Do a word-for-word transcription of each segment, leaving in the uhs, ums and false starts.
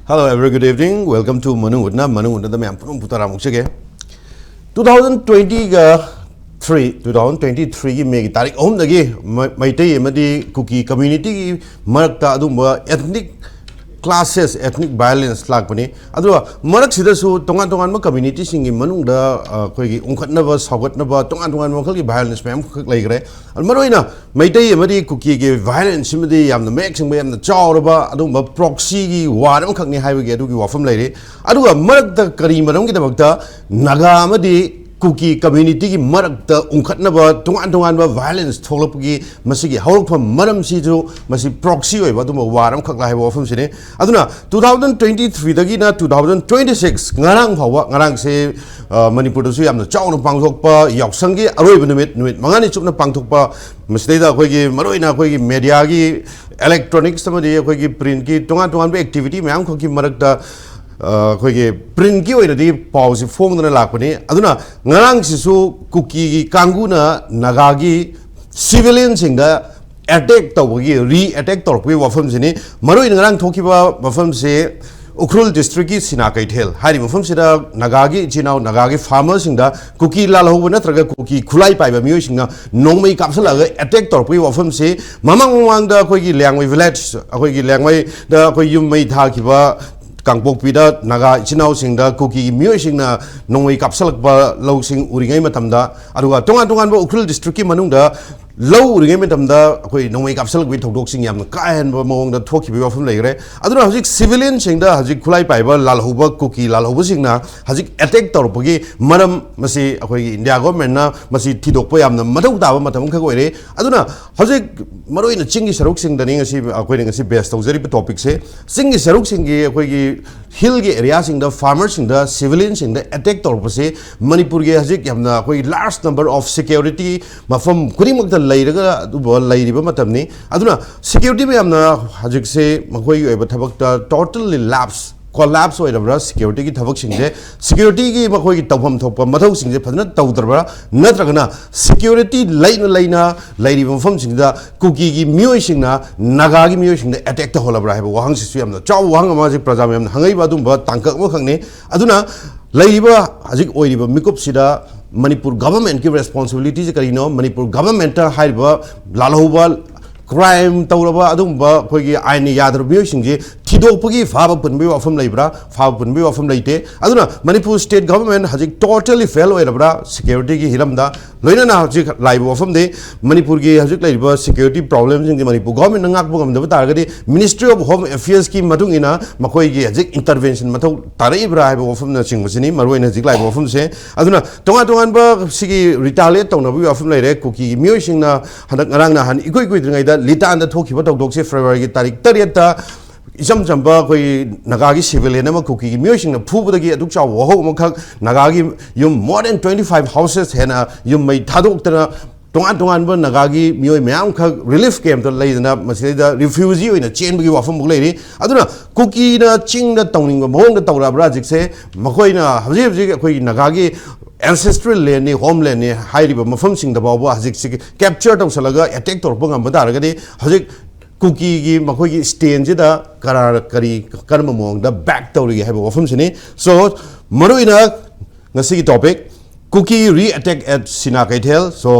Hello, every good evening. Welcome to ꯃꯅꯨꯡ ꯍꯨꯠꯅ, ꯃꯅꯨꯡ ꯍꯨꯠꯅꯗ ꯃꯌꯥꯝ ꯄꯨꯝꯅꯃꯛꯄꯨ ꯇꯔꯥꯃꯨꯛ ꯆꯒꯦ꯫ Two thousand twenty-three, two thousand twenty-three ꯒꯤ ꯃꯦꯒꯤ ꯇꯥꯔꯤꯛ ꯑꯍꯨꯝꯗꯒꯤ ꯃ-, ꯃꯩꯇꯩ ꯑꯃꯗꯤ ꯀꯨꯀꯤ community ꯒꯤ ꯃꯔꯛꯇ ꯑꯗꯨꯒꯨꯝꯕ ethnic clashes, ethnic violence ꯂꯥꯛꯄꯅꯤ꯫ ꯑꯗꯨꯒ ꯃꯔꯛꯁꯤꯗꯁꯨ ꯇꯣꯉꯥꯟ ꯇꯣꯉꯥꯟꯕ community ꯁꯤꯡꯒꯤ ꯃꯅꯨꯡꯗ, ꯑ, ꯑꯩꯈꯣꯏꯒꯤ ꯎꯪꯈꯠꯅꯕ, ꯁꯥꯎꯒꯠꯅꯕ, ꯇꯣꯉꯥꯟ ꯇꯣꯉꯥꯟꯕ ꯃꯈꯜꯒꯤ violence ꯃꯌꯥꯝ ꯑꯃꯈꯛ ꯂꯩꯈ꯭ꯔꯦ꯫ ꯑꯗꯨ ꯃꯔꯨꯑꯣꯏꯅ ꯃꯩꯇꯩ ꯑꯃꯗꯤ ꯀꯨꯀꯤꯒꯤ violence ꯁꯤꯃꯗꯤ ꯌꯥꯝꯅ ꯃꯌꯦꯛ ꯁꯦꯡꯕ, ꯌꯥꯝꯅ ꯆꯥꯎꯔꯕ ꯑꯗꯨꯒꯨꯝꯕ proxy ꯒꯤ war ꯑꯃꯈꯛꯅꯤ ꯍꯥꯏꯕꯒꯤ ꯑꯗꯨꯒꯤ ꯋꯥꯐꯝ ꯂꯩꯔꯤ꯫ ꯑꯗꯨꯒ ꯃꯔꯛꯇ ꯀꯔꯤ ꯃꯔꯝꯒꯤꯗꯃꯛꯇ ꯅꯥꯒꯥ ꯑꯃꯗꯤ ꯀꯨꯀꯤ community ꯒꯤ ꯃꯔꯛꯇ ꯎꯪꯈꯠꯅꯕ ꯇꯣꯉꯥꯟ ꯇꯣꯉꯥꯟꯕ violence ꯊꯣꯛꯂꯛꯄꯒꯤ ꯃꯁꯤꯒꯤ ꯍꯧꯔꯛꯐꯝ ꯃꯔꯝꯁꯤꯁꯨ ꯃꯁꯤ proxy ꯑꯣꯏꯕ ꯑꯗꯨꯒꯨꯝꯕ war ꯑꯃꯈꯛ ꯍꯥꯏꯕ ꯋꯥꯐꯝꯁꯤꯅꯤ꯫ ꯑꯗꯨꯅ two thousand twenty-three ꯗꯒꯤꯅ two thousand twenty-six ꯉꯔꯥꯡ ꯐꯥꯎꯕ, ꯉꯔꯥꯡꯁꯦ, ꯑ, ꯃꯅꯤꯄꯨꯔꯗꯁꯨ ꯌꯥꯝꯅ ꯆꯥꯎꯅ ꯄꯥꯡꯊꯣꯛꯄ ꯌꯥꯎꯁꯪꯒꯤ ꯑꯔꯣꯏꯕ ꯅꯨꯃꯤꯠ, ꯅꯨꯃꯤꯠ ꯃꯉꯥꯅꯤ ꯆꯨꯞꯅ ꯄꯥꯡꯊꯣꯛꯄ, ꯃꯁꯤꯗꯩꯗ ꯑꯩꯈꯣꯏꯒꯤ ꯃꯔꯨꯑꯣꯏꯅ ꯑꯩꯈꯣꯏꯒꯤ media ꯒꯤ, electronics ꯑꯃꯗꯤ ꯑꯩꯈꯣꯏꯒꯤ print ꯀꯤ ꯇꯣꯉꯥꯟ ꯇꯣꯉꯥꯟꯕ activity ꯃꯌꯥꯝ ꯈꯛꯀꯤ ꯃꯔꯛꯇ, ꯑ, ꯑꯩꯈꯣꯏꯒꯤ print ꯀꯤ ꯑꯣꯏꯅꯗꯤ ꯄꯥꯎꯁꯤ ꯐꯣꯡꯗꯅ ꯂꯥꯛꯄꯅꯤ꯫ ꯑꯗꯨꯅ ꯉꯔꯥꯡꯁꯤꯁꯨ ꯀꯨꯀꯤꯒꯤ ꯀꯥꯡꯕꯨꯅ ꯅꯥꯒꯥꯒꯤ civilian ꯁꯤꯡꯗ attack ꯇꯧꯕꯒꯤ, re attack ꯇꯧꯔꯛꯄꯒꯤ ꯋꯥꯐꯝꯁꯤꯅꯤ꯫ ꯃꯔꯨꯑꯣꯏꯅ ꯉꯔꯥꯡ ꯊꯣꯛꯈꯤꯕ ꯃꯐꯝꯁꯦ ꯎꯈ꯭ꯔꯨꯜ district ꯀꯤ ꯁꯤꯅꯥ ꯀꯩꯊꯦꯜ ꯍꯥꯏꯔꯤꯕ ꯃꯐꯝꯁꯤꯗ ꯅꯥꯒꯥꯒꯤ ꯏꯆꯤꯟ ꯏꯅꯥꯎ, ꯅꯥꯒꯥꯒꯤ farmer ꯁꯤꯡꯗ ꯀꯨꯀꯤ ꯂꯥꯜꯍꯧꯕ ꯅꯠꯇ꯭ꯔꯒ ꯀꯨꯀꯤ ꯈꯨꯠꯂꯥꯏ ꯄꯥꯏꯕ ꯃꯤꯑꯣꯏꯁꯤꯡꯅ ꯅꯣꯡꯃꯩ ꯀꯥꯞꯁꯤꯜꯂꯛꯑꯒ attack ꯇꯧꯔꯛꯄꯒꯤ ꯋꯥꯐꯝꯁꯤ ꯃꯃꯥꯡ ꯃꯃꯥꯡꯗ ꯑꯩꯈꯣꯏꯒꯤ ꯂꯤꯌꯥꯡꯃꯩ village, ꯑꯩꯈꯣꯏꯒꯤ ꯂꯤꯌꯥꯡꯃꯩꯗ ꯑꯩꯈꯣꯏ ꯌꯨꯝ ꯃꯩ ꯊꯥꯈꯤꯕ ꯀꯥꯡꯄꯣꯛꯄꯤꯗ ꯅꯥꯒꯥ ꯏꯆꯤꯟ ꯏꯅꯥꯎꯁꯤꯡꯗ ꯀꯨꯀꯤꯒꯤ ꯃꯤꯑꯣꯏꯁꯤꯡꯅ ꯅꯣꯡꯃꯩ ꯀꯥꯞꯁꯤꯜꯂꯛꯄ ꯂꯧꯁꯤꯡ ꯎꯔꯤꯉꯩ ꯃꯇꯝꯗ, ꯑꯗꯨꯒ ꯇꯣꯉꯥꯟ ꯇꯣꯉꯥꯟꯕ ꯎꯈ꯭ꯔꯨꯜ district ꯀꯤ ꯃꯅꯨꯡꯗ ꯂꯧ ꯎꯔꯤꯉꯩ ꯃꯇꯝꯗ ꯑꯩꯈꯣꯏ ꯅꯣꯡꯃꯩ ꯀꯥꯞꯁꯤꯜꯂꯛꯄꯒꯤ ꯊꯧꯗꯣꯛꯁꯤꯡ ꯌꯥꯝꯅ ꯀꯥ ꯍꯦꯟꯕ ꯃꯑꯣꯡꯗ ꯊꯣꯛꯈꯤꯕꯒꯤ ꯋꯥꯐꯝ ꯂꯩꯈ꯭ꯔꯦ꯫ ꯑꯗꯨꯅ ꯍꯧꯖꯤꯛ civilian ꯁꯤꯡꯗ ꯍꯧꯖꯤꯛ ꯈꯨꯠꯂꯥꯏ ꯄꯥꯏꯕ ꯂꯥꯜꯍꯧꯕ ꯀꯨꯀꯤ ꯂꯥꯜꯍꯧꯕꯁꯤꯡꯅ ꯍꯧꯖꯤꯛ attack ꯇꯧꯔꯛꯄꯒꯤ ꯃꯔꯝ ꯃꯁꯤ ꯑꯩꯈꯣꯏꯒꯤ India government ꯅ ꯃꯁꯤ ꯊꯤꯗꯣꯛꯄ ꯌꯥꯝꯅ ꯃꯊꯧ ꯇꯥꯕ ꯃꯇꯝ ꯑꯃꯈꯛ ꯑꯣꯏꯔꯦ꯫ ꯑꯗꯨꯅ ꯍꯧꯖꯤꯛ ꯃꯔꯨꯑꯣꯏꯅ ꯆꯤꯡꯒꯤ ꯁꯔꯨꯛꯁꯤꯡꯗꯅꯤ ꯉꯁꯤ ꯑꯩꯈꯣꯏꯅ ꯉꯁꯤ base ꯇꯧꯖꯔꯤꯕ topic ꯁꯦ꯫ ꯆꯤꯡꯒꯤ ꯁꯔꯨꯛꯁꯤꯡꯒꯤ ꯑꯩꯈꯣꯏꯒꯤ hill ꯒꯤ area ꯁꯤꯡꯗ farmer ꯁꯤꯡꯗ civilian ꯁꯤꯡꯗ attack ꯇꯧꯔꯛꯄꯁꯦ ꯃꯅꯤꯄꯨꯔꯒꯤ ꯍꯧꯖꯤꯛ ꯌꯥꯝꯅ ꯑꯩꯈꯣꯏꯒꯤ large number of security ꯃꯐꯝ ꯈꯨꯗꯤꯡꯃꯛꯇ ꯂꯩꯔꯒ ꯑꯗꯨꯕꯨ ꯂꯩꯔꯤꯕ ꯃꯇꯝꯅꯤ꯫ ꯑꯗꯨꯅ security ꯃꯌꯥꯝꯅ ꯍꯧꯖꯤꯛꯁꯦ ꯃꯈꯣꯏꯒꯤ ꯑꯣꯏꯕ ꯊꯕꯛꯇ totally lapse ꯀꯣꯂꯥꯞꯁ ꯑꯣꯏꯔꯕ꯭ꯔꯥ ꯁꯦꯀ꯭ꯌꯨꯔꯤꯇꯤꯒꯤ ꯊꯕꯛꯁꯤꯡꯁꯦ? ꯁꯦꯀ꯭ꯌꯨꯔꯤꯇꯤꯒꯤ ꯃꯈꯣꯏꯒꯤ ꯇꯧꯐꯝ ꯊꯣꯛꯄ ꯃꯊꯧꯁꯤꯡꯁꯦ ꯐꯖꯅ ꯇꯧꯗ꯭ꯔꯕ꯭ꯔꯥ? ꯅꯠꯇ꯭ꯔꯒꯅ ꯁꯦꯀ꯭ꯌꯨꯔꯤꯇꯤ ꯂꯩꯅ ꯂꯩꯅ ꯂꯩꯔꯤꯕ ꯃꯐꯝꯁꯤꯡꯁꯤꯗ ꯀꯨꯀꯤꯒꯤ ꯃꯤꯑꯣꯏꯁꯤꯡꯅ ꯅꯥꯒꯥꯒꯤ ꯃꯤꯑꯣꯏꯁꯤꯡꯗ ꯑꯦꯇꯦꯛ ꯇꯧꯍꯜꯂꯕ꯭ꯔꯥ ꯍꯥꯏꯕ ꯋꯥꯍꯪꯁꯤꯁꯨ ꯌꯥꯝꯅ ꯆꯥꯎꯕ ꯋꯥꯍꯪ ꯑꯃ ꯍꯧꯖꯤꯛ ꯄ꯭ꯔꯖꯥ ꯃꯌꯥꯝꯅ ꯍꯪꯉꯛꯏꯕ ꯑꯗꯨꯝꯕ ꯇꯥꯡꯀꯛ ꯑꯃꯈꯛꯅꯤ꯫ ꯑꯗꯨꯅ ꯂꯩꯔꯤꯕ ꯍꯧꯖꯤꯛ ꯑꯣꯏꯔꯤꯕ ꯃꯤꯀꯨꯞꯁꯤꯗ ꯃꯅꯤꯄꯨꯔ ꯒꯚꯔꯟꯃꯦꯟꯠꯀꯤ ꯔꯦꯁꯄꯣꯟꯁꯤꯕꯤꯂꯤꯇꯤꯁꯦ ꯀꯔꯤꯅꯣ? ꯃꯅꯤꯄꯨꯔ ꯒꯚꯔꯟꯃꯦꯟꯠꯇ ꯍꯥꯏꯔꯤꯕ ꯂꯥꯜꯍꯧꯕ, ꯀ꯭ꯔꯥꯏꯝ ꯇꯧꯔꯕ, ꯑꯗꯨꯒꯨꯝꯕ ꯑꯩꯈꯣꯏꯒꯤ ꯑꯥꯏꯟꯅ ꯌꯥꯗ꯭ꯔꯕ ꯃꯤꯑꯣꯏꯁꯤꯡꯁꯤ ꯊꯤꯗꯣꯛꯄꯒꯤ ꯐꯥꯕ ꯄꯨꯟꯕꯒꯤ ꯋꯥꯐꯝ ꯂꯩꯕ꯭ꯔꯥ? ꯐꯥꯕ ꯄꯨꯟꯕꯒꯤ ꯋꯥꯐꯝ ꯂꯩꯇꯦ꯫ ꯑꯗꯨꯅ ꯃꯅꯤꯄꯨꯔ ꯁ꯭ꯇꯦꯠ ꯒꯚꯔꯟꯃꯦꯟꯠ ꯍꯧꯖꯤꯛ ꯇꯣꯇꯦꯂꯤ ꯐꯦꯜ ꯑꯣꯏꯔꯕ꯭ꯔꯥ ꯁꯦꯀ꯭ꯌꯨꯔꯤꯇꯤꯒꯤ ꯍꯤꯔꯝꯗ? ꯂꯣꯏꯅꯅ ꯍꯧꯖꯤꯛ ꯂꯥꯛꯏꯕ ꯋꯥꯐꯝꯗꯤ ꯃꯅꯤꯄꯨꯔꯒꯤ ꯍꯧꯖꯤꯛ ꯂꯩꯔꯤꯕ ꯁꯦꯀ꯭ꯌꯨꯔꯤꯇꯤ ꯄ꯭ꯔꯣꯕ꯭ꯂꯦꯝꯁꯤꯡꯁꯤ ꯃꯅꯤꯄꯨꯔ ꯒꯚꯔꯟꯃꯦꯟꯠꯅ ꯉꯥꯛꯄ ꯉꯝꯗꯕ ꯇꯥꯔꯒꯗꯤ Ministry of Home Affairs ꯀꯤ ꯃꯇꯨꯡ ꯏꯟꯅ ꯃꯈꯣꯏꯒꯤ ꯍꯧꯖꯤꯛ ꯏꯟꯇꯔꯚꯦꯟꯁꯟ ꯃꯊꯧ ꯇꯥꯔꯛꯏꯕ꯭ꯔꯥ ꯍꯥꯏꯕ ꯋꯥꯐꯝꯅꯆꯤꯡꯕꯁꯤꯅꯤ ꯃꯔꯨꯑꯣꯏꯅ ꯍꯧꯖꯤꯛ ꯂꯥꯛꯏꯕ ꯋꯥꯐꯝꯁꯦ꯫ ꯑꯗꯨꯅ ꯇꯣꯉꯥꯟ ꯇꯣꯉꯥꯟꯕ ꯁꯤꯒꯤ ꯔꯤꯇꯥꯂꯤꯌꯦꯠ ꯇꯧꯅꯕꯒꯤ ꯋꯥꯐꯝ ꯂꯩꯔꯦ꯫ ꯀꯨꯀꯤꯒꯤ ꯃꯤꯑꯣꯏꯁꯤꯡꯅ ꯍꯟꯗꯛ ꯉꯔꯥꯡ ꯅꯍꯥꯟ ꯏꯀꯨꯏ ꯀꯨꯏꯗ꯭ꯔꯤꯉꯩꯗ ꯂꯤꯇꯥꯟꯗ ꯊꯣꯛꯈꯤꯕ ꯊꯧꯗꯣꯛꯁꯦ ꯐꯦꯕ꯭ꯔꯨꯋꯥꯔꯤꯒꯤ ꯇꯥꯔꯤꯛ ꯇꯔꯦꯠꯇ ꯏꯆꯝ ꯆꯝꯕ ꯑꯩꯈꯣꯏ ꯅꯥꯒꯥꯒꯤ ꯁꯤꯚꯤꯂꯤꯌꯟ ꯑꯃ ꯀꯨꯀꯤꯒꯤ ꯃꯤꯑꯣꯏꯁꯤꯡꯅ ꯐꯨꯕꯗꯒꯤ ꯑꯗꯨꯛ ꯆꯥꯎꯕ ꯋꯥꯍꯧ ꯑꯃꯈꯛ, ꯅꯥꯒꯥꯒꯤ ꯌꯨꯝ more than twenty five houses ꯍꯦꯟꯅ ꯌꯨꯝ ꯃꯩ ꯊꯥꯗꯣꯛꯇꯅ ꯇꯣꯉꯥꯟ ꯇꯣꯉꯥꯟꯕ ꯅꯥꯒꯥꯒꯤ ꯃꯤꯑꯣꯏ ꯃꯌꯥꯝ ꯑꯃꯈꯛ ꯔꯤꯂꯤꯐ ꯀꯦꯝꯞꯇ ꯂꯩꯗꯅ ꯃꯁꯤꯗꯩꯗ ꯔꯤꯐ꯭ꯌꯨꯖꯤ ꯑꯣꯏꯅ ꯆꯦꯟꯕꯒꯤ ꯋꯥꯐꯝꯃꯨꯛ ꯂꯩꯔꯤ꯫ ꯑꯗꯨꯅ ꯀꯨꯀꯤꯅ ꯆꯤꯡꯗ ꯇꯧꯅꯤꯡꯕ ꯃꯑꯣꯡꯗ ꯇꯧꯔꯛꯑꯕ꯭ꯔꯥ ꯍꯧꯖꯤꯛꯁꯦ? ꯃꯈꯣꯏꯅ ꯍꯧꯖꯤꯛ ꯍꯧꯖꯤꯛ ꯑꯩꯈꯣꯏꯒꯤ ꯅꯥꯒꯥꯒꯤ ꯑꯦꯟꯁꯦꯁꯇ꯭ꯔꯦꯜ ꯂꯦꯟꯅꯤ, ꯍꯣꯝ ꯂꯦꯟꯅꯤ ꯍꯥꯏꯔꯤꯕ ꯃꯐꯝꯁꯤꯡꯗ ꯐꯥꯎꯕ ꯍꯧꯖꯤꯛꯁꯤ ꯀꯦꯞꯆꯔ ꯇꯧꯁꯜꯂꯒ ꯑꯦꯇꯦꯛ ꯇꯧꯔꯛꯄ ꯉꯝꯕ ꯇꯥꯔꯒꯗꯤ ꯍꯧꯖꯤꯛ ꯀꯨꯀꯤꯒꯤ ꯃꯈꯣꯏꯒꯤ ꯁ꯭ꯇꯦꯟꯁꯤꯗ ꯀꯔꯥ-, ꯀꯔꯤ, ꯀꯔꯝꯕ ꯃꯑꯣꯡꯗ ꯕꯦꯛ ꯇꯧꯔꯤꯒꯦ ꯍꯥꯏꯕ ꯋꯥꯐꯝꯁꯤꯅꯤ꯫ So, ꯃꯔꯨꯑꯣꯏꯅ ꯉꯁꯤꯒꯤ topic, Kuki re-attack at Sina Keithel. So,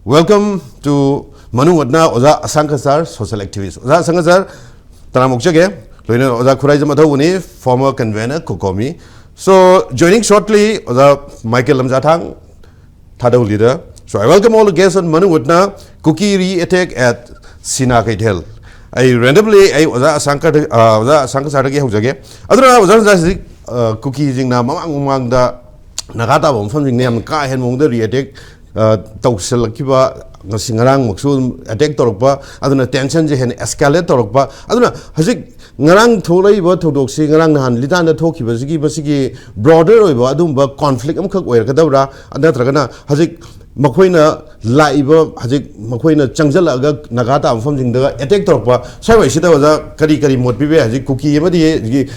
welcome to ꯃꯅꯨꯡꯍꯨꯠꯅ ꯑꯣꯖꯥ ꯑꯁꯥꯡꯀ ꯁꯥꯔ, ꯁꯣꯁꯤꯌꯦꯜ ꯑꯦꯛꯇꯤꯚꯤꯁ꯭ꯠ꯫ ꯑꯣꯖꯥ ꯑꯁꯥꯡꯀ ꯁꯥꯔ, ꯇꯔꯥꯝꯅ ꯑꯣꯛꯆꯒꯦ꯫ ꯂꯣꯏꯅꯅ ꯑꯣꯖꯥ ꯈꯨꯔꯥꯏꯖꯝ ꯑꯊꯧꯕꯅꯤ, former convener ꯀꯣꯀꯣꯃꯤ꯫ So, joining shortly, ꯑꯣꯖꯥ ꯃꯥꯏꯀꯦꯜ ꯂꯝꯖꯥꯊꯥꯡ, ꯊꯥꯗꯧ leader. So, I welcome all the guests on ꯃꯅꯨꯡꯍꯨꯠꯅ Kuki re-attack at Sina Keithel. ꯑꯩ ꯔꯦꯟꯗꯝꯂꯤ ꯑꯩ ꯑꯣꯖꯥ ꯑꯁꯥꯡꯀ, ꯑ, ꯑꯣꯖꯥ ꯑꯁꯥꯡꯀ ꯁꯥꯔꯗꯒꯤ ꯍꯧꯖꯒꯦ꯫ ꯑꯗꯨꯅ ꯑꯣꯖꯥ, ꯑꯣꯖꯥ ꯍꯧꯖꯤꯛ, ꯑ, ꯀꯨꯀꯤꯁꯤꯡꯅ ꯃꯃꯥꯡ ꯃꯃꯥꯡꯗ ꯅꯥꯒꯥ ꯇꯥꯕ ꯃꯐꯝꯁꯤꯡꯗ ꯌꯥꯝꯅ ꯀꯥ ꯍꯦꯟꯕ ꯃꯑꯣꯡꯗ ꯔꯤꯑꯦꯇꯦꯛ, ꯑ, ꯇꯧꯁꯤꯜꯂꯛꯈꯤꯕ, ꯉꯁꯤ ꯉꯔꯥꯡꯃꯛꯁꯨ ꯑꯗꯨꯝ ꯑꯦꯇꯦꯛ ꯇꯧꯔꯛꯄ, ꯑꯗꯨꯅ ꯇꯦꯟꯁꯟꯁꯦ ꯍꯦꯟꯅ ꯑꯦꯁꯀꯦꯂꯦꯠ ꯇꯧꯔꯛꯄ꯫ ꯑꯗꯨꯅ ꯍꯧꯖꯤꯛ ꯉꯔꯥꯡ ꯊꯣꯛꯂꯛꯏꯕ ꯊꯧꯗꯣꯛꯁꯤ, ꯉꯔꯥꯡ ꯅꯍꯥꯟ ꯂꯤꯇꯥꯟꯗ ꯊꯣꯛꯈꯤꯕꯁꯤꯒꯤ, ꯃꯁꯤꯒꯤ ꯕ꯭ꯔꯣꯗꯔ ꯑꯣꯏꯕ ꯑꯗꯨꯒꯨꯝꯕ ꯀꯣꯟꯐ꯭ꯂꯤꯛ ꯑꯃꯈꯛ ꯑꯣꯏꯔꯛꯀꯗꯕ꯭ꯔꯥ? ꯅꯠꯇ꯭ꯔꯒꯅ ꯍꯧꯖꯤꯛ ꯃꯈꯣꯏꯅ ꯂꯥꯛꯏꯕ, ꯍꯧꯖꯤꯛ ꯃꯈꯣꯏꯅ ꯆꯪꯁꯤꯜꯂꯛꯑꯒ ꯅꯥꯒꯥ ꯇꯥꯕ ꯃꯐꯝꯁꯤꯡꯗ ꯑꯦꯇꯦꯛ ꯇꯧꯔꯛꯄ, ꯁ꯭ꯋꯥꯏꯋꯥꯏꯁꯤꯗ ꯑꯣꯖꯥ ꯀꯔꯤ ꯀꯔꯤ ꯃꯣꯠ ꯄꯤꯕ ꯌꯥꯏ? ꯍꯧꯖꯤꯛ ꯀꯨꯀꯤ ꯑꯃꯗꯤ ꯍꯧꯖꯤꯛ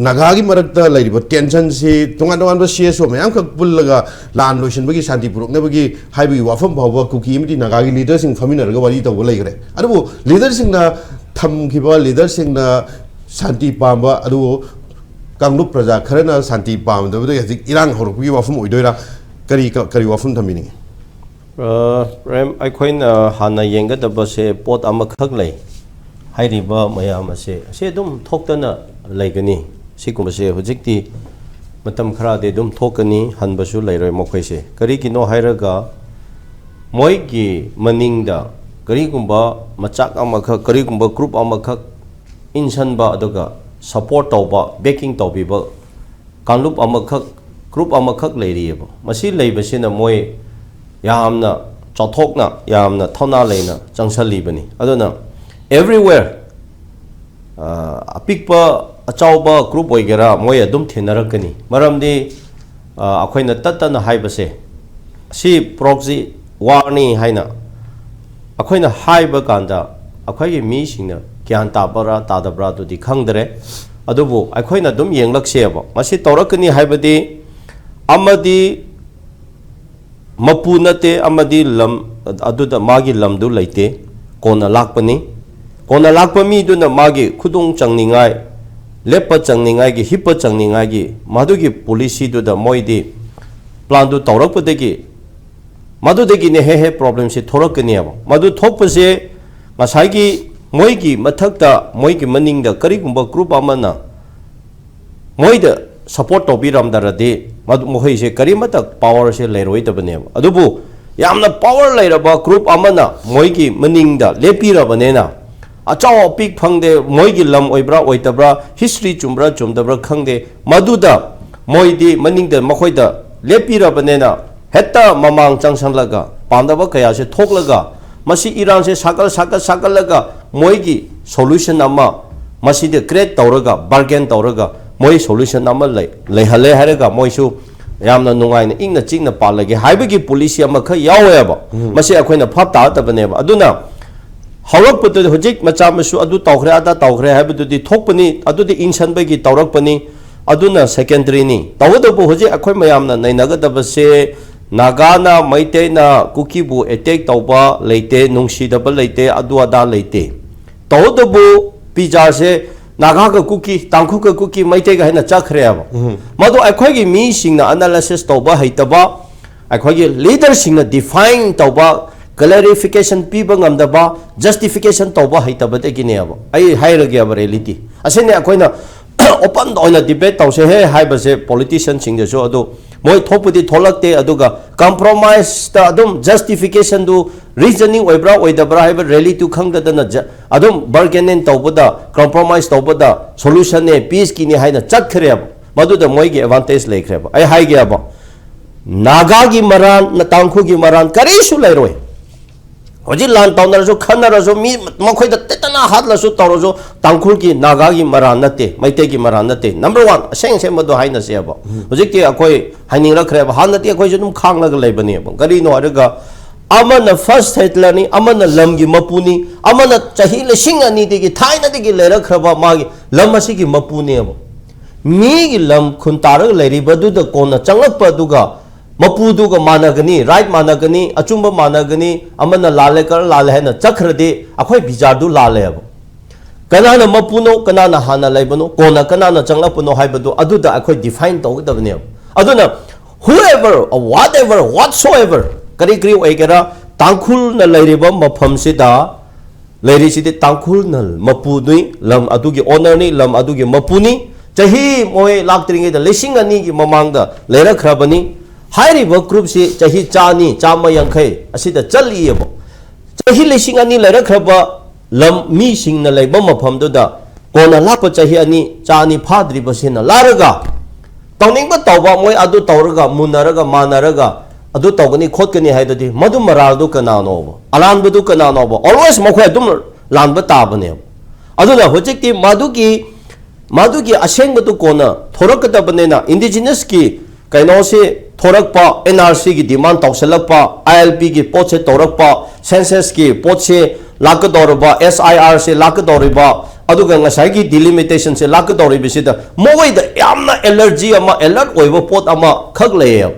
ꯅꯥꯒꯥꯒꯤ ꯃꯔꯛꯇ ꯂꯩꯔꯤꯕ ꯇꯦꯟꯁꯟꯁꯤ ꯇꯣꯉꯥꯟ ꯇꯣꯉꯥꯟꯕ ꯁꯤ ꯑꯦꯁ ꯑꯣ ꯃꯌꯥꯝꯈꯛ ꯄꯨꯜꯂꯒ ꯂꯥꯟ ꯂꯣꯏꯁꯤꯟꯕꯒꯤ, ꯁꯥꯟꯇꯤ ꯄꯨꯔꯛꯅꯕꯒꯤ ꯍꯥꯏꯕꯒꯤ ꯋꯥꯐꯝ ꯐꯥꯎꯕ ꯀꯨꯀꯤ ꯑꯃꯗꯤ ꯅꯥꯒꯥꯒꯤ ꯂꯤꯗꯔꯁꯤꯡ ꯐꯝꯃꯤꯟꯅꯔꯒ ꯋꯥꯔꯤ ꯇꯧꯕ ꯂꯩꯈ꯭ꯔꯦ꯫ ꯑꯗꯨꯕꯨ ꯂꯤꯗꯔꯁꯤꯡꯅ ꯊꯝꯈꯤꯕ, ꯂꯤꯗꯔꯁꯤꯡꯅ ꯁꯥꯟꯇꯤ ꯄꯥꯝꯕ, ꯑꯗꯨꯕꯨ ꯀꯥꯡꯂꯨꯞ ꯄ꯭ꯔꯖꯥ ꯈꯔꯅ ꯁꯥꯟꯇꯤ ꯄꯥꯝꯗꯕꯗꯒꯤ ꯍꯧꯖꯤꯛ ꯏꯔꯥꯡ ꯍꯧꯔꯛꯄꯒꯤ ꯋꯥꯐꯝ ꯑꯣꯏꯗꯣꯏꯔꯥ? ꯀꯔꯤ, ꯀꯔꯤ ꯋꯥꯐꯝ ꯊꯝꯕꯤꯅꯤꯡꯉꯤ? ꯑ, ꯄ꯭ꯔꯦꯝ, ꯑꯩꯈꯣꯏꯅ ꯍꯥꯟꯅ ꯌꯦꯡꯒꯗꯕꯁꯦ ꯄꯣꯠ ꯑꯃꯈꯛ ꯂꯩ꯫ ꯍꯥꯏꯔꯤꯕ ꯃꯌꯥꯝ ꯑꯁꯦ, ꯑꯁꯤ ꯑꯗꯨꯝ ꯊꯣꯛꯇꯅ ꯂꯩꯒꯅꯤ꯫ ꯁꯤꯒꯨꯝꯕꯁꯦ ꯍꯧꯖꯤꯛꯇꯤ ꯃꯇꯝ ꯈꯔꯗꯤ ꯑꯗꯨꯝ ꯊꯣꯛꯀꯅꯤ, ꯍꯟꯕꯁꯨ ꯂꯩꯔꯣꯏ ꯃꯈꯣꯏꯁꯦ꯫ ꯀꯔꯤꯒꯤꯅꯣ ꯍꯥꯏꯔꯒ, ꯃꯣꯏꯒꯤ ꯃꯅꯤꯡꯗ ꯀꯔꯤꯒꯨꯝꯕ ꯃꯆꯥꯛ ꯑꯃꯈꯛ, ꯀꯔꯤꯒꯨꯝꯕ ꯒ꯭ꯔꯨꯞ ꯑꯃꯈꯛ ꯏꯟꯁꯤꯟꯕ, ꯑꯗꯨꯒ ꯁꯄꯣꯔꯠ ꯇꯧꯕ, ꯕꯦꯀꯤꯡ ꯇꯧꯕꯤꯕ ꯀꯥꯡꯂꯨꯞ ꯑꯃꯈꯛ, ꯒ꯭ꯔꯨꯞ ꯑꯃꯈꯛ ꯂꯩꯔꯤꯑꯕ꯫ ꯃꯁꯤ ꯂꯩꯕꯁꯤꯅ ꯃꯣꯏ ꯌꯥꯝꯅ ꯆꯥꯎꯊꯣꯛꯅ, ꯌꯥꯝꯅ ꯊꯧꯅꯥ ꯂꯩꯅ ꯆꯪꯁꯜꯂꯤꯕꯅꯤ꯫ ꯑꯗꯨꯅ everywhere, ꯑ, ꯑꯄꯤꯛꯄ ꯑꯆꯧꯕ ꯒ꯭ꯔꯨꯞ ꯑꯣꯏꯒꯦꯔꯥ, ꯃꯣꯏ ꯑꯗꯨꯝ ꯊꯦꯡꯅꯔꯛꯀꯅꯤ꯫ ꯃꯔꯝꯗꯤ, ꯑ, ꯑꯩꯈꯣꯏꯅ ꯇꯠꯇꯅ ꯍꯥꯏꯕꯁꯦ, ꯁꯤ ꯄ꯭ꯔꯣꯛꯁꯤ ꯋꯥꯔꯅꯤ ꯍꯥꯏꯅ ꯑꯩꯈꯣꯏꯅ ꯍꯥꯏꯕ ꯀꯥꯟꯗ, ꯑꯩꯈꯣꯏꯒꯤ ꯃꯤꯁꯤꯡꯅ ꯒ꯭ꯌꯥꯟ ꯇꯥꯕ꯭ꯔꯥ ꯇꯥꯗꯕ꯭ꯔꯥ ꯑꯗꯨꯗꯤ ꯈꯪꯗ꯭ꯔꯦ꯫ ꯑꯗꯨꯕꯨ ꯑꯩꯈꯣꯏꯅ ꯑꯗꯨꯝ ꯌꯦꯡꯂꯛꯁꯦꯕ, ꯃꯁꯤ ꯇꯧꯔꯛꯀꯅꯤ ꯍꯥꯏꯕꯗꯤ, ꯑꯃꯗꯤ ꯃꯄꯨ ꯅꯠꯇꯦ, ꯑꯃꯗꯤ ꯂꯝ ꯑꯗꯨꯗ ꯃꯥꯒꯤ ꯂꯝꯗꯨ ꯂꯩꯇꯦ, ꯀꯣꯟꯅ ꯂꯥꯛꯄꯅꯤ꯫ ꯀꯣꯟꯅ ꯂꯥꯛꯄ ꯃꯤꯗꯨꯅ ꯃꯥꯒꯤ ꯈꯨꯗꯣꯡ ꯆꯪꯅꯤꯡꯉꯥꯏ, ꯂꯦꯞꯄ ꯆꯪꯅꯤꯡꯉꯥꯏꯒꯤ, ꯍꯤꯞꯄ ꯆꯪꯅꯤꯡꯉꯥꯏꯒꯤ ꯃꯗꯨꯒꯤ ꯄꯣꯂꯤꯁꯤꯗꯨꯗ ꯃꯣꯏꯗꯤ ꯄ꯭ꯂꯥꯟꯗꯨ ꯇꯧꯔꯛꯄꯗꯒꯤ, ꯃꯗꯨꯗꯒꯤꯅꯦ ꯍꯦꯛ ꯍꯦꯛ ꯄ꯭ꯔꯣꯕ꯭ꯂꯦꯝꯁꯤ ꯊꯣꯛꯂꯛꯀꯅꯦꯕ꯫ ꯃꯗꯨ ꯊꯣꯛꯄꯁꯦ ꯉꯁꯥꯏꯒꯤ ꯃꯣꯏꯒꯤ ꯃꯊꯛꯇ, ꯃꯣꯏꯒꯤ ꯃꯅꯤꯡꯗ ꯀꯔꯤꯒꯨꯝꯕ ꯒ꯭ꯔꯨꯞ ꯑꯃꯅ ꯃꯣꯏꯗ ꯁꯄꯣꯔꯠ ꯇꯧꯕꯤꯔꯝꯗ꯭ꯔꯗꯤ, ꯃꯗꯨ, ꯃꯈꯣꯏꯁꯦ ꯀꯔꯤꯃꯠꯇ ꯄꯥꯋꯔꯁꯦ ꯂꯩꯔꯣꯏꯗꯕꯅꯦꯕ꯫ ꯑꯗꯨꯕꯨ ꯌꯥꯝꯅ ꯄꯥꯋꯔ ꯂꯩꯔꯕ ꯒ꯭ꯔꯨꯞ ꯑꯃꯅ ꯃꯣꯏꯒꯤ ꯃꯅꯤꯡꯗ ꯂꯦꯞꯄꯤꯔꯕꯅꯤꯅ, ꯑꯆꯧ ꯑꯄꯤꯛ ꯈꯪꯗꯦ, ꯃꯣꯏꯒꯤ ꯂꯝ ꯑꯣꯏꯕ꯭ꯔꯥ ꯑꯣꯏꯗꯕ꯭ꯔꯥ, ꯍꯤꯁꯇ꯭ꯔꯤ ꯆꯨꯝꯕ꯭ꯔꯥ ꯆꯨꯝꯗꯕ꯭ꯔꯥ ꯈꯪꯗꯦ, ꯃꯗꯨꯗ ꯃꯣꯏꯗꯤ ꯃꯅꯤꯡꯗ ꯃꯈꯣꯏꯗ ꯂꯦꯞꯄꯤꯔꯕꯅꯤꯅ, ꯍꯦꯛꯇ ꯃꯃꯥꯡ ꯆꯪꯁꯜꯂꯒ ꯄꯥꯝꯗꯕ ꯀꯌꯥꯁꯦ ꯊꯣꯛꯂꯒ, ꯃꯁꯤ ꯏꯔꯥꯡꯁꯦ ꯁꯥꯒꯠ, ꯁꯥꯒꯠ, ꯁꯥꯒꯠꯂꯒ ꯃꯣꯏꯒꯤ ꯁꯣꯂꯨꯁꯟ ꯑꯃ ꯃꯁꯤꯗ ꯀ꯭ꯔꯤꯌꯦꯠ ꯇꯧꯔꯒ, ꯕꯥꯔꯒꯦꯟ ꯇꯧꯔꯒ, ꯃꯣꯏ ꯁꯣꯂꯨꯁꯟ ꯑꯃ ꯂꯩ ꯂꯩꯍꯜꯂꯦ ꯍꯥꯏꯔꯒ ꯃꯣꯏꯁꯨ ꯌꯥꯝꯅ ꯅꯨꯡꯉꯥꯏꯅ ꯏꯪꯅ ꯆꯤꯛꯅ ꯄꯥꯜꯂꯒꯦ ꯍꯥꯏꯕꯒꯤ ꯄꯣꯂꯤꯁꯤ ꯑꯃꯈꯛ ꯌꯥꯎꯋꯦꯕ꯫ ꯃꯁꯤ ꯑꯩꯈꯣꯏꯅ ꯚꯥꯞ ꯇꯥꯒꯗꯕꯅꯦꯕ꯫ ꯑꯗꯨꯅ ꯍꯧꯔꯛꯄꯗꯗꯤ ꯍꯧꯖꯤꯛ ꯃꯆꯥ ꯃꯁꯨ ꯑꯗꯨ ꯇꯧꯈ꯭ꯔꯦ, ꯑꯗꯥ ꯇꯧꯈ꯭ꯔꯦ ꯍꯥꯏꯕꯗꯨꯗꯤ ꯊꯣꯛꯄꯅꯤ, ꯑꯗꯨꯗꯤ ꯏꯟꯁꯟꯕꯒꯤ ꯇꯧꯔꯛꯄꯅꯤ, ꯑꯗꯨꯅ ꯁꯦꯀꯦꯟꯗꯔꯤꯅꯤ꯫ ꯇꯧꯕꯇꯕꯨ ꯍꯧꯖꯤꯛ ꯑꯩꯈꯣꯏ ꯃꯌꯥꯝꯅ ꯅꯩꯅꯒꯗꯕꯁꯦ, ꯅꯥꯒꯥꯅ ꯃꯩꯇꯩꯅ ꯀꯨꯀꯤꯕꯨ ꯑꯦꯇꯦꯛ ꯇꯧꯕ ꯂꯩꯇꯦ, ꯅꯨꯡꯁꯤꯗꯕ ꯂꯩꯇꯦ, ꯑꯗꯨ ꯑꯗꯥ ꯂꯩꯇꯦ꯫ ꯇꯧꯕꯇꯕꯨ ꯄꯤꯖꯥꯁꯦ ꯅꯥꯒꯥꯒ ꯀꯨꯀꯤ, ꯇꯥꯡꯈꯨꯜꯒ ꯀꯨꯀꯤ, ꯃꯩꯇꯩꯒ ꯍꯥꯏꯅ ꯆꯠꯈ꯭ꯔꯦꯕ꯫ ꯃꯗꯨ ꯑꯩꯈꯣꯏꯒꯤ ꯃꯤꯁꯤꯡꯅ ꯑꯦꯅꯥꯂꯥꯏꯁꯤꯁ ꯇꯧꯕ ꯍꯩꯇꯕ, ꯑꯩꯈꯣꯏꯒꯤ ꯂꯤꯗꯔꯁꯤꯡꯅ ꯗꯤꯐꯥꯏꯟ ꯇꯧꯕ, ꯀ꯭ꯂꯦꯔꯤꯐꯤꯀꯦꯁꯟ ꯄꯤꯕ ꯉꯝꯗꯕ, ꯖꯁꯇꯤꯐꯤꯀꯦꯁꯟ ꯇꯧꯕ ꯍꯩꯇꯕꯗꯒꯤꯅꯦꯕ꯫ ꯑꯩ ꯍꯥꯏꯔꯒꯦꯕ ꯔꯤꯌꯦꯂꯤꯇꯤ꯫ ꯑꯁꯤꯅꯤ ꯑꯩꯈꯣꯏꯅ ꯑꯣꯄꯟ ꯑꯣꯏꯅ ꯗꯤꯕꯦꯠ ꯇꯧꯁꯦꯍꯦ ꯍꯥꯏꯕꯁꯦ ꯄꯣꯂꯤꯇꯤꯁꯤꯌꯟꯁꯤꯡꯗꯁꯨ꯫ ꯑꯗꯨ ꯃꯣꯏ ꯊꯣꯛꯄꯗꯤ ꯊꯣꯛꯂꯛꯇꯦ, ꯑꯗꯨꯒ ꯀꯝꯄ꯭ꯔꯣꯃꯥꯏꯁꯇ ꯑꯗꯨꯝ ꯖꯁꯇꯤꯐꯤꯀꯦꯁꯟꯗꯨ ꯔꯤꯖꯅꯤꯡ ꯑꯣꯏꯕ꯭ꯔꯥ ꯑꯣꯏꯗꯕ꯭ꯔꯥ ꯍꯥꯏꯕ ꯔꯦꯂꯤꯇꯨ ꯈꯪꯗꯗꯅ ꯖ-, ꯑꯗꯨꯝ ꯕꯥꯔꯒꯦꯅꯤꯡ ꯇꯧꯕꯗ, ꯀꯝꯄ꯭ꯔꯣꯃꯥꯏꯁ ꯇꯧꯕꯗ ꯁꯣꯂꯨꯁꯟꯅꯦ, ꯄꯤꯁꯀꯤꯅꯦ ꯍꯥꯏꯅ ꯆꯠꯈ꯭ꯔꯦꯕ꯫ ꯃꯗꯨꯗ ꯃꯣꯏꯒꯤ ꯑꯦꯗꯚꯥꯟꯇꯦꯖ ꯂꯩꯈ꯭ꯔꯦꯕ꯫ ꯑꯩ ꯍꯥꯏꯒꯦꯕ, ꯅꯥꯒꯥꯒꯤ ꯃꯔꯥꯟ, ꯇꯥꯡꯈꯨꯜꯒꯤ ꯃꯔꯥꯟ ꯀꯔꯤꯁꯨ ꯂꯩꯔꯣꯏ꯫ ꯍꯧꯖꯤꯛ ꯂꯥꯟ ꯇꯧꯅꯔꯁꯨ, ꯈꯟꯅꯔꯁꯨ, ꯃꯤ ꯃꯈꯣꯏꯗ ꯇꯦꯇꯅ ꯍꯥꯠꯂꯁꯨ ꯇꯧꯔꯁꯨ, ꯇꯥꯡꯈꯨꯜꯒꯤ, ꯅꯥꯒꯥꯒꯤ ꯃꯔꯥꯟ ꯅꯠꯇꯦ, ꯃꯩꯇꯩꯒꯤ ꯃꯔꯥꯟ ꯅꯠꯇꯦ꯫ ꯅꯝꯕꯔ ꯋꯥꯟ, ꯑꯁꯦꯡ ꯑꯁꯦꯡꯕꯗꯣ ꯍꯥꯏꯅꯁꯦꯕ꯫ ꯍꯧꯖꯤꯛꯇꯤ ꯑꯩꯈꯣꯏ ꯍꯥꯏꯅꯤꯡꯂꯛꯈ꯭ꯔꯦꯕ꯫ ꯍꯥꯟꯅꯗꯤ ꯑꯩꯈꯣꯏꯁꯨ ꯑꯗꯨꯝ ꯈꯥꯡꯂꯒ ꯂꯩꯕꯅꯦꯕ꯫ ꯀꯔꯤꯅꯣ ꯍꯥꯏꯔꯒ, ꯑꯃꯅ ꯐꯥꯔꯁ ꯁꯦꯇꯂꯔꯅꯤ, ꯑꯃꯅ ꯂꯝꯒꯤ ꯃꯄꯨꯅꯤ, ꯑꯃꯅ ꯆꯍꯤ ꯂꯤꯁꯤꯡ ꯑꯅꯤꯗꯒꯤ ꯊꯥꯏꯅꯗꯒꯤ ꯂꯩꯔꯛꯈ꯭ꯔꯕ ꯃꯥꯒꯤ ꯂꯝ ꯑꯁꯤꯒꯤ ꯃꯄꯨꯅꯦꯕ꯫ ꯃꯤꯒꯤ ꯂꯝ ꯈꯨꯟ ꯇꯥꯔꯒ ꯂꯩꯔꯤꯕꯗꯨꯗ ꯀꯣꯟꯅ ꯆꯪꯂꯛꯄ ꯑꯗꯨꯒ ꯃꯄꯨꯗꯨꯒ ꯃꯥꯟꯅꯒꯅꯤ, ꯔꯥꯏꯠ ꯃꯥꯟꯅꯒꯅꯤ, ꯑꯆꯨꯝꯕ ꯃꯥꯟꯅꯒꯅꯤ, ꯑꯃꯅ ꯂꯥꯜꯂꯦ, ꯀꯔ ꯂꯥꯜꯂꯦ ꯍꯥꯏꯅ ꯆꯠꯈ꯭ꯔꯗꯤ ꯑꯩꯈꯣꯏ ꯕꯤꯆꯥꯔꯗꯨ ꯂꯥꯜꯂꯦꯕ꯫ ꯀꯅꯥꯅ ꯃꯄꯨꯅꯣ, ꯀꯅꯥꯅ ꯍꯥꯟꯅ ꯂꯩꯕꯅꯣ, ꯀꯣꯟꯅ ꯀꯅꯥꯅ ꯆꯪꯂꯛꯄꯅꯣ ꯍꯥꯏꯕꯗꯨ ꯑꯗꯨꯗ ꯑꯩꯈꯣꯏ ꯗꯤꯐꯥꯏꯟ ꯇꯧꯒꯗꯕꯅꯦꯕ꯫ ꯑꯗꯨꯅ whoever, whatever, whatsoever, ꯀꯔꯤ ꯀꯔꯤ ꯑꯣꯏꯒꯦꯔꯥ, ꯇꯥꯡꯈꯨꯜꯅ ꯂꯩꯔꯤꯕ ꯃꯐꯝꯁꯤꯗ ꯂꯩꯔꯤꯁꯤꯗꯤ ꯇꯥꯡꯈꯨꯜꯅ ꯃꯄꯨꯅꯤ, ꯂꯝ ꯑꯗꯨꯒꯤ ꯑꯣꯅꯔꯅꯤ, ꯂꯝ ꯑꯗꯨꯒꯤ ꯃꯄꯨꯅꯤ꯫ ꯆꯍꯤ ꯃꯣꯏ ꯂꯥꯛꯇ꯭ꯔꯤꯉꯩꯗ ꯂꯤꯁꯤꯡ ꯑꯅꯤꯒꯤ ꯃꯃꯥꯡꯗ ꯂꯩꯔꯛꯈ꯭ꯔꯕꯅꯤ꯫ ꯍꯥꯏꯔꯤꯕ ꯒ꯭ꯔꯨꯞꯁꯤ ꯆꯍꯤ ꯆꯥꯅꯤ, ꯆꯥꯝꯃ ꯌꯥꯡꯈꯩ ꯑꯁꯤꯗ ꯆꯠꯂꯤꯑꯕ꯫ ꯆꯍꯤ ꯂꯤꯁꯤꯡ ꯑꯅꯤ ꯂꯩꯔꯛꯈ꯭ꯔꯕ ꯂꯝ ꯃꯤꯁꯤꯡꯅ ꯂꯩꯕ ꯃꯐꯝꯗꯨꯗ ꯀꯣꯟꯅ ꯂꯥꯛꯄ ꯆꯍꯤ ꯑꯅꯤ, ꯆꯥ ꯑꯅꯤ ꯐꯥꯗ꯭ꯔꯤꯕꯁꯤꯅ ꯂꯥꯛꯂꯒ ꯇꯧꯅꯤꯡꯕ ꯇꯧꯕ, ꯃꯣꯏ ꯑꯗꯨ ꯇꯧꯔꯒ, ꯃꯨꯟꯅꯔꯒ, ꯃꯥꯟꯅꯔꯒ ꯑꯗꯨ ꯇꯧꯒꯅꯤ ꯈꯣꯠꯀꯅꯤ ꯍꯥꯏꯗꯨꯗꯤ ꯃꯗꯨ ꯃꯔꯥꯜꯗꯨ ꯀꯅꯥꯅꯣꯕ? ꯑꯔꯥꯟꯕꯗꯨ ꯀꯅꯥꯅꯣꯕ? ꯑꯣꯜꯋꯦꯁ ꯃꯈꯣꯏ ꯑꯗꯨꯝ ꯂꯥꯟꯕ ꯇꯥꯕꯅꯦꯕ꯫ ꯑꯗꯨꯅ ꯍꯧꯖꯤꯛꯇꯤ ꯃꯗꯨꯒꯤ ꯃꯗꯨꯒꯤ ꯑꯁꯦꯡꯕꯗꯨ ꯀꯣꯟꯅ ꯊꯣꯔꯛꯀꯗꯕꯅꯤꯅ, ꯏꯟꯗꯤꯖꯤꯅꯁꯀꯤ ꯀꯩꯅꯣꯁꯤ ꯊꯣꯔꯛꯄ, ꯑꯦꯟ ꯑꯥꯔ ꯁꯤꯒꯤ ꯗꯤꯃꯥꯟ ꯇꯧꯁꯜꯂꯛꯄ, ꯑꯥꯏ ꯑꯦꯜ ꯄꯤꯒꯤ ꯄꯣꯠꯁꯦ ꯇꯧꯔꯛꯄ, ꯁꯦꯟꯁꯁꯀꯤ ꯄꯣꯠꯁꯦ ꯂꯥꯛꯀꯗꯧꯔꯤꯕ, ꯑꯦꯁ ꯑꯥꯏ ꯑꯥꯔꯁꯦ ꯂꯥꯛꯀꯗꯧꯔꯤꯕ, ꯑꯗꯨꯒ ꯉꯁꯥꯏꯒꯤ ꯗꯤꯂꯤꯃꯤꯇꯦꯁꯟꯁꯦ ꯂꯥꯛꯀꯗꯧꯔꯤꯕꯁꯤꯗ ꯃꯣꯏꯗ ꯌꯥꯝꯅ ꯑꯦꯂꯔꯖꯤ ꯑꯃ, ꯑꯦꯂꯔꯠ ꯑꯣꯏꯕ ꯄꯣꯠ ꯑꯃꯈꯛ ꯂꯩꯌꯦꯕ꯫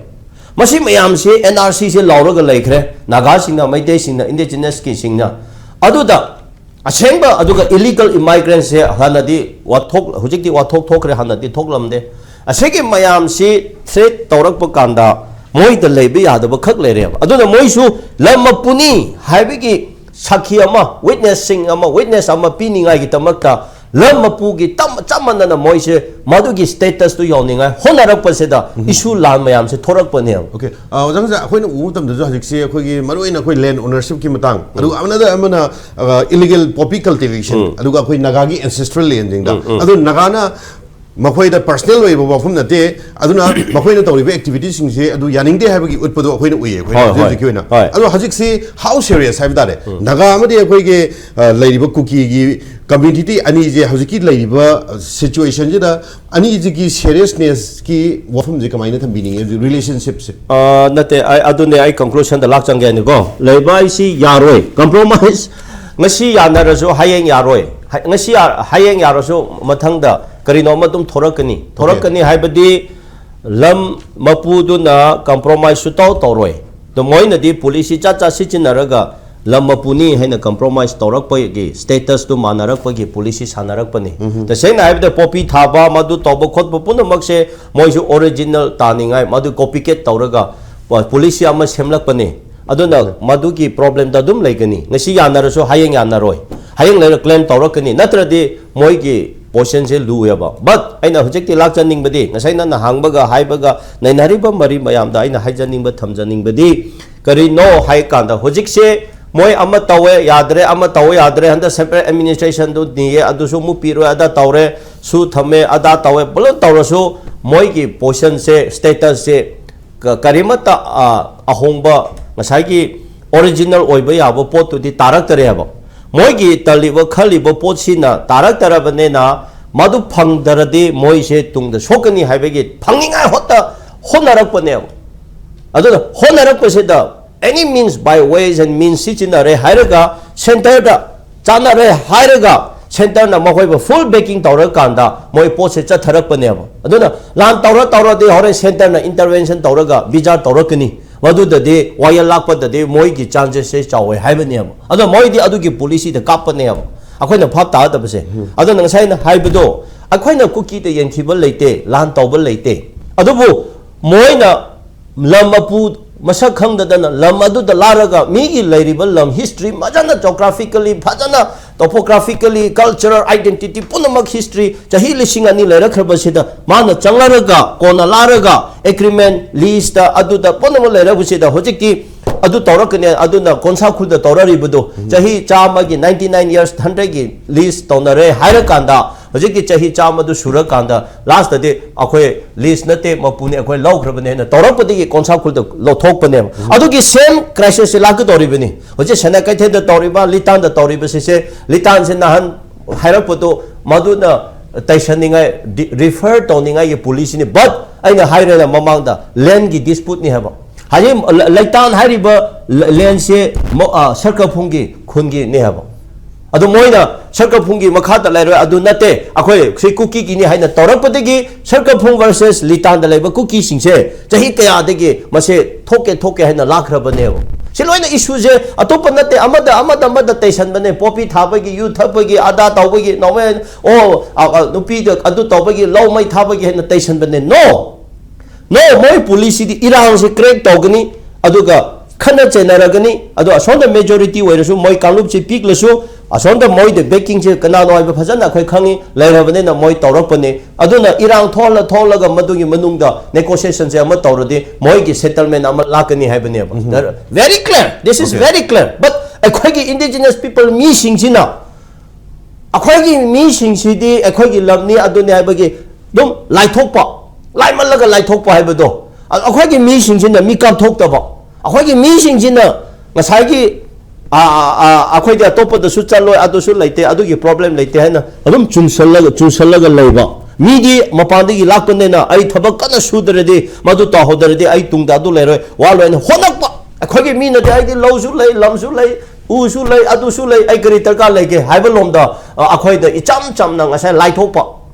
ꯃꯁꯤ ꯃꯌꯥꯝꯁꯤ ꯑꯦꯟ ꯑꯥꯔ ꯁꯤꯁꯦ ꯂꯥꯎꯔꯒ ꯂꯩꯈ꯭ꯔꯦ, ꯅꯥꯒꯥꯁꯤꯡꯅ, ꯃꯩꯇꯩꯁꯤꯡꯅ, ꯏꯟꯗꯤꯖꯤꯅꯁꯀꯤꯁꯤꯡꯅ꯫ ꯑꯗꯨꯗ ꯑꯁꯦꯡꯕ ꯑꯗꯨꯒ ꯏꯂꯤꯒꯜ ꯏꯃꯥꯏꯒ꯭ꯔꯦꯟꯁꯦ ꯍꯥꯟꯅꯗꯤ ꯋꯥꯊꯣꯛ, ꯍꯧꯖꯤꯛꯇꯤ ꯋꯥꯊꯣꯛ ꯊꯣꯛꯈ꯭ꯔꯦ, ꯍꯥꯟꯅꯗꯤ ꯊꯣꯛꯂꯝꯗꯦ꯫ ꯑꯁꯤꯒꯤ ꯃꯌꯥꯝꯁꯤ ꯊ꯭ꯔꯦꯠ ꯇꯧꯔꯛꯄ ꯀꯥꯟꯗ ꯃꯣꯏꯗ ꯂꯩꯕ ꯌꯥꯗꯕ ꯈꯛ ꯂꯩꯔꯦꯕ꯫ ꯑꯗꯨꯅ ꯃꯣꯏꯁꯨ ꯂꯝ ꯃꯄꯨꯅꯤ ꯍꯥꯏꯕꯒꯤ ꯁꯥꯈꯤ ꯑꯃ, ꯋꯤꯠꯅꯦꯁꯁꯤꯡ ꯑꯃ, ꯋꯤꯠꯅꯦꯁ ꯑꯃ ꯄꯤꯅꯤꯡꯉꯥꯏꯒꯤꯗꯃꯛꯇ ꯂꯝ ꯃꯄꯨꯒꯤ ꯇꯝ-, ꯆꯞ ꯃꯥꯟꯅꯅ ꯃꯣꯏꯁꯦ ꯃꯗꯨꯒꯤ ꯁ꯭ꯇꯦꯇꯁꯇꯨ ꯌꯧꯅꯤꯡꯉꯥꯏ ꯍꯣꯠꯅꯔꯛꯄꯁꯤꯗ ꯏꯁꯨ ꯂꯥꯟ ꯃꯌꯥꯝꯁꯦ ꯊꯣꯔꯛꯄꯅꯦꯕ꯫ ꯑꯣꯀꯦ, ꯑꯣꯖꯥ, ꯉꯁꯥꯏ ꯑꯩꯈꯣꯏꯅ ꯎꯕ ꯃꯇꯝꯗꯁꯨ ꯍꯧꯖꯤꯛꯁꯦ ꯑꯩꯈꯣꯏꯒꯤ ꯃꯔꯨꯑꯣꯏꯅ ꯑꯩꯈꯣꯏ ꯂꯦꯟ ꯑꯣꯅꯔꯁꯤꯞꯀꯤ ꯃꯇꯥꯡ, ꯑꯗꯨꯒ ꯑꯃꯅꯗ ꯑꯃꯅ ꯏꯂꯤꯒꯦꯜ ꯄꯣꯄꯤ ꯀꯜꯇꯤꯚꯦꯁꯟ, ꯑꯗꯨꯒ ꯑꯩꯈꯣꯏ ꯅꯥꯒꯥꯒꯤ ꯑꯦꯟꯁꯦꯁꯇ꯭ꯔꯦꯜ ꯂꯦꯟꯁꯤꯡꯗ, ꯑꯗꯨ ꯅꯥꯒꯥꯅ ꯃꯈꯣꯏꯗ ꯄꯔꯁꯅꯦꯜ ꯑꯣꯏꯕ ꯋꯥꯐꯝ ꯅꯠꯇꯦ, ꯑꯗꯨꯅ ꯃꯈꯣꯏꯅ ꯇꯧꯔꯤꯕ ꯑꯦꯛꯇꯤꯚꯤꯇꯤꯁꯤꯡꯁꯦ ꯑꯗꯨ ꯌꯥꯅꯤꯡꯗꯦ ꯍꯥꯏꯕꯒꯤ ꯎꯠꯄꯗꯣ ꯑꯩꯈꯣꯏꯅ ꯎꯏꯌꯦ ꯑꯩꯈꯣꯏ ꯍꯣꯏ, ꯍꯧꯖꯤꯛ ꯍꯣꯏ, ꯍꯧꯖꯤꯛꯀꯤ ꯑꯣꯏꯅ꯫ ꯍꯣꯏ꯫ ꯑꯗꯣ ꯍꯧꯖꯤꯛꯁꯤ how serious ꯍꯥꯏꯕ ꯇꯥꯔꯦ, ꯅꯥꯒꯥ ꯑꯃꯗꯤ ꯑꯩꯈꯣꯏꯒꯤ ꯑ, ꯂꯩꯔꯤꯕ ꯀꯨꯀꯤꯒꯤ ꯀꯝꯃ꯭ꯌꯨꯅꯤꯇꯤ ꯑꯅꯤꯁꯦ ꯍꯧꯖꯤꯛꯀꯤ ꯂꯩꯔꯤꯕ ꯁꯤꯆꯨꯋꯦꯁꯟꯁꯤꯗ ꯑꯅꯤꯁꯤꯒꯤ ꯁꯦꯔꯤꯌꯁꯅꯦꯁꯀꯤ ꯋꯥꯐꯝꯁꯦ ꯀꯃꯥꯏꯅ ꯊꯝꯕꯤꯅꯤꯡꯉꯤ, ꯔꯤꯂꯦꯁꯟꯁꯤꯞꯁꯦ? ꯑ, ꯅꯠꯇꯦ, ꯑꯩ, ꯑꯗꯨꯅꯦ ꯑꯩ ꯀꯟꯀ꯭ꯂꯨꯁꯟꯗ ꯂꯥꯛꯆꯪꯒꯦ ꯍꯥꯏꯅꯤꯀꯣ꯫ ꯂꯩꯕ ꯍꯥꯏꯁꯤ ꯌꯥꯔꯣꯏ, ꯀꯝꯄ꯭ꯔꯣꯃꯥꯏꯁ꯫ ꯉꯁꯤ ꯌꯥꯅꯔꯁꯨ ꯍꯌꯦꯡ ꯌꯥꯔꯣꯏ꯫ ꯍ-, ꯉꯁꯤ ꯌꯥ-, ꯍꯌꯦꯡ ꯌꯥꯔꯁꯨ ꯃꯊꯪꯗ ꯀꯔꯤꯅꯣ ꯑꯃ ꯑꯗꯨꯝ ꯊꯣꯔꯛꯀꯅꯤ꯫ ꯊꯣꯔꯛꯀꯅꯤ ꯍꯥꯏꯕꯗꯤ ꯂꯝ ꯃꯄꯨꯗꯨꯅ ꯀꯝꯄ꯭ꯔꯣꯃꯥꯏꯁ ꯁꯨꯇꯧ ꯇꯧꯔꯣꯏ꯫ ꯑꯗꯣ ꯃꯣꯏꯅꯗꯤ ꯄꯣꯂꯤꯁꯤ ꯆꯠ ꯆꯠ ꯁꯤꯖꯤꯟꯅꯔꯒ ꯂꯝ ꯃꯄꯨꯅꯤ ꯍꯥꯏꯅ ꯀꯝꯄ꯭ꯔꯣꯃꯥꯏꯁ ꯇꯧꯔꯛꯄꯒꯤ, ꯁ꯭ꯇꯦꯇꯁꯇꯨ ꯃꯥꯟꯅꯔꯛꯄꯒꯤ ꯄꯣꯂꯤꯁꯤ ꯁꯥꯟꯅꯔꯛꯄꯅꯤ꯫ ꯇꯁꯦꯡꯅ ꯍꯥꯏꯕꯗ ꯄꯣꯄꯤ ꯊꯥꯕ, ꯃꯗꯨ ꯇꯧꯕ ꯈꯣꯠꯄ ꯄꯨꯝꯅꯃꯛꯁꯦ ꯃꯣꯏꯁꯨ ꯑꯣꯔꯤꯖꯤꯅꯦꯜ ꯇꯥꯅꯤꯡꯉꯥꯏ ꯃꯗꯨ ꯀꯣꯄꯤꯀꯦꯠ ꯇꯧꯔꯒ ꯄꯣ-, ꯄꯣꯂꯤꯁꯤ ꯑꯃ ꯁꯦꯝꯂꯛꯄꯅꯤ꯫ ꯑꯗꯨꯅ ꯃꯗꯨꯒꯤ ꯄ꯭ꯔꯣꯕ꯭ꯂꯦꯝꯗ ꯑꯗꯨꯝ ꯂꯩꯒꯅꯤ꯫ ꯉꯁꯤ ꯌꯥꯅꯔꯁꯨ ꯍꯌꯦꯡ ꯌꯥꯅꯔꯣꯏ꯫ ꯍꯌꯦꯡ ꯂꯩꯔ ꯀ꯭ꯂꯦꯝ ꯇꯧꯔꯛꯀꯅꯤ꯫ ꯅꯠꯇ꯭ꯔꯗꯤ ꯃꯣꯏꯒꯤ ꯄꯣꯖꯤꯁꯟꯁꯦ ꯂꯨꯑꯦꯕ꯫ But ꯑꯩꯅ ꯍꯧꯖꯤꯛꯇꯤ ꯂꯥꯛꯆꯅꯤꯡꯕꯗꯤ, ꯉꯁꯥꯏ ꯅꯪꯅ ꯍꯥꯡꯕꯒ ꯍꯥꯏꯕꯒ ꯅꯩꯅꯔꯤꯕ ꯃꯔꯤ ꯃꯌꯥꯝꯗ ꯑꯩꯅ ꯍꯥꯏꯖꯅꯤꯡꯕ, ꯊꯝꯖꯅꯤꯡꯕꯗꯤ ꯀꯔꯤꯅꯣ ꯍꯥꯏ ꯀꯥꯟꯗ, ꯍꯧꯖꯤꯛꯁꯦ ꯃꯣꯏ ꯑꯃ ꯇꯧꯋꯦ ꯌꯥꯗ꯭ꯔꯦ, ꯑꯃ ꯇꯧꯋꯦ ꯌꯥꯗ꯭ꯔꯦ, ꯍꯟꯗꯛ ꯁꯦꯟꯇ꯭ꯔꯦꯜ ꯑꯦꯗꯃꯤꯅꯤꯁꯇ꯭ꯔꯦꯁꯟꯗꯨ ꯅꯤꯌꯦ, ꯑꯗꯨꯁꯨ ꯑꯃꯨꯛ ꯄꯤꯔꯣꯏ, ꯑꯗꯥ ꯇꯧꯔꯦ, ꯁꯨ ꯊꯝꯃꯦ, ꯑꯗꯥ ꯇꯧꯋꯦ, ꯄꯨꯂꯞ ꯇꯧꯔꯁꯨ ꯃꯣꯏꯒꯤ ꯄꯣꯖꯤꯁꯟꯁꯦ, ꯁ꯭ꯇꯦꯇꯁꯁꯦ ꯀ-, ꯀꯔꯤꯃꯠꯇ, ꯑ, ꯑꯍꯣꯡꯕ, ꯉꯁꯥꯏꯒꯤ ꯑꯣꯔꯤꯖꯤꯅꯦꯜ ꯑꯣꯏꯕ ꯌꯥꯕ ꯄꯣꯠꯇꯨꯗꯤ ꯇꯥꯔꯛꯇꯔꯦꯕ꯫ ꯃꯣꯏꯒꯤ ꯇꯜꯂꯤꯕ ꯈꯜꯂꯤꯕ ꯄꯣꯠꯁꯤꯅ ꯇꯥꯔꯛꯇꯔꯕꯅꯤꯅ, ꯃꯗꯨ ꯐꯪꯗ꯭ꯔꯗꯤ ꯃꯣꯏꯁꯦ ꯇꯨꯡꯗ ꯁꯣꯛꯀꯅꯤ ꯍꯥꯏꯕꯒꯤ ꯐꯪꯅꯤꯡꯉꯥꯏ ꯍꯣꯠꯇ ꯍꯣꯠꯅꯔꯛꯄꯅꯦꯕ꯫ ꯑꯗꯨꯅ ꯍꯣꯠꯅꯔꯛꯄꯁꯤꯗ any means by ways and means ꯁꯤꯖꯤꯟꯅꯔꯦ ꯍꯥꯏꯔꯒ, ꯁꯦꯟꯇꯔꯗ ꯆꯥꯟꯅꯔꯦ ꯍꯥꯏꯔꯒ, ꯁꯦꯟꯇꯔꯅ ꯃꯈꯣꯏꯕꯨ full backing ꯇꯧꯔꯀꯥꯟꯗ ꯃꯣꯏ ꯄꯣꯠꯁꯦ ꯆꯠꯊꯔꯛꯄꯅꯦꯕ꯫ ꯑꯗꯨꯅ ꯂꯥꯟ ꯇꯧꯔ ꯇꯧꯔꯗꯤ ꯍꯣꯔꯦꯟ ꯁꯦꯟꯇꯔꯅ intervention ꯇꯧꯔꯒ ꯕꯤꯖꯥꯔ ꯇꯧꯔꯛꯀꯅꯤ, ꯃꯗꯨꯗꯗꯤ ꯋꯥꯌꯦꯜ ꯂꯥꯛꯄꯗꯗꯤ ꯃꯣꯏꯒꯤ ꯆꯥꯟꯁꯦꯁꯁꯦ ꯆꯥꯎꯋꯦ ꯍꯥꯏꯕꯅꯦꯕ꯫ ꯑꯗꯣ ꯃꯣꯏꯗꯤ ꯑꯗꯨꯒꯤ ꯄꯣꯂꯤꯁꯤꯗ ꯀꯥꯞꯄꯅꯦꯕ, ꯑꯩꯈꯣꯏꯅ ꯚꯥꯞ ꯇꯥꯒꯗꯕꯁꯦ꯫ ꯑꯗꯨꯅ ꯉꯁꯥꯏ ꯑꯩꯅ ꯍꯥꯏꯕꯗꯣ, ꯑꯩꯈꯣꯏꯅ ꯀꯨꯀꯤꯗ ꯌꯦꯡꯊꯤꯕ ꯂꯩꯇꯦ, ꯂꯥꯟ ꯇꯧꯕ ꯂꯩꯇꯦ, ꯑꯗꯨꯕꯨ ꯃꯣꯏꯅ ꯂꯝ ꯃꯄꯨ ꯃꯁꯛ ꯈꯪꯗꯗꯅ ꯂꯝ ꯑꯗꯨꯗ ꯂꯥꯛꯂꯒ ꯃꯤꯒꯤ ꯂꯩꯔꯤꯕ ꯂꯝ history ꯐꯖꯅ, geographically ꯐꯖꯅ, topographical, cultural identity ꯄꯨꯝꯅꯃꯛ, history ꯆꯍꯤ ꯂꯤꯁꯤꯡ ꯑꯅꯤ ꯂꯩꯔꯛꯈ꯭ꯔꯕꯁꯤꯗ ꯃꯥꯅ ꯆꯪꯂꯔꯒ ꯀꯣꯟꯅ ꯂꯥꯛꯂꯒ agreement, lease ꯇ ꯑꯗꯨꯗ ꯄꯨꯝꯅꯃꯛ ꯂꯩꯔꯛꯄꯁꯤꯗ ꯍꯧꯖꯤꯛꯇꯤ ꯑꯗꯨ ꯇꯧꯔꯛꯀꯅꯤ, ꯑꯗꯨꯅ ꯀꯣꯟꯁꯥ ꯈꯨꯜꯗ ꯇꯧꯔꯛꯏꯕꯗꯣ ꯆꯍꯤ ꯆꯥꯝꯃꯒꯤ, ninety nine years, hundred ꯀꯤ lease ꯇꯧꯅꯔꯦ ꯍꯥꯏꯔꯀꯥꯟꯗ, ꯍꯧꯖꯤꯛꯀꯤ ꯆꯍꯤ ꯆꯥꯝꯃꯗꯨ ꯁꯨꯔꯀꯥꯟꯗ last ꯇꯗꯤ ꯑꯩꯈꯣꯏ lease ꯅꯠꯇꯦ, ꯃꯄꯨꯅꯤ, ꯑꯩꯈꯣꯏ ꯂꯧꯈ꯭ꯔꯕꯅꯦ ꯍꯥꯏꯅ ꯇꯧꯔꯛꯄꯗꯒꯤ ꯀꯣꯟꯁꯥ ꯈꯨꯜꯗ ꯂꯧꯊꯣꯛꯄꯅꯦꯕ꯫ ꯑꯗꯨꯒꯤ same crisis ꯁꯦ ꯂꯥꯛꯀꯗꯧꯔꯤꯕꯅꯤ꯫ ꯍꯧꯖꯤꯛ ꯁꯅꯥ ꯀꯩꯊꯦꯜꯗ ꯇꯧꯔꯤꯕ, ꯂꯤꯇꯥꯟꯗ ꯇꯧꯔꯤꯕꯁꯤꯁꯦ, ꯂꯤꯇꯥꯟꯁꯦ ꯅꯍꯥꯟ ꯍꯥꯏꯔꯛꯄꯗꯣ ꯃꯗꯨꯅ ꯇꯩꯁꯟꯅꯤꯡꯉꯥꯏ, ꯗꯤ-, refer ꯇꯧꯅꯤꯡꯉꯥꯏꯒꯤ ꯄꯣꯂꯤꯁꯤꯅꯤ꯫ But ꯑꯩꯅ ꯍꯥꯏꯔꯦꯅ ꯃꯃꯥꯡꯗ, land ꯒꯤ dispute ꯅꯤ ꯍꯥꯏꯕ꯫ ꯍꯧꯖꯤꯛ ꯂ-, ꯂꯩꯇꯥꯟ ꯍꯥꯏꯔꯤꯕ ꯂ-, land ꯁꯦ ꯃꯣ-, ꯑ, ꯁꯔꯀꯐꯨꯡꯒꯤ ꯈꯨꯟꯒꯤꯅꯤ ꯍꯥꯏꯕ꯫ ꯑꯗꯨ ꯃꯣꯏꯅ ꯁꯔꯀꯐꯨꯡꯒꯤ ꯃꯈꯥꯗ ꯂꯩꯔꯣꯏ, ꯑꯗꯨ ꯅꯠꯇꯦ, ꯑꯩꯈꯣꯏ ꯁꯤ ꯀꯨꯀꯤꯒꯤꯅꯤ ꯍꯥꯏꯅ ꯇꯧꯔꯛꯄꯗꯒꯤ ꯁꯔꯀꯐꯨꯡ versus ꯂꯤꯇꯥꯟꯗ ꯂꯩꯕ ꯀꯨꯀꯤꯁꯤꯡꯁꯦ ꯆꯍꯤ ꯀꯌꯥꯗꯒꯤ ꯃꯁꯦ ꯊꯣꯛꯀꯦ ꯊꯣꯛꯀꯦ ꯍꯥꯏꯅ ꯂꯥꯛꯈ꯭ꯔꯕꯅꯦꯕ꯫ ꯁꯤ ꯂꯣꯏꯅ issue ꯁꯦ ꯑꯇꯣꯞꯄ ꯅꯠꯇꯦ, ꯑꯃꯗ ꯑꯃꯗ ꯑꯃꯗ ꯇꯩꯁꯟꯕꯅꯦ꯫ ꯄꯣꯄꯤ ꯊꯥꯕꯒꯤ, ꯌꯨ ꯊꯛꯄꯒꯤ, ꯑꯗꯥ ꯇꯧꯕꯒꯤ, ꯅꯣꯔꯃꯦꯜ, ꯑꯣ, ꯑ, ꯑ, ꯅꯨꯄꯤꯗ ꯑꯗꯨ ꯇꯧꯕꯒꯤ, ꯂꯧ ꯃꯩ ꯊꯥꯕꯒꯤ ꯍꯥꯏꯅ ꯇꯩꯁꯟꯕꯅꯦ꯫ No! No! ꯃꯣꯏ ꯄꯣꯂꯤꯁꯤꯗꯤ ꯏꯔꯥꯡꯁꯤ create ꯇꯧꯒꯅꯤ, ꯑꯗꯨꯒ ꯈꯠꯅ ꯆꯩꯅꯔꯒꯅꯤ, ꯑꯗꯣ ꯑꯁꯣꯝꯗ majority ꯑꯣꯏꯔꯁꯨ, ꯃꯣꯏ ꯀꯥꯡꯂꯨꯞꯁꯤ ꯄꯤꯛꯂꯁꯨ, ꯑꯁꯣꯝꯗ ꯃꯣꯏꯗ backing ꯁꯦ ꯀꯅꯥꯅꯣ ꯍꯥꯏꯕ ꯐꯖꯅ ꯑꯩꯈꯣꯏ ꯈꯪꯉꯤ, ꯂꯩꯔꯕꯅꯤꯅ ꯃꯣꯏ ꯇꯧꯔꯛꯄꯅꯤ꯫ ꯑꯗꯨꯅ ꯏꯔꯥꯡ ꯊꯣꯛꯍꯜꯂ ꯊꯣꯛꯍꯜꯂꯒ ꯃꯗꯨꯒꯤ ꯃꯅꯨꯡꯗ negotiation ꯁꯦ ꯑꯃ ꯇꯧꯔꯗꯤ ꯃꯣꯏꯒꯤ settlement ꯑꯃ ꯂꯥꯛꯀꯅꯤ ꯍꯥꯏꯕꯅꯦꯕ꯫ Very clear. This is very clear. But ꯑꯩꯈꯣꯏꯒꯤ indigenous people ꯃꯤꯁꯤꯡꯁꯤꯅ, ꯑꯩꯈꯣꯏꯒꯤ ꯃꯤꯁꯤꯡꯁꯤꯗꯤ ꯑꯩꯈꯣꯏꯒꯤ ꯂꯝꯅꯤ ꯑꯗꯨꯅꯤ ꯍꯥꯏꯕꯒꯤ ꯑꯗꯨꯝ ꯂꯥꯏꯊꯣꯛꯄ, ꯂꯥꯏꯃꯜꯂꯒ ꯂꯥꯏꯊꯣꯛꯄ ꯍꯥꯏꯕꯗꯣ, ꯑ-, ꯑꯩꯈꯣꯏꯒꯤ ꯃꯤꯁꯤꯡꯁꯤꯅ ꯃꯤ ꯀꯥꯞꯊꯣꯛꯇꯕ, ꯑꯩꯈꯣꯏꯒꯤ ꯃꯤꯁꯤꯡꯁꯤꯅ ꯉꯁꯥꯏꯒꯤ ꯑ, ꯑ, ꯑ, ꯑꯩꯈꯣꯏꯗꯤ ꯑꯇꯣꯞꯄꯗꯁꯨ ꯆꯠꯂꯣꯏ, ꯑꯗꯨꯁꯨ ꯂꯩꯇꯦ, ꯑꯗꯨꯒꯤ ꯄ꯭ꯔꯣꯕ꯭ꯂꯦꯝ ꯂꯩꯇꯦ ꯍꯥꯏꯅ ꯑꯗꯨꯝ ꯆꯨꯝꯁꯜꯂꯒ ꯆꯨꯝꯁꯜꯂꯒ ꯂꯩꯕ꯫ ꯃꯤꯗꯤ ꯃꯄꯥꯟꯗꯒꯤ ꯂꯥꯛꯄꯅꯤꯅ ꯑꯩ ꯊꯕꯛ ꯀꯟꯅ ꯁꯨꯗ꯭ꯔꯗꯤ, ꯃꯗꯨ ꯇꯧꯍꯧꯗ꯭ꯔꯗꯤ ꯑꯩ ꯇꯨꯡꯗ ꯑꯗꯨ ꯂꯩꯔꯣꯏ, ꯋꯥꯂꯣꯏꯅ ꯍꯣꯠꯅꯔꯛꯄ꯫ ꯑꯩꯈꯣꯏꯒꯤ ꯃꯤꯅꯗꯤ ꯑꯩꯗꯤ ꯂꯧꯁꯨ ꯂꯩ, ꯂꯝꯁꯨ ꯂꯩ, ꯎꯁꯨ ꯂꯩ, ꯑꯗꯨꯁꯨ ꯂꯩ, ꯑꯩ ꯀꯔꯤ ꯗꯔꯀꯥꯔ ꯂꯩꯒꯦ ꯍꯥꯏꯕ ꯂꯣꯝꯗ, ꯑ, ꯑꯩꯈꯣꯏꯗ ꯏꯆꯝ ꯆꯝꯅ ꯉꯁꯥꯏ ꯂꯥꯏꯊꯣꯛꯄ꯫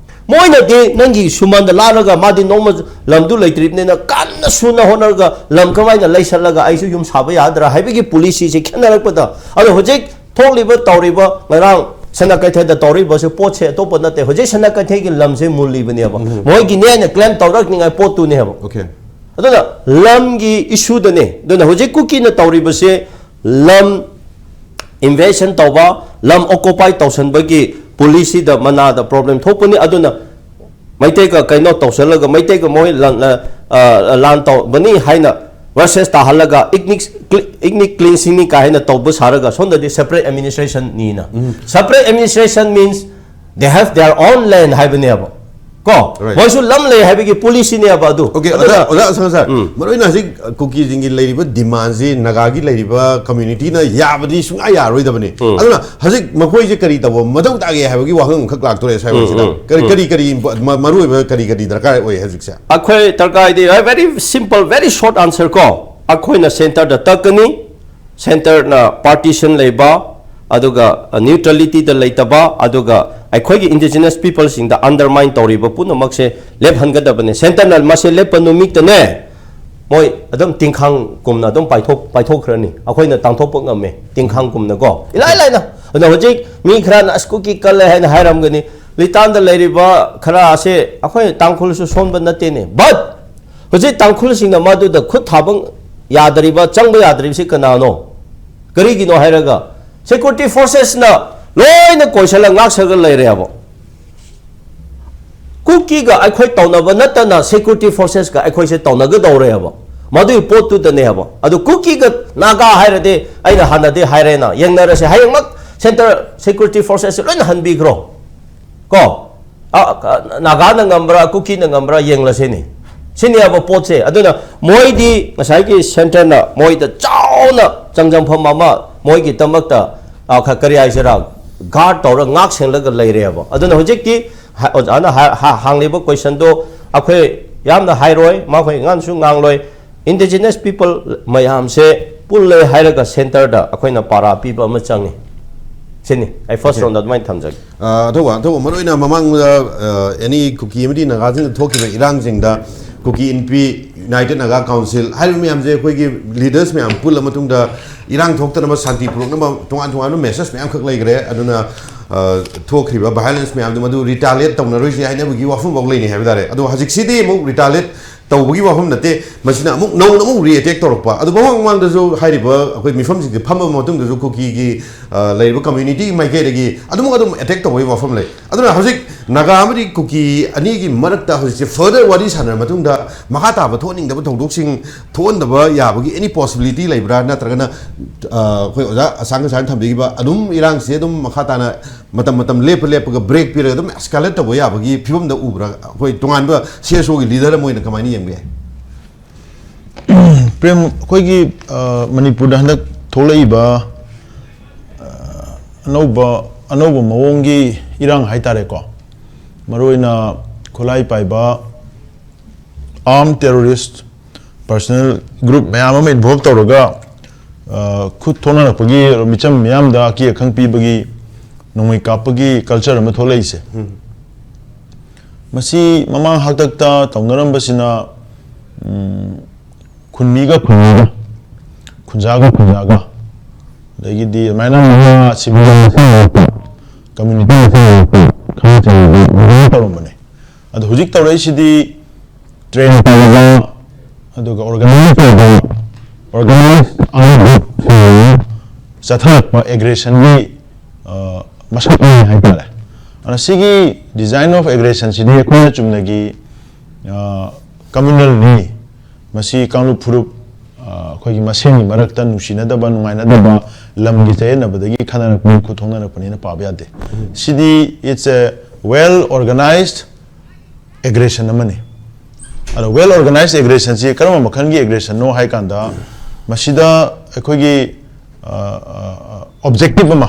ꯃꯣꯏꯅꯗꯤ ꯅꯪꯒꯤ ꯁꯨꯃꯟꯗ ꯂꯥꯛꯂꯒ ꯃꯥꯗꯤ ꯅꯣꯡꯃ ꯂꯝꯗꯨ ꯂꯩꯇ꯭ꯔꯤꯕꯅꯤꯅ ꯀꯟꯅ ꯁꯨꯅ ꯍꯣꯠꯅꯔꯒ ꯂꯝ ꯀꯃꯥꯏꯅ ꯂꯩꯁꯜꯂꯒ ꯑꯩꯁꯨ ꯌꯨꯝ ꯁꯥꯕ ꯌꯥꯗ꯭ꯔꯥ ꯍꯥꯏꯕꯒꯤ ꯄꯣꯂꯤꯁꯤꯁꯦ ꯈꯦꯠꯅꯔꯛꯄꯗ, ꯑꯗꯣ ꯍꯧꯖꯤꯛ ꯊꯣꯛꯂꯤꯕ ꯇꯧꯔꯤꯕ ꯉꯔꯥꯡ ꯁꯅꯥ ꯀꯩꯊꯦꯜꯗ ꯇꯧꯔꯤꯕꯁꯦ ꯄꯣꯠꯁꯦ ꯑꯇꯣꯞꯄ ꯅꯠꯇꯦ, ꯍꯧꯖꯤꯛ ꯁꯅꯥ ꯀꯩꯊꯦꯜꯒꯤ ꯂꯝꯁꯦ ꯃꯨꯜꯂꯤꯕꯅꯦꯕ꯫ ꯎꯝ꯫ ꯃꯣꯏꯒꯤꯅꯦ ꯍꯥꯏꯅ ꯀ꯭ꯂꯦꯝ ꯇꯧꯔꯛꯅꯤꯡꯉꯥꯏ ꯄꯣꯠꯇꯨꯅꯦꯕ꯫ Okay. ꯑꯗꯨꯅ ꯂꯝꯒꯤ ꯏꯁꯨꯗꯅꯦ꯫ ꯑꯗꯨꯅ ꯍꯧꯖꯤꯛ ꯀꯨꯀꯤꯅ ꯇꯧꯔꯤꯕꯁꯦ ꯂꯝ ꯏꯟꯚꯦꯁꯟ ꯇꯧꯕ, ꯂꯝ ꯑꯣꯀꯨꯄꯥꯏ ꯇꯧꯁꯟꯕꯒꯤ ꯄꯣꯂꯤꯁꯤꯗ ꯃꯅꯥꯗ ꯄ꯭ꯔꯣꯕ꯭ꯂꯦꯝ ꯊꯣꯛꯄꯅꯤ꯫ ꯑꯗꯨꯅ ꯃꯩꯇꯩꯒ ꯀꯩꯅꯣ ꯇꯧꯁꯜꯂꯒ ꯃꯩꯇꯩꯒ ꯃꯣꯏ ꯂꯥꯟ, ꯑ, ꯂꯥꯟ ꯇꯧꯕꯅꯤ ꯍꯥꯏꯅ ꯚꯔꯁꯦꯁ ꯇꯥꯍꯜꯂꯒ ꯏꯊꯅꯤꯛ, ꯏꯊꯅꯤꯛ ꯀ꯭ꯂꯤꯟꯁꯤꯡꯅꯤ ꯀꯥ ꯍꯦꯟꯅ ꯇꯧꯕ ꯁꯥꯔꯒ ꯁꯣꯝꯗꯗꯤ separate administration ꯅꯤꯅ꯫ Separate administration means they have their own land ꯍꯥꯏꯕꯅꯦꯕ꯫ ꯀꯣ? Right. ꯃꯣꯏꯁꯨ ꯂꯝ ꯂꯩ ꯍꯥꯏꯕꯒꯤ ꯄꯣꯂꯤꯁꯤꯅꯦꯕ ꯑꯗꯨ꯫ Okay, ꯑꯗꯨꯅ ꯑꯣꯖꯥ, ꯑꯣꯖꯥ ꯑꯁꯪ ꯁꯥꯔ, ꯎꯝ꯫ ꯃꯔꯨꯑꯣꯏꯅ ꯍꯧꯖꯤꯛ ꯀꯨꯀꯤꯁꯤꯡꯒꯤ ꯂꯩꯔꯤꯕ ꯗꯤꯃꯥꯟꯁꯤ ꯅꯥꯒꯥꯒꯤ ꯂꯩꯔꯤꯕ ꯀꯝꯃ꯭ꯌꯨꯅꯤꯇꯤꯅ ꯌꯥꯕꯗꯤ ꯁꯨꯡꯌꯥ ꯌꯥꯔꯣꯏꯗꯕꯅꯤ꯫ ꯎꯝ꯫ ꯑꯗꯨꯅ ꯍꯧꯖꯤꯛ ꯃꯈꯣꯏꯁꯦ ꯀꯔꯤ ꯇꯧꯕ ꯃꯊꯧ ꯇꯥꯒꯦ ꯍꯥꯏꯕꯒꯤ ꯋꯥꯍꯪ ꯑꯃꯈꯛ ꯂꯥꯛꯇꯣꯔꯦ ꯁ꯭ꯋꯥꯏ ꯎꯝ, ꯋꯥꯁꯤꯗ꯫ ꯎꯝ, ꯀꯔꯤ ꯎꯝ꯫ ꯀꯔꯤ ꯀꯔꯤ ꯃ-, ꯃꯔꯨꯑꯣꯏꯕ ꯀꯔꯤ ꯀꯔꯤ ꯗꯔꯀꯥꯔ ꯑꯣꯏ ꯍꯧꯖꯤꯛꯁꯦ? ꯑꯩꯈꯣꯏ ꯗꯔꯀꯥꯔꯗꯤ very simple, very short answer ꯀꯣ, ꯑꯩꯈꯣꯏꯅ ꯁꯦꯟꯇꯔꯗ ꯇꯛꯀꯅꯤ, ꯁꯦꯟꯇꯔꯅ ꯄꯥꯔꯇꯤꯁꯟ ꯂꯩꯕ, ꯑꯗꯨꯒ ꯅ꯭ꯌꯨꯇ꯭ꯔꯦꯂꯤꯇꯤꯗ ꯂꯩꯇꯕ, ꯑꯗꯨꯒ ꯑꯩꯈꯣꯏꯒꯤ ꯏꯟꯗꯤꯖꯤꯅꯁ ꯄꯤꯄꯜꯁꯤꯡꯗ ꯑꯟꯗꯔꯃꯥꯏꯟ ꯇꯧꯔꯤꯕ ꯄꯨꯝꯅꯃꯛꯁꯦ ꯂꯦꯞꯍꯟꯒꯗꯕꯅꯦ꯫ ꯁꯦꯟꯇꯔꯅ ꯃꯁꯦ ꯂꯦꯞꯄ ꯅꯨꯃꯤꯠꯇꯅꯦ, ꯃꯣꯏ ꯑꯗꯨꯝ ꯇꯤꯡꯈꯥꯡ ꯀꯨꯝꯅ ꯑꯗꯨꯝ ꯄꯥꯏꯊꯣꯛ-, ꯄꯥꯏꯊꯣꯛꯈ꯭ꯔꯅꯤ꯫ ꯑꯩꯈꯣꯏꯅ ꯇꯥꯡꯊꯣꯛꯄ ꯉꯝꯃꯦ, ꯇꯤꯡꯈꯥꯡ ꯀꯨꯝꯅꯀꯣ, ꯏꯂꯥꯏ ꯂꯥꯏꯅ꯫ ꯑꯗꯨꯅ ꯍꯧꯖꯤꯛ ꯃꯤ ꯈꯔꯅ "ꯑꯁ, ꯀꯨꯀꯤ ꯀꯜꯂꯦ" ꯍꯥꯏꯅ ꯍꯥꯏꯔꯝꯒꯅꯤ꯫ ꯂꯤꯇꯥꯟꯗ ꯂꯩꯔꯤꯕ ꯈꯔ ꯑꯁꯦ ꯑꯩꯈꯣꯏ ꯇꯥꯡꯈꯨꯜꯁꯨ ꯁꯣꯟꯕ ꯅꯠꯇꯦꯅꯦ꯫ But ꯍꯧꯖꯤꯛ ꯇꯥꯡꯈꯨꯜꯁꯤꯡꯅ ꯃꯗꯨꯗ ꯈꯨꯠ ꯊꯥꯕ ꯌꯥꯗ꯭ꯔꯤꯕ, ꯆꯪꯕ ꯌꯥꯗ꯭ꯔꯤꯕꯁꯤ ꯀꯅꯥꯅꯣ? ꯀꯔꯤꯒꯤꯅꯣ ꯍꯥꯏꯔꯒ, ꯁꯦꯀ꯭ꯌꯨꯔꯤꯇꯤ ꯐꯣꯔꯁꯦꯁꯅ ꯂꯣꯏꯅ ꯀꯣꯏꯁꯜꯂ ꯉꯥꯛꯁꯜꯂꯒ ꯂꯩꯔꯦꯕ꯫ ꯀꯨꯀꯤꯒ ꯑꯩꯈꯣꯏ ꯇꯧꯅꯕ ꯅꯠꯇꯅ ꯁꯦꯀ꯭ꯌꯨꯔꯤꯇꯤ ꯐꯣꯔꯁꯦꯁꯀ ꯑꯩꯈꯣꯏꯁꯦ ꯇꯧꯅꯒꯗꯧꯔꯦꯕ꯫ ꯃꯗꯨꯒꯤ ꯄꯣꯠꯇꯨꯗꯅꯦꯕ꯫ ꯑꯗꯨ ꯀꯨꯀꯤꯒ ꯅꯥꯒꯥ ꯍꯥꯏꯔꯗꯤ ꯑꯩꯅ ꯍꯥꯟꯅꯗꯤ ꯍꯥꯏꯔꯦꯅ, ꯌꯦꯡꯅꯔꯁꯦ꯫ ꯍꯌꯦꯡꯃꯛ ꯁꯦꯟꯇꯔ ꯁꯦꯀ꯭ꯌꯨꯔꯤꯇꯤ ꯐꯣꯔꯁꯦꯁꯁꯦ ꯂꯣꯏꯅ ꯍꯟꯕꯤꯈ꯭ꯔꯣ꯫ ꯀꯣ? ꯑ, ꯑ, ꯅꯥꯒꯥꯅ ꯉꯝꯕ꯭ꯔꯥ, ꯀꯨꯀꯤꯅ ꯉꯝꯕ꯭ꯔꯥ ꯌꯦꯡꯂꯁꯤꯅꯦ꯫ ꯁꯤꯅꯦꯕ ꯄꯣꯠꯁꯦ꯫ ꯑꯗꯨꯅ ꯃꯣꯏꯗꯤ ꯉꯁꯥꯏꯒꯤ ꯁꯦꯟꯇꯔꯅ ꯃꯣꯏꯗ ꯆꯥꯎꯅ ꯆꯪꯖꯝꯐꯝ ꯑꯃ ꯃꯣꯏꯒꯤꯗꯃꯛꯇ, ꯑ, ꯈ-, ꯀꯔꯤ ꯍꯥꯏꯁꯤꯔꯥ, ꯒꯥꯔꯗ ꯇꯧꯔ ꯉꯥꯛ ꯁꯦꯜꯂꯒ ꯂꯩꯔꯦꯕ꯫ ꯑꯗꯨꯅ ꯍꯧꯖꯤꯛꯇꯤ ꯍ-, ꯑꯣꯖꯥꯅ ꯍ-, ꯍ-, ꯍꯥꯡꯂꯤꯕ ꯀꯣꯏꯁꯟꯗꯣ ꯑꯩꯈꯣꯏ ꯌꯥꯝꯅ ꯍꯥꯏꯔꯣꯏ, ꯃꯈꯣꯏ ꯉꯥꯡꯁꯨ ꯉꯥꯡꯂꯣꯏ꯫ ꯏꯟꯗꯤꯖꯤꯅꯁ ꯄꯤꯄꯜ ꯃꯌꯥꯝꯁꯦ ꯄꯨꯜꯂꯦ ꯍꯥꯏꯔꯒ ꯁꯦꯟꯇꯔꯗ ꯑꯩꯈꯣꯏꯅ ꯄꯥꯔꯥ ꯄꯤꯕ ꯑꯃ ꯆꯪꯉꯤ꯫ ꯁꯤꯅꯤ ꯑꯩ ꯐꯥꯔꯁ ꯑꯣꯀꯦ꯫ ꯔꯥꯎꯟꯗ ꯑꯗꯨꯃꯥꯏꯅ ꯊꯝꯖꯒꯦ꯫ ꯑ, ꯑꯊꯧꯕ, ꯑꯊꯧꯕ, ꯃꯔꯨꯑꯣꯏꯅ ꯃꯃꯥꯡꯗ, ꯑ, ꯑꯦꯅꯤ ꯀꯨꯀꯤ ꯑꯃꯗꯤ ꯅꯥꯒꯥꯁꯤꯡꯗ ꯊꯣꯛꯈꯤꯕ ꯏꯔꯥꯡꯁꯤꯡꯗ ꯀꯨꯀꯤ ꯏꯟꯄꯤ, ꯌꯨꯅꯥꯏꯇꯦꯠ ꯅꯥꯒꯥ ꯀꯥꯎꯟꯁꯤꯜ ꯍꯥꯏꯔꯤꯕ ꯃꯌꯥꯝꯁꯦ ꯑꯩꯈꯣꯏꯒꯤ ꯂꯤꯗꯔꯁ ꯃꯌꯥꯝ ꯄꯨꯜꯂ ꯃꯇꯨꯡꯗ ꯏꯔꯥꯡ ꯊꯣꯛꯇꯅꯕ, ꯁꯥꯟꯇꯤ ꯄꯨꯔꯛꯅꯕ ꯇꯣꯉꯥꯟ ꯇꯣꯉꯥꯟꯕ ꯃꯦꯁꯦꯖ ꯃꯌꯥꯝꯈꯛ ꯂꯩꯈ꯭ꯔꯦ꯫ ꯑꯗꯨꯅ, ꯑ, ꯊꯣꯛꯈ꯭ꯔꯤꯕ ꯚꯥꯏꯑꯣꯂꯦꯟꯁ ꯃꯌꯥꯝꯗꯣ ꯃꯗꯨ ꯔꯤꯇꯥꯂꯤꯌꯦꯠ ꯇꯧꯅꯔꯣꯏꯁꯦ ꯍꯥꯏꯅꯕꯒꯤ ꯋꯥꯐꯝꯐꯥꯎ ꯂꯩꯅꯩ ꯍꯥꯏꯕ ꯇꯥꯔꯦ꯫ ꯑꯗꯣ ꯍꯧꯖꯤꯛꯁꯤꯗꯤ ꯑꯃꯨꯛ ꯔꯤꯇꯥꯂꯤꯌꯦꯠ ꯇꯧꯕꯒꯤ ꯋꯥꯐꯝ ꯅꯠꯇꯦ, ꯃꯁꯤꯅ ꯑꯃꯨꯛ ꯅꯧꯅ ꯑꯃꯨꯛ ꯔꯤꯑꯦꯇꯦꯛ ꯇꯧꯔꯛꯄ꯫ ꯑꯗꯨ ꯃꯃꯥꯡ ꯃꯃꯥꯡꯗꯁꯨ ꯍꯥꯏꯔꯤꯕ ꯑꯩꯈꯣꯏ ꯃꯤꯐꯝꯁꯤꯡꯁꯦ ꯐꯝꯃꯕ ꯃꯇꯨꯡꯗꯁꯨ ꯀꯨꯀꯤꯒꯤ, ꯑ, ꯂꯩꯔꯤꯕ ꯀꯝꯃ꯭ꯌꯨꯅꯤꯇꯤꯒꯤ ꯃꯥꯏꯀꯩꯗꯒꯤ ꯑꯗꯨꯃꯛ ꯑꯗꯨꯝ ꯑꯦꯇꯦꯛ ꯇꯧꯕꯒꯤ ꯋꯥꯐꯝ ꯂꯩ꯫ ꯑꯗꯨꯅ ꯍꯧꯖꯤꯛ ꯅꯥꯒꯥ ꯑꯃꯗꯤ ꯀꯨꯀꯤ ꯑꯅꯤꯒꯤ ꯃꯔꯛꯇ ꯍꯧꯖꯤꯛꯁꯦ ꯐꯔꯗꯔ ꯋꯥꯔꯤ ꯁꯥꯟꯅꯔ ꯃꯇꯨꯡꯗ ꯃꯈꯥ ꯇꯥꯕ ꯊꯣꯛꯍꯟꯅꯤꯡꯗꯕ ꯊꯧꯗꯣꯛꯁꯤꯡ ꯊꯣꯛꯍꯟꯗꯕ ꯌꯥꯕꯒꯤ ꯑꯦꯅꯤ ꯄꯣꯁꯤꯕꯤꯂꯤꯇꯤ ꯂꯩꯕ꯭ꯔꯥ? ꯅꯠꯇ꯭ꯔꯒꯅ, ꯑ, ꯑꯩꯈꯣꯏ ꯑꯣꯖꯥ ꯑꯁꯥꯡ ꯉꯁꯥꯏꯅ ꯊꯝꯕꯤꯈꯤꯕ ꯑꯗꯨꯝ ꯏꯔꯥꯡꯁꯦ ꯑꯗꯨꯝ ꯃꯈꯥ ꯇꯥꯅ ꯃꯇꯝ ꯃꯇꯝ ꯂꯦꯞꯄ ꯂꯦꯞꯄꯒ ꯕ꯭ꯔꯦꯛ ꯄꯤꯔꯒ ꯑꯗꯨꯝ ꯑꯦꯁꯀꯥꯂꯦꯠ ꯇꯧꯕ ꯌꯥꯕꯒꯤ ꯐꯤꯕꯝꯗ ꯎꯕ꯭ꯔꯥ? ꯑꯩꯈꯣꯏ ꯇꯣꯉꯥꯟꯕ ꯁꯤ ꯑꯦꯁ ꯑꯣꯒꯤ ꯂꯤꯗꯔ ꯑꯃ ꯑꯣꯏꯅ ꯀꯃꯥꯏꯅ ꯌꯦꯡꯕ ꯌꯥꯏ? ꯄ꯭ꯔꯦꯝ, ꯑꯩꯈꯣꯏꯒꯤ, ꯑ, ꯃꯅꯤꯄꯨꯔꯗ ꯍꯟꯗꯛ ꯊꯣꯛꯂꯛꯏꯕ, ꯑ, ꯑꯅꯧꯕ, ꯑꯅꯧꯕ ꯃꯑꯣꯡꯒꯤ ꯏꯔꯥꯡ ꯍꯥꯏꯇꯥꯔꯦꯀꯣ, ꯃꯔꯨꯑꯣꯏꯅ ꯈꯨꯠꯂꯥꯏ ꯄꯥꯏꯕ ꯑꯥꯔꯝ ꯇꯦꯔꯣꯔꯤꯁ ꯄꯔꯁꯅꯦꯜ ꯒ꯭ꯔꯨꯞ ꯃꯌꯥꯝ ꯑꯃ ꯏꯟꯚꯣꯜꯕ ꯇꯧꯔꯒ, ꯑ, ꯈꯨꯠ ꯊꯣꯛꯅꯔꯛꯄꯒꯤ, ꯃꯤꯆꯝ ꯃꯤꯌꯥꯝꯗ ꯑꯀꯤ ꯑꯈꯪ ꯄꯤꯕꯒꯤ, ꯅꯣꯡꯃꯩ ꯀꯥꯞꯄꯒꯤ ꯀꯜꯆꯔ ꯑꯃ ꯊꯣꯛꯂꯛꯏꯁꯦ꯫ ꯎꯝ꯫ ꯃꯁꯤ ꯃꯃꯥꯡ ꯍꯥꯛꯇꯛꯇ ꯇꯧꯅꯔꯝꯕꯁꯤꯅ, ꯎꯝ, ꯈꯨꯟꯃꯤꯒ ꯈꯨꯟꯃꯤꯒ, ꯈꯨꯟꯖꯥꯒ ꯈꯨꯟꯖꯥꯒ, ꯑꯗꯒꯤꯗꯤ ꯑꯗꯨꯃꯥꯏꯅ ꯃꯉꯥ ꯁꯤꯕꯤꯜ ꯃꯁꯦꯟ ꯃꯔꯛꯇ, ꯀꯝꯃ꯭ꯌꯨꯅꯤꯇꯤ ꯃꯁꯦꯟ ꯃꯔꯛꯇ ꯈꯔ ꯆꯪꯕꯗꯤ ꯑꯗꯨꯃꯥꯏꯅ ꯇꯧꯔꯝꯕꯅꯦ꯫ ꯑꯗꯣ ꯍꯧꯖꯤꯛ ꯇꯧꯔꯛꯏꯁꯤꯗꯤ ꯇ꯭ꯔꯦꯟ ꯇꯧꯔꯒ, ꯑꯗꯨꯒ ꯑꯣꯔꯒꯅꯥꯏꯖ ꯇꯧꯕ, ꯑꯣꯔꯒꯅꯥꯏꯖ ꯑꯥꯔꯝ ꯒ꯭ꯔꯨꯞꯁꯤꯡꯅ ꯆꯠꯊꯔꯛꯄ ꯑꯦꯒ꯭ꯔꯦꯁꯟꯒꯤ, ꯑ, ꯃꯁꯛꯅꯤ ꯍꯥꯏꯇꯥꯔꯦ꯫ ꯑꯗꯨꯅ ꯁꯤꯒꯤ ꯗꯤꯖꯥꯏꯟ ꯑꯣꯐ ꯑꯦꯒ꯭ꯔꯦꯁꯟꯁꯤꯗꯤ ꯑꯩꯈꯣꯏꯅ ꯆꯨꯝꯅꯒꯤ, ꯑ, ꯀꯝꯃ꯭ꯌꯨꯅꯦꯜꯅꯤ, ꯃꯁꯤ ꯀꯥꯡꯂꯨꯞ ꯐꯨꯔꯨꯞ, ꯑ, ꯑꯩꯈꯣꯏꯒꯤ ꯃꯁꯦꯟꯒꯤ ꯃꯔꯛꯇ ꯅꯨꯡꯁꯤꯅꯗꯕ, ꯅꯨꯡꯉꯥꯏꯅꯗꯕ, ꯂꯝꯒꯤ ꯆꯌꯦꯠꯅꯕꯗꯒꯤ ꯈꯠꯅꯔꯛꯄꯅꯤ, ꯈꯨꯠ ꯊꯣꯛꯅꯔꯛꯄꯅꯤꯅ ꯄꯥꯕ ꯌꯥꯗꯦ꯫ ꯁꯤꯗꯤ it's a well organized aggression ꯑꯃꯅꯤ꯫ ꯑꯗꯣ well organized aggressionꯁꯤ ꯀꯔꯝꯕ ꯃꯈꯜꯒꯤ aggressionꯅꯣ ꯍꯥꯏ ꯀꯥꯟꯗ, ꯃꯁꯤꯗ ꯑꯩꯈꯣꯏꯒꯤ ꯑꯣꯕꯖꯦꯛꯇꯤꯞ ꯑꯃ,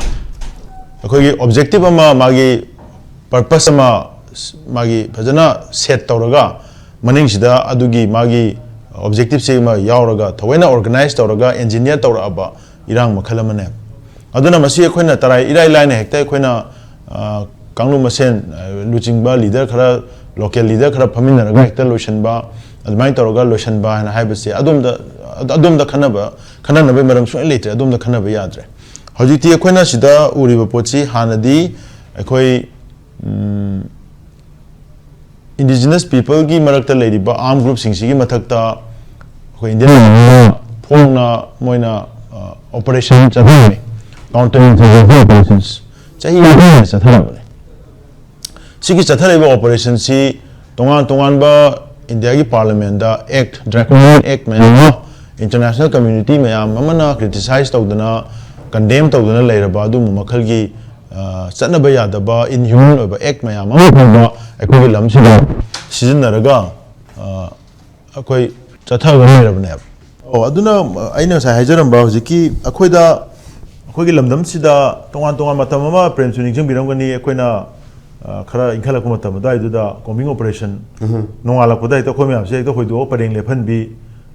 ꯑꯩꯈꯣꯏꯒꯤ ꯑꯣꯕꯖꯦꯛꯇꯤꯞ ꯑꯃ, ꯃꯥꯒꯤ ꯄꯔꯄꯁ ꯑꯃ, ꯃꯥꯒꯤ ꯐꯖꯅ ꯁꯦꯠ ꯇꯧꯔꯒ, ꯃꯅꯤꯡꯁꯤꯗ ꯑꯗꯨꯒꯤ ꯃꯥꯒꯤ ꯑꯣꯕꯖꯦꯛꯇꯤꯞꯁꯤ ꯑꯃ ꯌꯥꯎꯔꯒ, ꯊꯑꯣꯏꯅ ꯑꯣꯔꯒꯅꯥꯏꯖ ꯇꯧꯔꯒ, ꯑꯦꯟꯖꯤꯅꯤꯌꯔ ꯇꯧꯔꯛꯑꯕ ꯏꯔꯥꯡ ꯃꯈꯜ ꯑꯃꯅꯦ꯫ ꯑꯗꯨꯅ ꯃꯁꯤ ꯑꯩꯈꯣꯏꯅ ꯇꯔꯥꯏ ꯏꯔꯥꯏ ꯂꯥꯏꯅ ꯍꯦꯛꯇ ꯑꯩꯈꯣꯏꯅ, ꯑ, ꯀꯥꯡꯂꯨꯞ ꯃꯁꯦꯟ, ꯑ, ꯂꯨꯆꯤꯡꯕ ꯂꯤꯗꯔ ꯈꯔ, ꯂꯣꯀꯦꯜ ꯂꯤꯗꯔ ꯈꯔ ꯐꯝꯃꯤꯟꯅꯔꯒ ꯍꯦꯛꯇ ꯂꯣꯏꯁꯤꯟꯕ, ꯑꯗꯨꯃꯥꯏꯅ ꯇꯧꯔꯒ ꯂꯣꯏꯁꯤꯟꯕ ꯍꯥꯏꯅ ꯍꯥꯏꯕꯁꯦ ꯑꯗꯣꯝꯗ, ꯑꯗꯣꯝꯗ ꯈꯟꯅꯕ, ꯈꯟꯅꯅꯕꯒꯤ ꯃꯔꯝ ꯁꯨꯡꯂꯩ ꯂꯩꯇ꯭ꯔꯦ꯫ ꯑꯗꯣꯝꯗ ꯈꯟꯅꯕ ꯌꯥꯗ꯭ꯔꯦ꯫ ꯍꯧꯖꯤꯛꯇꯤ ꯑꯩꯈꯣꯏꯅ ꯁꯤꯗ ꯎꯔꯤꯕ ꯄꯣꯠꯁꯤ ꯍꯥꯟꯅꯗꯤ ꯑꯩꯈꯣꯏ, ꯎꯝ, ꯏꯟꯗꯤꯖꯤꯅꯁ ꯄꯤꯄꯜꯒꯤ ꯃꯔꯛꯇ ꯂꯩꯔꯤꯕ ꯑꯥꯔꯝ ꯒ꯭ꯔꯨꯞꯁꯤꯡꯁꯤꯒꯤ ꯃꯊꯛꯇ ꯑꯩꯈꯣꯏ ꯏꯟꯗꯤꯌꯟ ꯑꯥꯔꯃꯤꯅ ꯐꯣꯡꯅ ꯃꯣꯏꯅ, ꯑ, ꯑꯣꯄꯔꯦꯁꯟ ꯆꯠꯊꯔꯝꯃꯤ, ꯀꯥꯎꯟꯇꯔ ꯏꯟꯁꯔꯖꯦꯟꯁꯤ ꯑꯣꯄꯔꯦꯁꯟꯁ ꯆꯍꯤ ꯑꯍꯨꯝ ꯍꯦꯟꯅ ꯆꯠꯊꯔꯝꯕꯅꯤ꯫ ꯁꯤꯒꯤ ꯆꯠꯊꯔꯛꯏꯕ ꯑꯣꯄꯔꯦꯁꯟꯁꯤ ꯇꯣꯉꯥꯟ ꯇꯣꯉꯥꯟꯕ ꯏꯟꯗꯤꯌꯥꯒꯤ ꯄꯥꯔꯂꯤꯌꯥꯃꯦꯟꯗ ꯑꯦꯛ, ꯗ꯭ꯔꯦꯀꯣꯅꯤꯌꯟ ꯑꯦꯛ ꯃꯌꯥꯝ ꯑꯃ, ꯏꯟꯇꯔꯅꯦꯁꯅꯦꯜ ꯀꯝꯃ꯭ꯌꯨꯅꯤꯇꯤ ꯃꯌꯥꯝ ꯑꯃꯅ ꯀ꯭ꯔꯤꯇꯤꯁꯥꯏꯖ ꯇꯧꯗꯅ, ꯀꯟꯗꯦꯝ ꯇꯧꯗꯨꯅ ꯂꯩꯔꯕ ꯑꯗꯨꯒꯨꯝꯕ ꯃꯈꯜꯒꯤ, ꯑ, ꯆꯠꯅꯕ ꯌꯥꯗꯕ, ꯏꯟꯍ꯭ꯌꯨꯃꯟ ꯑꯣꯏꯕ ꯑꯦꯛ ꯃꯌꯥꯝ ꯑꯃ ꯐꯥꯎꯕ ꯑꯩꯈꯣꯏꯒꯤ ꯂꯝꯁꯤꯗ ꯁꯤꯖꯤꯟꯅꯔꯒ, ꯑ, ꯑꯩꯈꯣꯏ ꯆꯠꯊꯔꯒ ꯂꯩꯔꯕꯅꯦꯕ꯫ ꯑꯣ, ꯑꯗꯨꯅ ꯑꯩꯅ ꯉꯁꯥꯏ ꯍꯥꯏꯖꯔꯝꯕ ꯍꯧꯖꯤꯛꯀꯤ ꯑꯩꯈꯣꯏꯗ, ꯑꯩꯈꯣꯏꯒꯤ ꯂꯝꯗꯝꯁꯤꯗ ꯇꯣꯉꯥꯟ ꯇꯣꯉꯥꯟ ꯃꯇꯝ ꯑꯃ ꯄ꯭ꯔꯦꯝꯁꯨ ꯅꯤꯡꯁꯤꯡꯕꯤꯔꯝꯒꯅꯤ, ꯑꯩꯈꯣꯏꯅ, ꯑ, ꯈꯔ ꯏꯟꯈꯠꯂꯛꯄ ꯃꯇꯝ ꯑꯗꯨꯋꯥꯏꯗꯨꯗ ꯀꯣꯝꯕꯤꯡ ꯑꯣꯄꯔꯦꯁꯟ, ꯎꯝ꯫ ꯅꯣꯡꯉꯥꯜꯂꯛꯄꯗ ꯍꯦꯛꯇ ꯑꯩꯈꯣꯏ ꯃꯌꯥꯝꯁꯦ ꯍꯦꯛꯇ ꯍꯣꯏꯗꯣꯛꯑ ꯄꯔꯦꯡ ꯂꯦꯞꯍꯟꯕꯤ,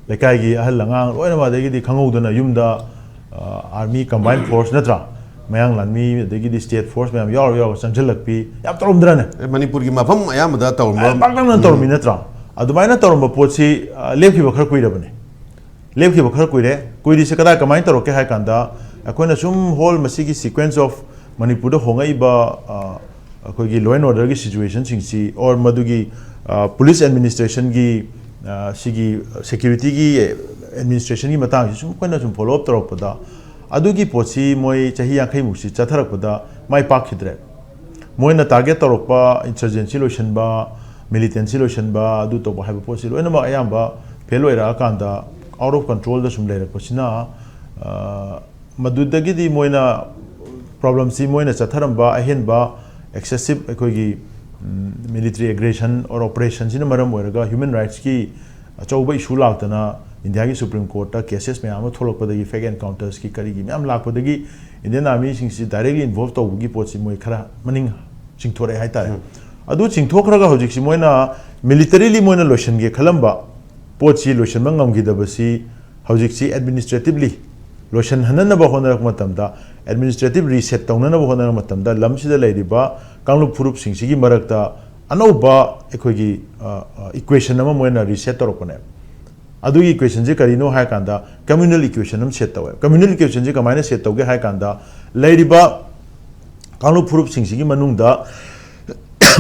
ꯂꯩꯀꯥꯏꯒꯤ ꯑꯍꯜ ꯑꯉꯥꯡ ꯂꯣꯏꯅꯃꯛ, ꯑꯗꯒꯤꯗꯤ ꯈꯪꯍꯧꯗꯅ ꯌꯨꯝꯗ, ꯑ, ꯑꯥꯔꯃꯤ ꯀꯝꯕꯥꯏꯟ ꯐꯣꯔꯁ ꯅꯠꯇ꯭ꯔꯥ, ꯃꯌꯥꯡ ꯂꯥꯟꯃꯤ ꯑꯗꯒꯤꯗꯤ ꯁ꯭ꯇꯦꯠ ꯐꯣꯔꯁ ꯃꯌꯥꯝ ꯌꯥꯎꯔ ꯌꯥꯎꯔ ꯆꯪꯁꯤꯜꯂꯛꯄꯤ ꯌꯥꯝ ꯇꯧꯔꯝꯗ꯭ꯔꯅꯦ? ꯑꯦ, ꯃꯅꯤꯄꯨꯔꯒꯤ ꯃꯐꯝ ꯑꯌꯥꯝꯕꯗ ꯇꯧꯔꯝꯕ꯫ ꯑꯦ, ꯄꯥꯛꯇꯛꯅꯅ ꯎꯝ꯫ ꯇꯧꯔꯝꯃꯤ ꯅꯠꯇ꯭ꯔꯥ? ꯑꯗꯨꯃꯥꯏꯅ ꯇꯧꯔꯝꯕ ꯄꯣꯠꯁꯤ, ꯑ, ꯂꯦꯞꯈꯤꯕ ꯈꯔ ꯀꯨꯏꯔꯕꯅꯦ꯫ ꯂꯦꯞꯈꯤꯕ ꯈꯔ ꯀꯨꯏꯔꯦ꯫ ꯀꯨꯏꯔꯤꯁꯦ ꯀꯗꯥꯏ, ꯀꯃꯥꯏꯅ ꯇꯧꯔꯛꯀꯦ ꯍꯥꯏ ꯀꯥꯟꯗ, ꯑꯩꯈꯣꯏꯅ ꯁꯨꯝ ꯍꯣꯜ ꯃꯁꯤꯒꯤ sequence of ꯃꯅꯤꯄꯨꯔꯗ ꯍꯣꯡꯉꯛꯏꯕ, ꯑ, ꯑꯩꯈꯣꯏꯒꯤ law and orderꯒꯤ situationꯁꯤꯡꯁꯤ, or ꯃꯗꯨꯒꯤ, ꯑ, police administrationꯒꯤ, ꯑ, ꯁꯤꯒꯤ securityꯒꯤ administrationꯒꯤ ꯃꯇꯥꯡꯁꯤ ꯁꯨꯝ ꯑꯩꯈꯣꯏꯅ ꯁꯨꯝ follow up ꯇꯧꯔꯛꯄꯗ, ꯑꯗꯨꯒꯤ ꯄꯣꯠꯁꯤ ꯃꯣꯏ ꯆꯍꯤ ꯌꯥꯡꯈꯩꯃꯨꯛꯁꯤ ꯆꯠꯊꯔꯛꯄꯗ ꯃꯥꯏ ꯄꯥꯛꯈꯤꯗ꯭ꯔꯦ꯫ ꯃꯣꯏꯅ target ꯇꯧꯔꯛꯄ insurgency ꯂꯣꯏꯁꯤꯟꯕ, militancy ꯂꯣꯏꯁꯤꯟꯕ, ꯑꯗꯨ ꯇꯧꯕ ꯍꯥꯏꯕ ꯄꯣꯠꯁꯤ ꯂꯣꯏꯅꯃꯛ ꯑꯌꯥꯝꯕ fail ꯑꯣꯏꯔꯛꯑꯀꯥꯟꯗ, out of controlꯗ ꯁꯨꯝ ꯂꯩꯔꯛꯄꯁꯤꯅ, ꯑ, ꯃꯗꯨꯗꯒꯤꯗꯤ ꯃꯣꯏꯅ problemꯁꯤ ꯃꯣꯏꯅ ꯆꯠꯊꯔꯝꯕ ꯑꯍꯦꯟꯕ excessive ꯑꯩꯈꯣꯏꯒꯤ, ꯎꯝ, military aggression or operationꯁꯤꯅ ꯃꯔꯝ ꯑꯣꯏꯔꯒ human rightsꯀꯤ ꯑꯆꯧꯕ issue ꯂꯥꯛꯇꯅ, ꯏꯟꯗꯤꯌꯥꯒꯤ ꯁꯨꯄ꯭ꯔꯤꯝ ꯀꯣꯔꯠꯇ ꯀꯦꯁꯦꯁ ꯃꯌꯥꯝ ꯑꯃ ꯊꯣꯛꯂꯛꯄꯗꯒꯤ, ꯐꯦꯛ ꯑꯦꯟꯀꯥꯎꯟꯇꯔꯁꯀꯤ ꯀꯔꯤꯒꯤ ꯃꯌꯥꯝ ꯂꯥꯛꯄꯗꯒꯤ, ꯏꯟꯗꯤꯌꯟ ꯑꯥꯔꯃꯤꯁꯤꯡꯁꯤ ꯗꯥꯏꯔꯦꯛꯂꯤ ꯏꯟꯚꯣꯜꯕ ꯇꯧꯕꯒꯤ ꯄꯣꯠꯁꯤ ꯃꯣꯏ ꯈꯔ ꯃꯅꯤꯡ ꯆꯤꯡꯊꯣꯔꯛꯑꯦ ꯍꯥꯏꯇꯥꯔꯦ꯫ ꯑꯗꯨ ꯆꯤꯡꯊꯣꯛꯈ꯭ꯔꯒ ꯍꯧꯖꯤꯛꯁꯤ ꯃꯣꯏꯅ ꯃꯤꯂꯤꯇꯔꯤꯂꯤ ꯃꯣꯏꯅ ꯂꯣꯏꯁꯤꯟꯒꯦ ꯈꯜꯂꯝꯕ ꯄꯣꯠꯁꯤ ꯂꯣꯏꯁꯤꯟꯕ ꯉꯝꯈꯤꯗꯕꯁꯤ ꯍꯧꯖꯤꯛꯁꯤ ꯑꯦꯗꯃꯤꯅꯤꯁꯇ꯭ꯔꯦꯇꯤꯚꯂꯤ ꯂꯣꯏꯁꯤꯟꯍꯟꯅꯕ ꯍꯣꯠꯅꯔꯛꯄ ꯃꯇꯝꯗ, ꯑꯦꯗꯃꯤꯅꯤꯁꯇ꯭ꯔꯦꯇꯤꯚ ꯔꯤꯁꯦꯠ ꯇꯧꯅꯅꯕ ꯍꯣꯠꯅꯔꯛꯄ ꯃꯇꯝꯗ, ꯂꯝꯁꯤꯗ ꯂꯩꯔꯤꯕ ꯀꯥꯡꯂꯨꯞ ꯐꯨꯔꯨꯞꯁꯤꯡꯁꯤꯒꯤ ꯃꯔꯛꯇ ꯑꯅꯧꯕ ꯑꯩꯈꯣꯏꯒꯤ ꯏꯀ꯭ꯋꯦꯁꯟ ꯑꯃ ꯃꯣꯏꯅ ꯔꯤꯁꯦꯠ ꯇꯧꯔꯛꯄꯅꯦꯕ꯫ ꯑꯗꯨꯒꯤ ꯏꯀ꯭ꯋꯦꯁꯟꯁꯦ ꯀꯔꯤꯅꯣ ꯍꯥꯏ ꯀꯥꯟꯗ, ꯀꯝꯃ꯭ꯌꯨꯅꯦꯜ ꯏꯀ꯭ꯋꯦꯁꯟ ꯑꯃ ꯁꯦꯠ ꯇꯧꯋꯦ꯫ ꯀꯝꯃ꯭ꯌꯨꯅꯦꯜ ꯏꯀ꯭ꯋꯦꯁꯟꯁꯦ ꯀꯃꯥꯏꯅ ꯁꯦꯠ ꯇꯧꯒꯦ ꯍꯥꯏ ꯀꯥꯟꯗ, ꯂꯩꯔꯤꯕ ꯀꯥꯡꯂꯨꯞ ꯐꯨꯔꯨꯞꯁꯤꯡꯁꯤꯒꯤ ꯃꯅꯨꯡꯗ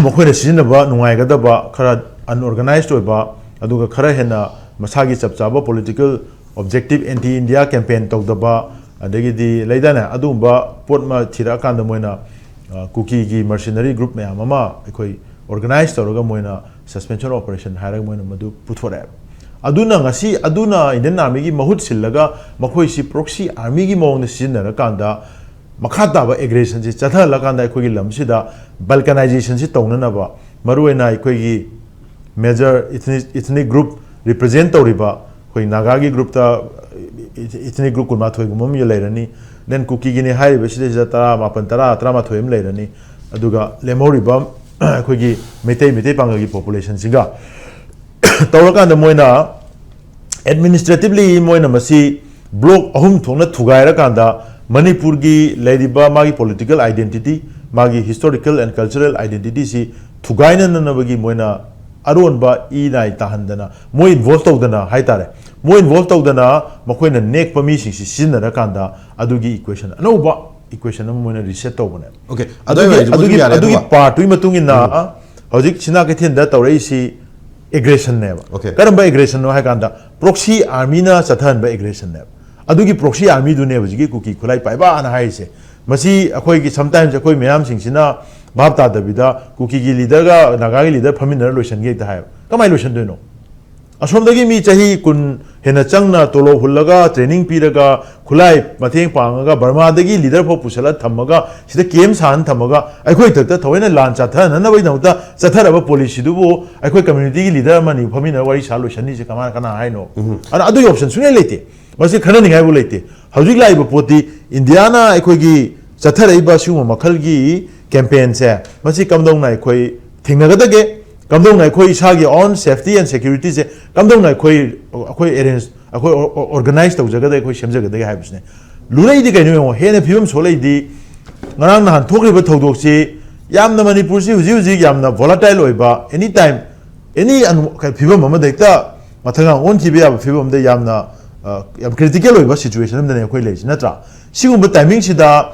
ꯃꯈꯣꯏꯅ ꯁꯤꯖꯤꯟꯅꯕ ꯅꯨꯡꯉꯥꯏꯒꯗꯕ, ꯈꯔ ꯑꯟꯑꯣꯔꯒꯅꯥꯏꯖ ꯑꯣꯏꯕ, ꯑꯗꯨꯒ ꯈꯔ ꯍꯦꯟꯅ ꯃꯁꯥꯒꯤ ꯆꯞ ꯆꯥꯕ political objective, anti India campaign ꯇꯧꯗꯕ, ꯑꯗꯒꯤꯗꯤ ꯂꯩꯗꯥꯏꯅꯦ, ꯑꯗꯨꯒꯨꯝꯕ ꯄꯣꯠ ꯑꯃ ꯊꯤꯔꯛꯑꯀꯥꯟꯗ ꯃꯣꯏꯅ, ꯑ, ꯀꯨꯀꯤꯒꯤ ꯃꯔꯁꯤꯅꯔꯤ ꯒ꯭ꯔꯨꯞ ꯃꯌꯥꯝ ꯑꯃ ꯑꯩꯈꯣꯏ ꯑꯣꯔꯒꯅꯥꯏꯖ ꯇꯧꯔꯒ ꯃꯣꯏꯅ ꯁꯁꯄꯦꯟꯁꯟ ꯑꯣꯄꯔꯦꯁꯟ ꯍꯥꯏꯔꯒ ꯃꯣꯏꯅ ꯃꯗꯨ ꯄꯨꯊꯣꯔꯛꯑꯦꯕ꯫ ꯑꯗꯨꯅ ꯉꯁꯤ, ꯑꯗꯨꯅ ꯏꯟꯗꯤꯌꯟ ꯑꯥꯔꯃꯤꯒꯤ ꯃꯍꯨꯠ ꯁꯤꯜꯂꯒ ꯃꯈꯣꯏꯁꯤ ꯄ꯭ꯔꯣꯛꯁꯤ ꯑꯥꯔꯃꯤꯒꯤ ꯃꯑꯣꯡꯗ ꯁꯤꯖꯤꯟꯅꯔꯀꯥꯟꯗ, ꯃꯈꯥ ꯇꯥꯕ ꯑꯦꯒ꯭ꯔꯦꯁꯟꯁꯤ ꯆꯠꯊꯍꯜꯂꯀꯥꯟꯗ ꯑꯩꯈꯣꯏꯒꯤ ꯂꯝꯁꯤꯗ ꯕꯜꯀꯅꯥꯏꯖꯦꯁꯟꯁꯤ ꯇꯧꯅꯅꯕ, ꯃꯔꯨꯑꯣꯏꯅ ꯑꯩꯈꯣꯏꯒꯤ ꯃꯦꯖꯔ ꯏꯊꯅꯤꯛ, ꯏꯊꯅꯤꯛ ꯒ꯭ꯔꯨꯞ ꯔꯤꯄ꯭ꯔꯖꯦꯟ ꯇꯧꯔꯤꯕ, ꯑꯩꯈꯣꯏ ꯅꯥꯒꯥꯒꯤ ꯒ꯭ꯔꯨꯞꯇ ꯏꯊꯅꯤꯛ ꯒ꯭ꯔꯨꯞ ꯀꯨꯟꯃꯥꯊꯣꯏꯒꯨꯝꯕ ꯑꯃ ꯂꯩꯔꯅꯤ, ꯗꯦꯟ ꯀꯨꯀꯤꯒꯤꯅꯤ ꯍꯥꯏꯔꯤꯕꯁꯤꯗꯩꯁꯤꯗ ꯇꯔꯥꯃꯥꯄꯟ, ꯇꯔꯥ, ꯇꯔꯥꯃꯥꯊꯣꯏ ꯑꯃ ꯂꯩꯔꯅꯤ, ꯑꯗꯨꯒ ꯂꯦꯝꯍꯧꯔꯤꯕ ꯑꯩꯈꯣꯏꯒꯤ ꯃꯩꯇꯩ, ꯃꯩꯇꯩ ꯄꯥꯉꯜꯒꯤ ꯄꯣꯄꯨꯂꯦꯁꯟꯁꯤꯒ ꯇꯧꯔꯀꯥꯟꯗ ꯃꯣꯏꯅ ꯑꯦꯗꯃꯤꯅꯤꯁꯇ꯭ꯔꯦꯇꯤꯚꯂꯤ ꯃꯣꯏꯅ ꯃꯁꯤ ꯕ꯭ꯂꯣꯛ ꯑꯍꯨꯝ ꯊꯣꯛꯅ ꯊꯨꯒꯥꯏꯔꯀꯥꯟꯗ, ꯃꯅꯤꯄꯨꯔꯒꯤ ꯂꯩꯔꯤꯕ ꯃꯥꯒꯤ ꯄꯣꯂꯤꯇꯤꯀꯦꯜ ꯑꯥꯏꯗꯦꯟꯇꯤꯇꯤ, ꯃꯥꯒꯤ ꯍꯤꯁꯇꯣꯔꯤꯀꯦꯜ ꯑꯦꯟ ꯀꯜꯆꯔꯦꯜ ꯑꯥꯏꯗꯦꯟꯇꯤꯇꯤꯁꯤ ꯊꯨꯒꯥꯏꯅꯅꯕꯒꯤ ꯃꯣꯏꯅ ꯑꯔꯣꯟꯕ ꯏ ꯅꯥꯏ ꯇꯥꯍꯟꯗꯅ, ꯃꯣꯏ ꯏꯟꯚꯣꯜꯕ ꯇꯧꯗꯅ ꯍꯥꯏꯇꯥꯔꯦ, ꯃꯣꯏ ꯏꯟꯚꯣꯜꯕ ꯇꯧꯗꯅ ꯃꯈꯣꯏꯅ ꯅꯦꯛꯄ ꯃꯤꯁꯤꯡꯁꯤ ꯁꯤꯖꯤꯟꯅꯔꯀꯥꯟꯗ ꯑꯗꯨꯒꯤ ꯏꯀ꯭ꯋꯦꯁꯟ, ꯑꯅꯧꯕ ꯏꯀ꯭ꯋꯦꯁꯟ ꯑꯃ ꯃꯣꯏꯅ ꯔꯤꯁꯦꯠ ꯇꯧꯕꯅꯦꯕ꯫ Okay, ꯑꯗꯨꯒꯤ, ꯑꯗꯨꯋꯥꯏ ꯋꯥꯔꯤꯗꯨꯃꯁꯨ ꯑꯗꯨꯒꯤ, ꯌꯥꯔꯦ, ꯑꯗꯨꯒꯤ ꯑꯗꯨꯒ꯫ ꯄꯥꯔꯠꯇꯨꯒꯤ ꯃꯇꯨꯡ ꯏꯟꯅ ꯍꯧꯖꯤꯛ ꯁꯤꯅꯥ ꯀꯩꯊꯦꯜꯗ ꯇꯧꯔꯛꯏꯁꯤ ꯑꯦꯒ꯭ꯔꯦꯁꯟꯅꯦꯕ꯫ Okay. ꯀꯔꯝꯕ ꯑꯦꯒ꯭ꯔꯦꯁꯟꯅꯣ ꯍꯥꯏ ꯀꯥꯟꯗ, ꯄ꯭ꯔꯣꯛꯁꯤ ꯑꯥꯔꯃꯤꯅ ꯆꯠꯊꯍꯟꯕ ꯑꯦꯒ꯭ꯔꯦꯁꯟꯅꯦꯕ꯫ ꯑꯗꯨꯒꯤ ꯄ꯭ꯔꯣꯛꯁꯤ ꯑꯥꯔꯃꯤꯗꯨꯅꯦ ꯍꯧꯖꯤꯛꯀꯤ ꯀꯨꯀꯤ ꯈꯨꯠꯂꯥꯏ ꯄꯥꯏꯕꯅ ꯍꯥꯏꯔꯤꯁꯦ꯫ ꯃꯁꯤ ꯑꯩꯈꯣꯏꯒꯤ, ꯁꯝꯇꯥꯏꯝꯁ ꯑꯩꯈꯣꯏ ꯃꯌꯥꯝꯁꯤꯡꯁꯤꯅ ꯚꯥꯞ ꯇꯥꯗꯕꯤꯗ ꯀꯨꯀꯤꯒꯤ ꯂꯤꯗꯔꯒ ꯅꯥꯒꯥꯒꯤ ꯂꯤꯗꯔ ꯐꯝꯃꯤꯟꯅꯔ ꯂꯣꯏꯁꯟꯒꯦ ꯍꯦꯛꯇ ꯍꯥꯏꯌꯦꯕ꯫ ꯀꯃꯥꯏꯅ ꯂꯣꯏꯁꯟꯗꯣꯏꯅꯣ? ꯑꯁꯣꯝꯗꯒꯤ ꯃꯤ ꯆꯍꯤ ꯀꯨꯟ ꯍꯦꯟꯅ ꯆꯪꯅ ꯇꯣꯂꯣꯞ ꯍꯨꯜꯂꯒ, training ꯄꯤꯔꯒ, ꯈꯨꯠꯂꯥꯏ ꯃꯇꯦꯡ ꯄꯥꯡꯉꯒ, ꯕꯔꯃꯥꯗꯒꯤ leader ꯐꯥꯎ ꯄꯨꯁꯜꯂ ꯊꯝꯃꯒ, ꯁꯤꯗ camp ꯁꯥꯍꯟ ꯊꯝꯃꯒ, ꯑꯩꯈꯣꯏ ꯏꯊꯛꯇ ꯊꯑꯣꯏꯅ ꯂꯥꯟ ꯆꯠꯊꯅꯅꯕꯒꯤꯗꯃꯛꯇ ꯆꯠꯊꯔꯕ policyꯗꯨꯕꯨ ꯑꯩꯈꯣꯏ communityꯒꯤ leader ꯑꯃꯅꯤ ꯐꯝꯃꯤꯟꯅꯔ ꯋꯥꯔꯤ ꯁꯥ ꯂꯣꯏꯁꯟꯅꯤꯁꯦ ꯀꯃꯥꯏꯅ, ꯀꯅꯥ ꯍꯥꯏꯅꯣ? ꯑꯗꯨꯅ ꯑꯗꯨꯒꯤ option ꯁꯨꯡꯂꯩ ꯂꯩꯇꯦ꯫ ꯃꯁꯤ ꯈꯟꯅꯅꯤꯡꯉꯥꯏꯕꯨ ꯂꯩꯇꯦ꯫ ꯍꯧꯖꯤꯛ ꯂꯥꯛꯏꯕ ꯄꯣꯠꯇꯤ ꯏꯟꯗꯤꯌꯥꯅ ꯑꯩꯈꯣꯏꯒꯤ ꯆꯠꯊꯔꯛꯏꯕ ꯁꯤꯒꯨꯝꯕ ꯃꯈꯜꯒꯤ campaignꯁꯦ, ꯃꯁꯤ ꯀꯝꯗꯧꯅ ꯑꯩꯈꯣꯏ ꯊꯦꯡꯅꯒꯗꯒꯦ, ꯀꯝꯗꯧꯅ ꯑꯩꯈꯣꯏ ꯏꯁꯥꯒꯤ own safety and securityꯁꯦ ꯀꯝꯗꯧꯅ ꯑꯩꯈꯣꯏ, ꯑꯩꯈꯣꯏ arrange, ꯑꯩꯈꯣꯏ organize ꯇꯧꯖꯒꯗꯒꯦ, ꯑꯩꯈꯣꯏ ꯁꯦꯝꯖꯒꯗꯒꯦ ꯍꯥꯏꯕꯁꯤꯅꯦ꯫ ꯂꯨꯔꯛꯏꯗꯤ ꯀꯩꯅꯣ ꯌꯦꯡꯉꯣ, ꯍꯦꯟꯅ ꯐꯤꯕꯝ ꯁꯣꯛꯂꯛꯏꯗꯤ ꯉꯔꯥꯡ ꯅꯍꯥꯟ ꯊꯣꯛꯈ꯭ꯔꯤꯕ ꯊꯧꯗꯣꯛꯁꯤ ꯌꯥꯝꯅ, ꯃꯅꯤꯄꯨꯔꯁꯤ ꯍꯧꯖꯤꯛ ꯍꯧꯖꯤꯛ ꯌꯥꯝꯅ volatile ꯑꯣꯏꯕ, any time, any ꯐꯤꯕꯝ ꯑꯃꯗ ꯍꯦꯛꯇ ꯃꯊꯪ ꯑꯣꯟꯈꯤꯕ ꯌꯥꯕ ꯐꯤꯕꯝ ꯑꯃꯗ ꯌꯥꯝꯅ, ꯑ, ꯌꯥꯝ critical ꯑꯣꯏꯕ situation ꯑꯃꯗꯅꯦ ꯑꯩꯈꯣꯏ ꯂꯩꯔꯤꯁꯤ, ꯅꯠꯇ꯭ꯔꯥ? ꯁꯤꯒꯨꯝꯕ timingꯁꯤꯗ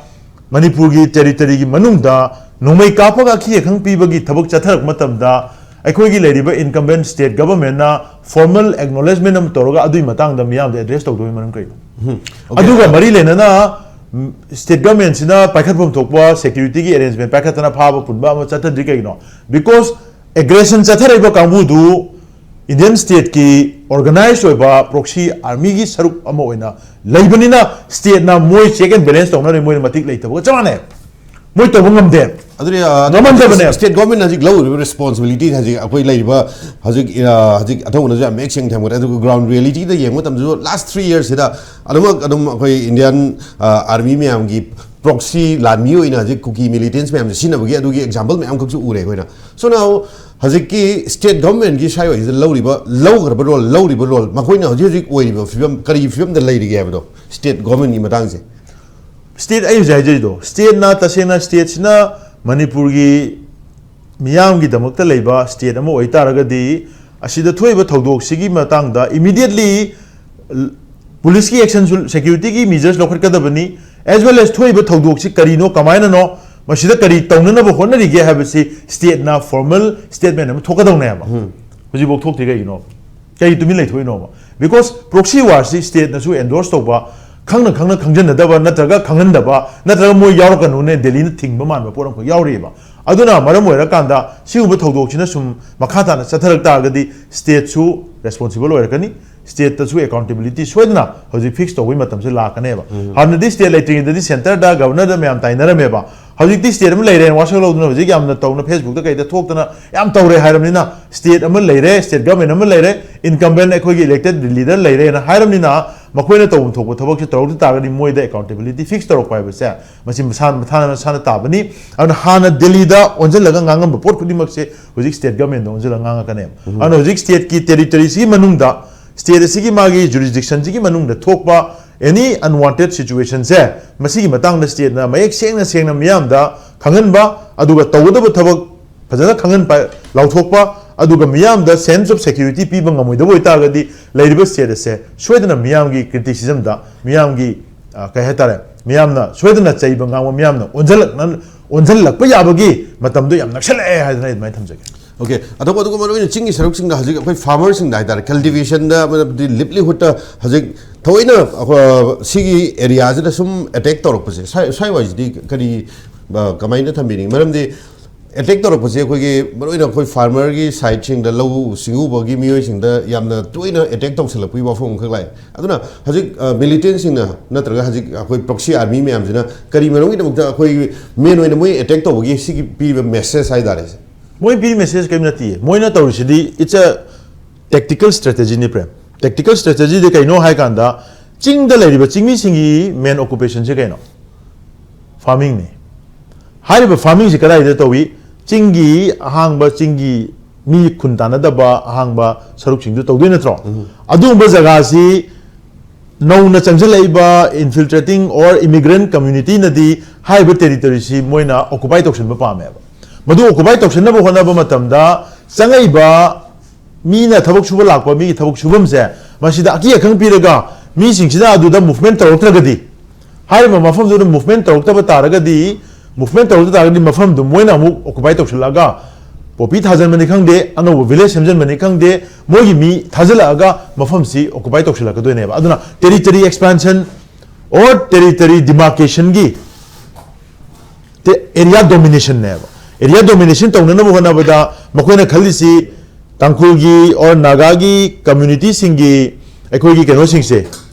ꯃꯅꯤꯄꯨꯔꯒꯤ territoryꯒꯤ ꯃꯅꯨꯡꯗ ꯅꯣꯡꯃꯩ ꯀꯥꯞꯄꯒ ꯑꯈꯤ ꯑꯈꯪ ꯄꯤꯕꯒꯤ ꯊꯕꯛ ꯆꯠꯊꯔꯛꯄ ꯃꯇꯝꯗ, ꯑꯩꯈꯣꯏꯒꯤ ꯂꯩꯔꯤꯕ incumbent state governmentꯅ formal acknowledgement ꯑꯃ ꯇꯧꯔꯒ ꯑꯗꯨꯒꯤ ꯃꯇꯥꯡꯗ ꯃꯤꯌꯥꯝꯗ address ꯇꯧꯗꯕꯒꯤ ꯃꯔꯝ ꯀꯔꯤꯅꯣ? Okay. ꯑꯗꯨꯒ ꯃꯔꯤ ꯂꯩꯅꯅ, ꯎꯝ, state governmentꯁꯤꯅ ꯄꯥꯏꯈꯠꯐꯝ ꯊꯣꯛꯄ securityꯒꯤ arrangement ꯄꯥꯏꯈꯠꯇꯅ ꯐꯥꯕ ꯄꯨꯟꯕ ꯑꯃ ꯆꯠꯊꯗ꯭ꯔꯤ ꯀꯩꯒꯤꯅꯣ? Because aggression ꯆꯠꯊꯔꯛꯏꯕ ꯀꯥꯡꯕꯨꯗꯨ Indian stateꯀꯤ organized ꯑꯣꯏꯕ proxy armyꯒꯤ ꯁꯔꯨꯛ ꯑꯃ ꯑꯣꯏꯅ ꯂꯩꯕꯅꯤꯅ, stateꯅ ꯃꯣꯏ check and balance ꯇꯧꯅꯔꯦ, ꯃꯣꯏꯅ ꯃꯇꯤꯛ ꯂꯩꯇꯕꯒ ꯆꯞ ꯃꯥꯟꯅꯩ꯫ ꯃꯣꯏ ꯇꯧꯕ ꯉꯝꯗꯦ꯫ ꯑꯗꯨꯅꯤ, ꯑ, ꯉꯝꯍꯟꯗꯕꯅꯦ꯫ State government ꯍꯧꯖꯤꯛ ꯂꯧꯔꯤꯕ responsibility ꯍꯧꯖꯤꯛ ꯑꯩꯈꯣꯏ ꯂꯩꯔꯤꯕ ꯍꯧꯖꯤꯛ, ꯑ, ꯍꯧꯖꯤꯛ ꯑꯊꯧꯕꯅꯁꯨ ꯌꯥꯝ ꯃꯌꯦꯛ ꯁꯦꯡꯅ ꯊꯝꯈ꯭ꯔꯦ꯫ ꯑꯗꯨꯒ ground realityꯗ ꯌꯦꯡꯕ ꯃꯇꯝꯗꯁꯨ last three yearsꯁꯤꯗ ꯑꯗꯨꯃꯛ ꯑꯗꯨꯝ ꯑꯩꯈꯣꯏ Indian, ꯑ, army ꯃꯌꯥꯝꯒꯤ proxy ꯂꯥꯟꯃꯤ ꯑꯣꯏꯅ ꯍꯧꯖꯤꯛ ꯀꯨꯀꯤ militants ꯃꯌꯥꯝꯁꯦ ꯁꯤꯖꯤꯟꯅꯕꯒꯤ ꯑꯗꯨꯒꯤ example ꯃꯌꯥꯝꯈꯛꯁꯨ ꯎꯔꯦ ꯑꯩꯈꯣꯏꯅ꯫ So now ꯍꯧꯖꯤꯛꯀꯤ state governmentꯀꯤ ꯁ꯭ꯋꯥꯏ ꯋꯥꯏꯁꯤꯗ ꯂꯧꯔꯤꯕ, ꯂꯧꯈ꯭ꯔꯕ role, ꯂꯧꯔꯤꯕ role, ꯃꯈꯣꯏꯅ ꯍꯧꯖꯤꯛ ꯍꯧꯖꯤꯛ ꯑꯣꯏꯔꯤꯕ ꯐꯤꯕꯝ, ꯀꯔꯤ ꯐꯤꯕꯝꯗ ꯂꯩꯔꯤꯒꯦ ꯍꯥꯏꯕꯗꯣ, state governmentꯀꯤ ꯃꯇꯥꯡꯁꯦ꯫ State, ꯑꯩ ꯍꯧꯖꯤꯛ ꯍꯥꯏꯖꯔꯤꯗꯣ, stateꯅ, ꯇꯁꯦꯡꯅ stateꯁꯤꯅ ꯃꯅꯤꯄꯨꯔꯒꯤ ꯃꯤꯌꯥꯝꯒꯤꯗꯃꯛꯇ ꯂꯩꯕ state ꯑꯃ ꯑꯣꯏꯇꯥꯔꯒꯗꯤ, ꯑꯁꯤꯗ ꯊꯣꯛꯏꯕ ꯊꯧꯗꯣꯛꯁꯤꯒꯤ ꯃꯇꯥꯡꯗ immediately policeꯀꯤ actionꯁꯨ, securityꯒꯤ measures ꯂꯧꯈꯠꯀꯗꯕꯅꯤ, as well as ꯊꯣꯛꯏꯕ ꯊꯧꯗꯣꯛꯁꯤ ꯀꯔꯤꯅꯣ, ꯀꯃꯥꯏꯅꯅꯣ, ꯃꯁꯤꯗ ꯀꯔꯤ ꯇꯧꯅꯅꯕ ꯍꯣꯠꯅꯔꯤꯒꯦ ꯍꯥꯏꯕꯁꯤ stateꯅ formal statement ꯑꯃ ꯊꯣꯛꯀꯗꯧꯅꯦꯕ꯫ ꯍꯧꯖꯤꯛꯐꯥꯎ ꯊꯣꯛꯇ꯭ꯔꯤ ꯀꯩꯒꯤꯅꯣ? ꯀꯩ ꯇꯨꯃꯤꯟ ꯂꯩꯊꯣꯛꯏꯅꯣꯕ? Because proxy warꯁꯤ stateꯅꯁꯨ endorse ꯇꯧꯕ, ꯈꯪꯅ ꯈꯪꯅ ꯈꯪꯖꯟꯅꯗꯕ, ꯅꯠꯇ꯭ꯔꯒ ꯈꯪꯍꯟꯗꯕ, ꯅꯠꯇ꯭ꯔꯒ ꯃꯣꯏ ꯌꯥꯎꯔꯛꯀꯅꯨꯅꯦ ꯗꯦꯜꯂꯤꯅ ꯊꯤꯡꯕ ꯃꯥꯟꯕ ꯄꯣꯠ ꯑꯃꯈꯛ ꯌꯥꯎꯔꯤꯑꯕ꯫ ꯑꯗꯨꯅ ꯃꯔꯝ ꯑꯣꯏꯔꯀꯥꯟꯗ ꯁꯤꯒꯨꯝꯕ ꯊꯧꯗꯣꯛꯁꯤꯅ ꯁꯨꯝ ꯃꯈꯥ ꯇꯥꯅ ꯆꯠꯊꯔꯛ ꯇꯥꯔꯒꯗꯤ stateꯁꯨ responsible ꯑꯣꯏꯔꯛꯀꯅꯤ, stateꯇꯁꯨ accountability ꯁꯣꯏꯗꯅ ꯍꯧꯖꯤꯛ fix ꯇꯧꯕꯒꯤ ꯃꯇꯝꯁꯦ ꯂꯥꯛꯀꯅꯦꯕ꯫ ꯍꯥꯟꯅꯗꯤ state ꯂꯩꯇ꯭ꯔꯤꯉꯩꯗꯗꯤ centreꯗ governorꯗ ꯃꯌꯥꯝ ꯇꯥꯏꯅꯔꯝꯃꯦꯕ꯫ ꯍꯧꯖꯤꯛꯇꯤ state ꯑꯃ ꯂꯩꯔꯦ, ꯋꯥꯁꯛ ꯂꯧꯗꯨꯅ ꯍꯧꯖꯤꯛ ꯌꯥꯝꯅ ꯇꯧꯅ Facebookꯇ ꯀꯩꯗ ꯊꯣꯛꯇꯅ ꯌꯥꯝ ꯇꯧꯔꯦ ꯍꯥꯏꯔꯕꯅꯤꯅ, state ꯑꯃ ꯂꯩꯔꯦ, state government ꯑꯃ ꯂꯩꯔꯦ, incumbent ꯑꯩꯈꯣꯏꯒꯤ elected leader ꯂꯩꯔꯦꯅ ꯍꯥꯏꯔꯕꯅꯤꯅ, ꯃꯈꯣꯏꯅ ꯇꯧꯐꯝ ꯊꯣꯛꯄ ꯊꯕꯛꯁꯦ ꯇꯧꯔꯛꯇ ꯇꯥꯔꯒꯗꯤ ꯃꯣꯏꯗ accountability fix ꯇꯧꯔꯛꯄ ꯍꯥꯏꯕꯁꯦ ꯃꯁꯤ ꯃꯁꯥ ꯃꯊꯥꯅ ꯃꯁꯥꯅ ꯇꯥꯕꯅꯤ꯫ ꯑꯗꯨꯅ ꯍꯥꯟꯅ ꯗꯦꯜꯂꯤꯗ ꯑꯣꯟꯁꯤꯜꯂꯒ ꯉꯥꯡꯉꯝꯕ ꯄꯣꯠ ꯈꯨꯗꯤꯡꯃꯛꯁꯦ ꯍꯧꯖꯤꯛ state governmentꯗ ꯑꯣꯟꯁꯤꯜꯂꯒ ꯉꯥꯡꯉꯛꯀꯅꯦꯕ꯫ ꯑꯗꯨꯅ ꯍꯧꯖꯤꯛ stateꯀꯤ territoryꯁꯤꯒꯤ ꯃꯅꯨꯡꯗ, state ꯑꯁꯤꯒꯤ ꯃꯥꯒꯤ jurisdictionꯁꯤꯒꯤ ꯃꯅꯨꯡꯗ ꯊꯣꯛꯄ any unwanted situationꯁꯦ, ꯃꯁꯤꯒꯤ ꯃꯇꯥꯡꯗ stateꯅ ꯃꯌꯦꯛ ꯁꯦꯡꯅ ꯁꯦꯡꯅ ꯃꯤꯌꯥꯝꯗ ꯈꯪꯍꯟꯕ, ꯑꯗꯨꯒ ꯇꯧꯒꯗꯕ ꯊꯕꯛ ꯐꯖꯅ ꯈꯪꯍꯟꯕ, ꯂꯥꯎꯊꯣꯛꯄ, ꯑꯗꯨꯒ ꯃꯤꯌꯥꯝꯗ sense of security ꯄꯤꯕ ꯉꯝꯃꯣꯏꯗꯕ ꯑꯣꯏꯇꯥꯔꯒꯗꯤ ꯂꯩꯔꯤꯕ state ꯑꯁꯦ ꯁꯣꯏꯗꯅ ꯃꯤꯌꯥꯝꯒꯤ criticismꯗ, ꯃꯤꯌꯥꯝꯒꯤ, ꯑ, ꯀꯩ ꯍꯥꯏꯇꯥꯔꯦ, ꯃꯤꯌꯥꯝꯅ ꯁꯣꯏꯗꯅ ꯆꯩꯕ ꯉꯥꯡꯕ, ꯃꯤꯌꯥꯝꯅ ꯑꯣꯟꯁꯤꯜꯂꯛꯅ-, ꯑꯣꯟꯁꯤꯜꯂꯛꯄ ꯌꯥꯕꯒꯤ ꯃꯇꯝꯗꯣ ꯌꯥꯝ ꯅꯛꯁꯜꯂꯛꯑꯦ ꯍꯥꯏꯗꯅ ꯑꯩ ꯑꯗꯨꯃꯥꯏꯅ ꯊꯝꯖꯒꯦ꯫ Okay, ꯑꯗꯨꯒ ꯑꯗꯨꯒ ꯃꯔꯨꯑꯣꯏꯅ ꯆꯤꯡꯒꯤ ꯁꯔꯨꯛꯁꯤꯡꯗ ꯍꯧꯖꯤꯛ ꯑꯩꯈꯣꯏ farmerꯁꯤꯡꯗ ꯍꯥꯏꯇꯥꯔꯦ, cultivationꯗ ꯑꯃꯗꯤ livelihoodꯇ ꯍꯧꯖꯤꯛ ꯊꯑꯣꯏꯅ ꯑꯩꯈꯣꯏ ꯁꯤꯒꯤ areaꯁꯤꯗ ꯁꯨꯝ attack ꯇꯧꯔꯛꯄꯁꯦ, ꯁ꯭ꯋꯥꯏ ꯁ꯭ꯋꯥꯏꯋꯥꯏꯁꯤꯗꯤ ꯀꯔꯤ, ꯑ, ꯀꯃꯥꯏꯅ ꯊꯝꯕꯤꯅꯤꯡꯉꯤ? ꯃꯔꯝꯗꯤ attack ꯇꯧꯔꯛꯄꯁꯦ ꯑꯩꯈꯣꯏꯒꯤ ꯃꯔꯨꯑꯣꯏꯅ ꯑꯩꯈꯣꯏ farmerꯒꯤ sideꯁꯤꯡꯗ, ꯂꯧꯎ ꯁꯤꯡꯎꯕꯒꯤ ꯃꯤꯑꯣꯏꯁꯤꯡꯗ ꯌꯥꯝꯅ ꯇꯣꯏꯅ attack ꯇꯧꯁꯜꯂꯛꯄꯒꯤ ꯋꯥꯐꯝ ꯑꯃꯈꯛ ꯂꯥꯛꯑꯦ꯫ ꯑꯗꯨꯅ ꯍꯧꯖꯤꯛ, ꯑ, militantꯁꯤꯡꯅ ꯅꯠꯇ꯭ꯔꯒ ꯍꯧꯖꯤꯛ ꯑꯩꯈꯣꯏ proxy army ꯃꯌꯥꯝꯁꯤꯅ ꯀꯔꯤ ꯃꯔꯝꯒꯤꯗꯃꯛꯇ ꯑꯩꯈꯣꯏ main ꯑꯣꯏꯅ ꯃꯣꯏ attack ꯇꯧꯕꯒꯤ ꯁꯤꯒꯤ ꯄꯤꯔꯤꯕ message ꯍꯥꯏꯇꯥꯔꯦ ꯁꯦ? ꯃꯣꯏ ꯄꯤꯔꯤ message ꯀꯔꯤꯝ ꯅꯠꯇꯤꯌꯦ꯫ ꯃꯣꯏꯅ ꯇꯧꯔꯤꯁꯤꯗꯤ it's a tactical strategyꯅꯤ, Prem. Tactical strategyꯗꯤ ꯀꯩꯅꯣ ꯍꯥꯏ ꯀꯥꯟꯗ, ꯆꯤꯡꯗ ꯂꯩꯔꯤꯕ ꯆꯤꯡꯃꯤꯁꯤꯡꯒꯤ main occupationꯁꯦ ꯀꯩꯅꯣ? Farmingꯅꯤ꯫ ꯍꯥꯏꯔꯤꯕ farmingꯁꯤ ꯀꯗꯥꯏꯗ ꯇꯧꯏ? ꯆꯤꯡꯒꯤ ꯑꯍꯥꯡꯕ, ꯆꯤꯡꯒꯤ ꯃꯤ ꯈꯨꯟ ꯇꯥꯟꯅꯗꯕ ꯑꯍꯥꯡꯕ ꯁꯔꯨꯛꯁꯤꯡꯗꯨ ꯇꯧꯗꯣꯏ ꯅꯠꯇ꯭ꯔꯣ? ꯑꯗꯨꯒꯨꯝꯕ ꯖꯒꯥꯁꯤ ꯅꯧꯅ ꯆꯪꯁꯤꯜꯂꯛꯏꯕ infiltrating or immigrant communityꯅꯗꯤ ꯍꯥꯏꯔꯤꯕ territoryꯁꯤ ꯃꯣꯏꯅ occupy ꯇꯧꯁꯤꯟꯕ ꯄꯥꯝꯃꯦꯕ꯫ ꯃꯗꯨ occupy ꯇꯧꯁꯤꯟꯅꯕ ꯍꯣꯠꯅꯕ ꯃꯇꯝꯗ ꯆꯪꯉꯛꯏꯕ ꯃꯤꯅ ꯊꯕꯛ ꯁꯨꯕ ꯂꯥꯛꯄ ꯃꯤꯒꯤ ꯊꯕꯛ ꯁꯨꯐꯝꯁꯦ ꯃꯁꯤꯗ ꯑꯀꯤ ꯑꯈꯪ ꯄꯤꯔꯒ ꯃꯤꯁꯤꯡꯁꯤꯅ ꯑꯗꯨꯗ movement ꯇꯧꯔꯛꯇ꯭ꯔꯒꯗꯤ, ꯍꯥꯏꯔꯤꯕ ꯃꯐꯝꯗꯨꯗ movement ꯇꯧꯔꯛꯇꯕ ꯇꯥꯔꯒꯗꯤ, movement ꯇꯧꯔꯛꯇ ꯇꯥꯔꯒꯗꯤ ꯃꯐꯝꯗꯨ ꯃꯣꯏꯅ ꯑꯃꯨꯛ occupy ꯇꯧꯁꯤꯜꯂꯛꯑꯒ poppy ꯊꯥꯖꯤꯟꯕꯅꯤ ꯈꯪꯗꯦ, ꯑꯅꯧꯕ village ꯁꯦꯝꯖꯤꯟꯕꯅꯤ ꯈꯪꯗꯦ, ꯃꯣꯏꯒꯤ ꯃꯤ ꯊꯥꯖꯤꯜꯂꯛꯑꯒ ꯃꯐꯝꯁꯤ occupy ꯇꯧꯁꯤꯜꯂꯛꯀꯗꯣꯏꯅꯦꯕ꯫ ꯑꯗꯨꯅ territory expansion or territory demarcationꯒꯤ area dominationꯅꯦꯕ꯫ ꯑꯦꯔꯤꯌꯥ ꯗꯣꯃꯤꯅꯦꯁꯟ ꯇꯧꯅꯅꯕ ꯍꯣꯠꯅꯕꯗ ꯃꯈꯣꯏꯅ ꯈꯜꯂꯤꯁꯤ ꯇꯥꯡꯈꯨꯜꯒꯤ ꯑꯣꯔ ꯅꯥꯒꯥꯒꯤ ꯀꯝꯃ꯭ꯌꯨꯅꯤꯇꯤꯁꯤꯡꯒꯤ, ꯑꯩꯈꯣꯏꯒꯤ ꯀꯩꯅꯣꯁꯤꯡꯁꯦ,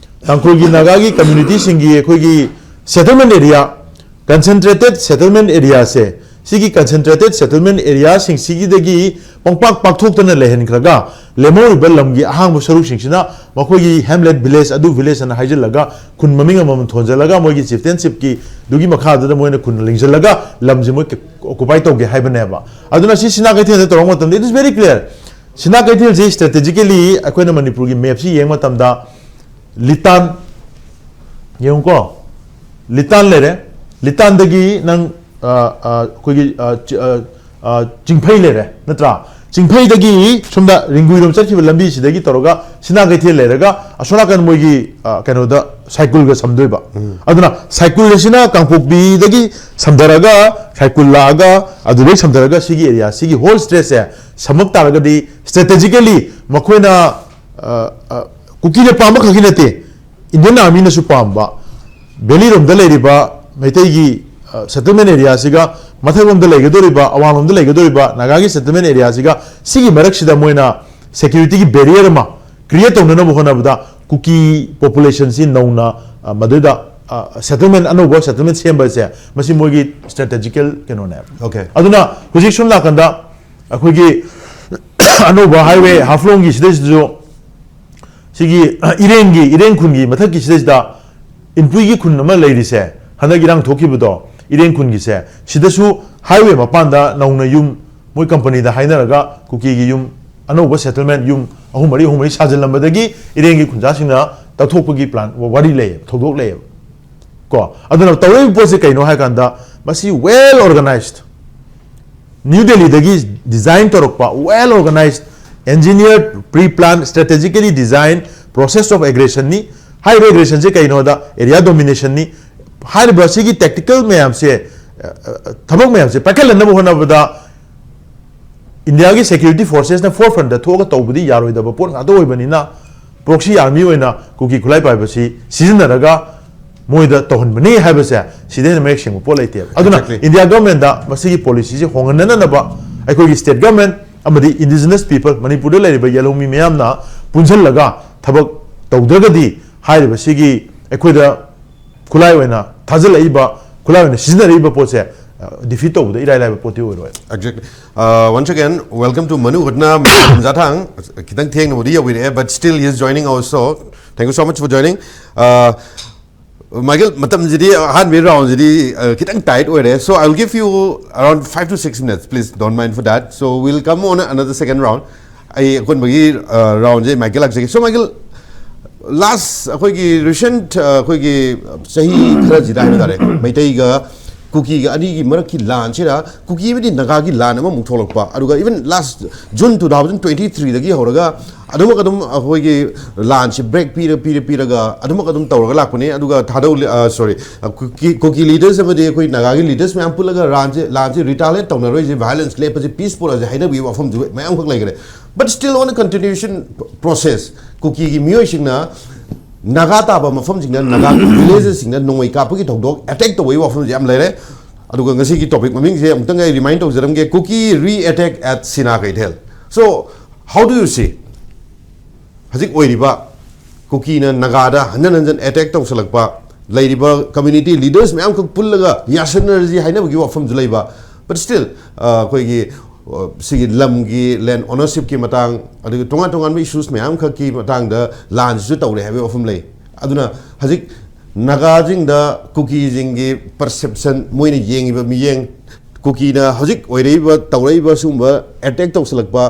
ꯇꯥꯡꯈꯨꯜꯒꯤ ꯅꯥꯒꯥꯒꯤ ꯀꯝꯃ꯭ꯌꯨꯅꯤꯇꯤꯁꯤꯡꯒꯤ ꯑꯩꯈꯣꯏꯒꯤ ꯁꯦꯇꯜꯃꯦꯟ ꯑꯦꯔꯤꯌꯥ, ꯀꯟꯁꯦꯟꯇ꯭ꯔꯦꯇꯦꯠ ꯁꯦꯇꯜꯃꯦꯟ ꯑꯦꯔꯤꯌꯥꯁꯦ, ꯁꯤꯒꯤ ꯀꯟꯁꯦꯟꯇ꯭ꯔꯦꯇꯦꯠ ꯁꯦꯇꯜꯃꯦꯟ ꯑꯦꯔꯤꯌꯥꯁꯤꯡꯁꯤꯒꯤꯗꯒꯤ ꯄꯪꯄꯥꯛ ꯄꯥꯛꯊꯣꯛꯇꯅ ꯂꯩꯍꯟꯈ꯭ꯔꯒ ꯂꯦꯝꯍꯧꯔꯤꯕ ꯂꯝꯒꯤ ꯑꯍꯥꯡꯕ ꯁꯔꯨꯛꯁꯤꯡꯁꯤꯅ ꯃꯈꯣꯏꯒꯤ ꯍꯦꯝꯂꯦꯠ ꯚꯤꯂꯦꯖ, ꯑꯗꯨ ꯚꯤꯂꯦꯖ ꯑꯅ ꯍꯥꯏꯖꯤꯜꯂꯒ ꯈꯨꯟ ꯃꯃꯤꯡ ꯑꯃꯃꯝ ꯊꯣꯟꯖꯜꯂꯒ ꯃꯣꯏꯒꯤ ꯆꯤꯐꯇꯦꯟꯁꯤꯞꯀꯤꯗꯨꯒꯤ ꯃꯈꯥꯗꯨꯗ ꯃꯣꯏꯅ ꯈꯨꯟ ꯂꯤꯡꯁꯤꯜꯂꯒ ꯂꯝꯁꯦ ꯃꯣꯏ ꯑꯣꯀꯨꯄꯥꯏ ꯇꯧꯒꯦ ꯍꯥꯏꯕꯅꯦꯕ꯫ ꯑꯗꯨꯅ ꯁꯤ ꯁꯤꯅꯥ ꯀꯩꯊꯦꯜꯗ ꯇꯧꯔꯛꯄ ꯃꯇꯝꯗ it is very clear. ꯁꯤꯅꯥ ꯀꯩꯊꯦꯜꯁꯤ ꯁ꯭ꯇ꯭ꯔꯦꯇꯦꯖꯤꯀꯦꯂꯤ ꯑꯩꯈꯣꯏꯅ ꯃꯅꯤꯄꯨꯔꯒꯤ ꯃꯦꯞꯁꯤ ꯌꯦꯡꯕ ꯃꯇꯝꯗ ꯂꯤꯇꯥꯟ, ꯌꯦꯡꯉꯨꯀꯣ, ꯂꯤꯇꯥꯟ ꯂꯩꯔꯦ, ꯂꯤꯇꯥꯟꯗꯒꯤ ꯅꯪ, ꯑ, ꯑ, ꯑꯩꯈꯣꯏꯒꯤ, ꯑ, ꯆꯤ-, ꯑ, ꯑ, ꯆꯤꯡꯐꯩ ꯂꯩꯔꯦ, ꯅꯠꯇ꯭ꯔꯥ? ꯆꯤꯡꯐꯩꯗꯒꯤ ꯁꯣꯝꯗ ꯔꯤꯡꯒꯨꯏꯔꯣꯝ ꯆꯠꯈꯤꯕ ꯂꯝꯕꯤꯁꯤꯗꯒꯤ ꯇꯧꯔꯒ ꯁꯤꯅꯥ ꯀꯩꯊꯦꯜ ꯂꯩꯔꯒ ꯑꯁꯣꯝ ꯅꯥꯀꯟ ꯃꯣꯏꯒꯤ, ꯑ, ꯀꯩꯅꯣꯗ ꯁꯥꯏꯀꯨꯜꯒ ꯁꯝꯗꯣꯏꯕ꯫ ꯑꯗꯨꯅ ꯁꯥꯏꯀꯨꯜ ꯑꯁꯤꯅ ꯀꯥꯡꯄꯣꯛꯄꯤꯗꯒꯤ ꯁꯝꯊꯔꯒ ꯁꯥꯏꯀꯨꯜ ꯂꯥꯛꯑꯒ ꯑꯗꯨꯗꯩ ꯁꯝꯊꯔꯒ ꯁꯤꯒꯤ ꯑꯦꯔꯤꯌꯥ, ꯁꯤꯒꯤ ꯍꯣꯜ ꯁ꯭ꯇ꯭ꯔꯦꯆꯁꯦ ꯁꯝꯃꯛ ꯇꯥꯔꯒꯗꯤ ꯁ꯭ꯇ꯭ꯔꯦꯇꯦꯖꯤꯀꯦꯂꯤ ꯃꯈꯣꯏꯅ, ꯑ, ꯑ, ꯀꯨꯀꯤꯅ ꯄꯥꯝꯕ ꯈꯛꯀꯤ ꯅꯠꯇꯦ, ꯏꯟꯗꯤꯌꯟ ꯑꯥꯔꯃꯤꯅꯁꯨ ꯄꯥꯝꯕ, ꯚꯦꯂꯤꯔꯣꯝꯗ ꯂꯩꯔꯤꯕ ꯃꯩꯇꯩꯒꯤ, ꯑ, ꯁꯦꯇꯜꯃꯦꯟ ꯑꯦꯔꯤꯌꯥꯁꯤꯒ ꯃꯊꯛꯂꯣꯝꯗ ꯂꯩꯒꯗꯧꯔꯤꯕ, ꯑꯋꯥꯡꯂꯣꯝꯗ ꯂꯩꯒꯗꯧꯔꯤꯕ ꯅꯥꯒꯥꯒꯤ ꯁꯦꯇꯜꯃꯦꯟ ꯑꯦꯔꯤꯌꯥꯁꯤꯒ ꯁꯤꯒꯤ ꯃꯔꯛꯁꯤꯗ ꯃꯣꯏꯅ ꯁꯦꯀ꯭ꯌꯨꯔꯤꯇꯤꯒꯤ ꯕꯦꯔꯤꯌꯔ ꯑꯃ ꯀ꯭ꯔꯤꯌꯦꯠ ꯇꯧꯅꯅꯕ ꯍꯣꯠꯅꯕꯗ ꯀꯨꯀꯤ ꯄꯣꯄꯨꯂꯦꯁꯟꯁꯤ ꯅꯧꯅ, ꯑ, ꯃꯗꯨꯗ, ꯑ, ꯁꯦꯇꯜꯃꯦꯟ, ꯑꯅꯧꯕ ꯁꯦꯇꯜꯃꯦꯟ ꯁꯦꯝꯕꯁꯦ ꯃꯁꯤ ꯃꯣꯏꯒꯤ ꯁ꯭ꯇ꯭ꯔꯦꯇꯦꯖꯤꯀꯦꯜ ꯀꯩꯅꯣꯅꯦꯕ꯫ Okay. ꯑꯗꯨꯅ ꯍꯧꯖꯤꯛ ꯁꯣꯝ ꯅꯥꯀꯟꯗ ꯑꯩꯈꯣꯏꯒꯤ ꯑꯅꯧꯕ ꯍꯥꯏꯋꯦ ꯍꯥꯐꯂꯣꯡꯒꯤ ꯁꯤꯗꯩꯁꯤꯗꯁꯨ ꯁꯤꯒꯤ, ꯑ, ꯏꯔꯦꯡꯒꯤ, ꯏꯔꯦꯡ ꯈꯨꯟꯒꯤ ꯃꯊꯛꯀꯤ ꯁꯤꯗꯩꯁꯤꯗ ꯏꯟꯄꯨꯏꯒꯤ ꯈꯨꯟ ꯑꯃ ꯂꯩꯔꯤꯁꯦ, ꯍꯟꯗꯛ ꯏꯔꯥꯡ ꯊꯣꯛꯈꯤꯕꯗꯣ, ꯏꯔꯦꯡ ꯈꯨꯟꯒꯤꯁꯦ, ꯁꯤꯗꯁꯨ ꯍꯥꯏꯋꯦ ꯃꯄꯥꯟꯗ ꯅꯧꯅ ꯌꯨꯝ, ꯃꯣꯏ ꯀꯝꯄꯅꯤꯗ ꯍꯥꯏꯅꯔꯒ ꯀꯨꯀꯤꯒꯤ ꯌꯨꯝ, ꯑꯅꯧꯕ ꯁꯦꯇꯜꯃꯦꯟ ꯌꯨꯝ ꯑꯍꯨꯝ ꯃꯔꯤ, ꯑꯍꯨꯝ ꯃꯔꯤ ꯁꯥꯖꯤꯜꯂꯝꯕꯗꯒꯤ ꯏꯔꯦꯡꯒꯤ ꯈꯨꯟꯖꯥꯁꯤꯡꯅ ꯇꯛꯊꯣꯛꯄꯒꯤ ꯄ꯭ꯂꯥꯟ, ꯋꯥꯔꯤ ꯂꯩꯌꯦꯕ, ꯊꯧꯗꯣꯛ ꯂꯩꯌꯦꯕ꯫ ꯀꯣ, ꯑꯗꯨꯅ ꯇꯧꯔꯛꯏꯕ ꯄꯣꯠꯁꯦ ꯀꯩꯅꯣ ꯍꯥꯏ ꯀꯥꯟꯗ, ꯃꯁꯤ well organized, ꯅ꯭ꯌꯨ ꯗꯦꯜꯂꯤꯗꯒꯤ ꯗꯤꯖꯥꯏꯟ ꯇꯧꯔꯛꯄ, well organized, engineered, pre-planned, strategically designed process of aggressionꯅꯤ꯫ ꯍꯥꯏꯔꯤꯕ ꯑꯦꯒ꯭ꯔꯦꯁꯟꯁꯦ ꯀꯩꯅꯣꯗ, ꯑꯦꯔꯤꯌꯥ ꯗꯣꯃꯤꯅꯦꯁꯟꯅꯤ꯫ ꯍꯥꯏꯔꯤꯕ ꯁꯤꯒꯤ ꯇꯦꯛꯇꯤꯀꯦꯜ ꯃꯌꯥꯝꯁꯦ, ꯑ, ꯑ, ꯊꯕꯛ ꯃꯌꯥꯝꯁꯦ ꯄꯥꯏꯈꯠꯍꯟꯅꯕ ꯍꯣꯠꯅꯕꯗ ꯏꯟꯗꯤꯌꯥꯒꯤ ꯁꯦꯀ꯭ꯌꯨꯔꯤꯇꯤ ꯐꯣꯔꯁꯦꯁꯅ ꯐꯣꯔ ꯐ꯭ꯔꯟꯠꯇ ꯊꯣꯛꯑꯒ ꯇꯧꯕꯗꯤ ꯌꯥꯔꯣꯏꯗꯕ ꯄꯣꯠ ꯉꯥꯛꯇ ꯑꯣꯏꯕꯅꯤꯅ, ꯄ꯭ꯔꯣꯛꯁꯤ ꯑꯥꯔꯃꯤ ꯑꯣꯏꯅ ꯀꯨꯀꯤ ꯈꯨꯠꯂꯥꯏ ꯄꯥꯏꯕꯁꯤ ꯁꯤꯖꯤꯟꯅꯔꯒ ꯃꯣꯏꯗ ꯇꯧꯍꯟꯕꯅꯤ ꯍꯥꯏꯕꯁꯦ ꯁꯤꯗꯩ ꯍꯦꯟꯅ ꯃꯌꯦꯛ ꯁꯦꯡꯕ ꯄꯣꯠ ꯂꯩꯇꯦꯕ꯫ ꯑꯗꯨꯅ Exactly. India government ꯗ ꯃꯁꯤꯒꯤ policy ꯁꯤ ꯍꯣꯡꯍꯟꯅꯅꯕ ꯑꯩꯈꯣꯏꯒꯤ state government ꯑꯃꯗꯤ indigenous people, ꯃꯅꯤꯄꯨꯔꯗ ꯂꯩꯔꯤꯕ ꯌꯦꯜꯍꯧꯃꯤ ꯃꯤꯌꯥꯝꯅ ꯄꯨꯟꯁꯤꯜꯂꯒ ꯊꯕꯛ ꯇꯧꯗ꯭ꯔꯒꯗꯤ ꯍꯥꯏꯔꯤꯕꯁꯤꯒꯤ ꯑꯩꯈꯣꯏꯗ ꯈꯨꯠꯂꯥꯏ ꯑꯣꯏꯅ ꯊꯥꯖꯤꯜꯂꯛꯏꯕ, ꯈꯨꯠꯂꯥꯏ ꯑꯣꯏꯅ ꯁꯤꯖꯤꯟꯅꯔꯛꯏꯕ ꯄꯣꯠꯁꯦ defeat ꯇꯧꯕꯗ ꯏꯔꯥꯏ ꯂꯥꯏꯕ ꯄꯣꯠꯇꯤ ꯑꯣꯏꯔꯣꯏ꯫ Exactly. Uh, once again, welcome to Manu Ghutna, Manu Kumjathang. ꯈꯤꯇꯪ ꯊꯦꯡꯅꯕꯨꯗꯤ ꯌꯧꯕꯤꯔꯛꯑꯦ, but still he is joining our show. Thank you so much for joining. Uh, Michael, ꯃꯇꯝꯁꯤꯗꯤ ꯑꯍꯥꯟꯕꯒꯤ round ꯁꯤꯗꯤ uh, ꯈꯤꯇꯪ tight ꯑꯣꯏꯔꯦ, so I will give you around five to six minutes, please don't mind for that. So we'll come on another second round. ꯑꯩ ꯑꯀꯣꯟꯕꯒꯤ round ꯁꯦ Michael ꯂꯥꯛꯆꯒꯦ꯫ So Michael, last ꯑꯩꯈꯣꯏꯒꯤ recent ꯑꯩꯈꯣꯏꯒꯤ ꯆꯍꯤ ꯈꯔꯁꯤꯗ ꯍꯥꯏꯕ ꯇꯥꯔꯦ, ꯃꯩꯇꯩꯒ ꯀꯨꯀꯤꯒ ꯑꯅꯤꯒꯤ ꯃꯔꯛꯀꯤ ꯂꯥꯟꯁꯤꯗ ꯀꯨꯀꯤ ꯑꯃꯗꯤ ꯅꯥꯒꯥꯒꯤ ꯂꯥꯟ ꯑꯃꯃꯨꯛ ꯊꯣꯛꯂꯛꯄ, ꯑꯗꯨꯒ even last June two thousand twenty three ꯗꯒꯤ ꯍꯧꯔꯒ ꯑꯗꯨꯃꯛ ꯑꯗꯨꯝ ꯑꯩꯈꯣꯏꯒꯤ ꯂꯥꯟꯁꯤ break ꯄꯤꯔ ꯄꯤꯔ ꯄꯤꯔꯒ ꯑꯗꯨꯃꯛ ꯑꯗꯨꯝ ꯇꯧꯔꯒ ꯂꯥꯛꯄꯅꯦ꯫ ꯑꯗꯨꯒ ꯊꯥꯗꯧ, sorry, ꯀꯨꯀꯤ ꯀꯨꯀꯤ leaders ꯑꯃꯗꯤ ꯑꯩꯈꯣꯏ ꯅꯥꯒꯥꯒꯤ leaders ꯃꯌꯥꯝ ꯄꯨꯜꯂꯒ ꯂꯥꯟꯁꯦ ꯂꯥꯟꯁꯦ retaliate ꯇꯧꯅꯔꯣꯏꯁꯦ, violence ꯂꯦꯞꯄꯁꯦ, peace ꯄꯨꯔꯛꯑꯁꯦ ꯍꯥꯏꯅꯕꯒꯤ ꯋꯥꯐꯝꯁꯨ ꯃꯌꯥꯝꯈꯛ ꯂꯩꯈ꯭ꯔꯦ꯫ But still on a continuation process, ꯀꯨꯀꯤꯒꯤ ꯃꯤꯑꯣꯏꯁꯤꯡꯅ ꯅꯥꯒꯥ ꯇꯥꯕ ꯃꯐꯝꯁꯤꯡꯗ ꯅꯥꯒꯥ villages ꯁꯤꯡꯗ ꯅꯣꯡꯃꯩ ꯀꯥꯞꯄꯒꯤ ꯊꯧꯗꯣꯛ, attack ꯇꯧꯕꯒꯤ ꯋꯥꯐꯝꯁꯦ ꯌꯥꯝ ꯂꯩꯔꯦ꯫ ꯑꯗꯨꯒ ꯉꯁꯤꯒꯤ topic ꯃꯃꯤꯡꯁꯦ ꯑꯃꯨꯛꯇꯪ ꯑꯩ remind ꯇꯧꯖꯔꯝꯒꯦ, Kuki re-attack at Sina Keithel. So how do you see ꯍꯧꯖꯤꯛ ꯑꯣꯏꯔꯤꯕ ꯀꯨꯀꯤꯅ ꯅꯥꯒꯥꯗ ꯍꯟꯖꯟ ꯍꯟꯖꯟ attack ꯇꯧꯁꯜꯂꯛꯄ, ꯂꯩꯔꯤꯕ community leaders ꯃꯌꯥꯝꯈꯛ ꯄꯨꯜꯂꯒ ꯌꯥꯁꯟꯅꯔꯁꯤ ꯍꯥꯏꯅꯕꯒꯤ ꯋꯥꯐꯝꯁꯨ ꯂꯩꯕ, but still ꯑꯩꯈꯣꯏꯒꯤ ꯁꯤꯒꯤ ꯂꯝꯒꯤ land ownership ꯀꯤ ꯃꯇꯥꯡ, ꯑꯗꯨꯒ ꯇꯣꯉꯥꯟ ꯇꯣꯉꯥꯟꯕ issues ꯃꯌꯥꯝꯈꯛꯀꯤ ꯃꯇꯥꯡꯗ ꯂꯥꯟꯁꯤꯁꯨ ꯇꯧꯔꯦ ꯍꯥꯏꯕꯒꯤ ꯋꯥꯐꯝ ꯂꯩ꯫ ꯑꯗꯨꯅ ꯍꯧꯖꯤꯛ ꯅꯥꯒꯥꯁꯤꯡꯗ ꯀꯨꯀꯤꯁꯤꯡꯒꯤ perception, ꯃꯣꯏꯅ ꯌꯦꯡꯉꯤꯕ ꯃꯤꯠꯌꯦꯡ, ꯀꯨꯀꯤꯅ ꯍꯧꯖꯤꯛ ꯑꯣꯏꯔꯛꯏꯕ, ꯇꯧꯔꯛꯏꯕ ꯁꯤꯒꯨꯝꯕ attack ꯇꯧꯁꯜꯂꯛꯄ,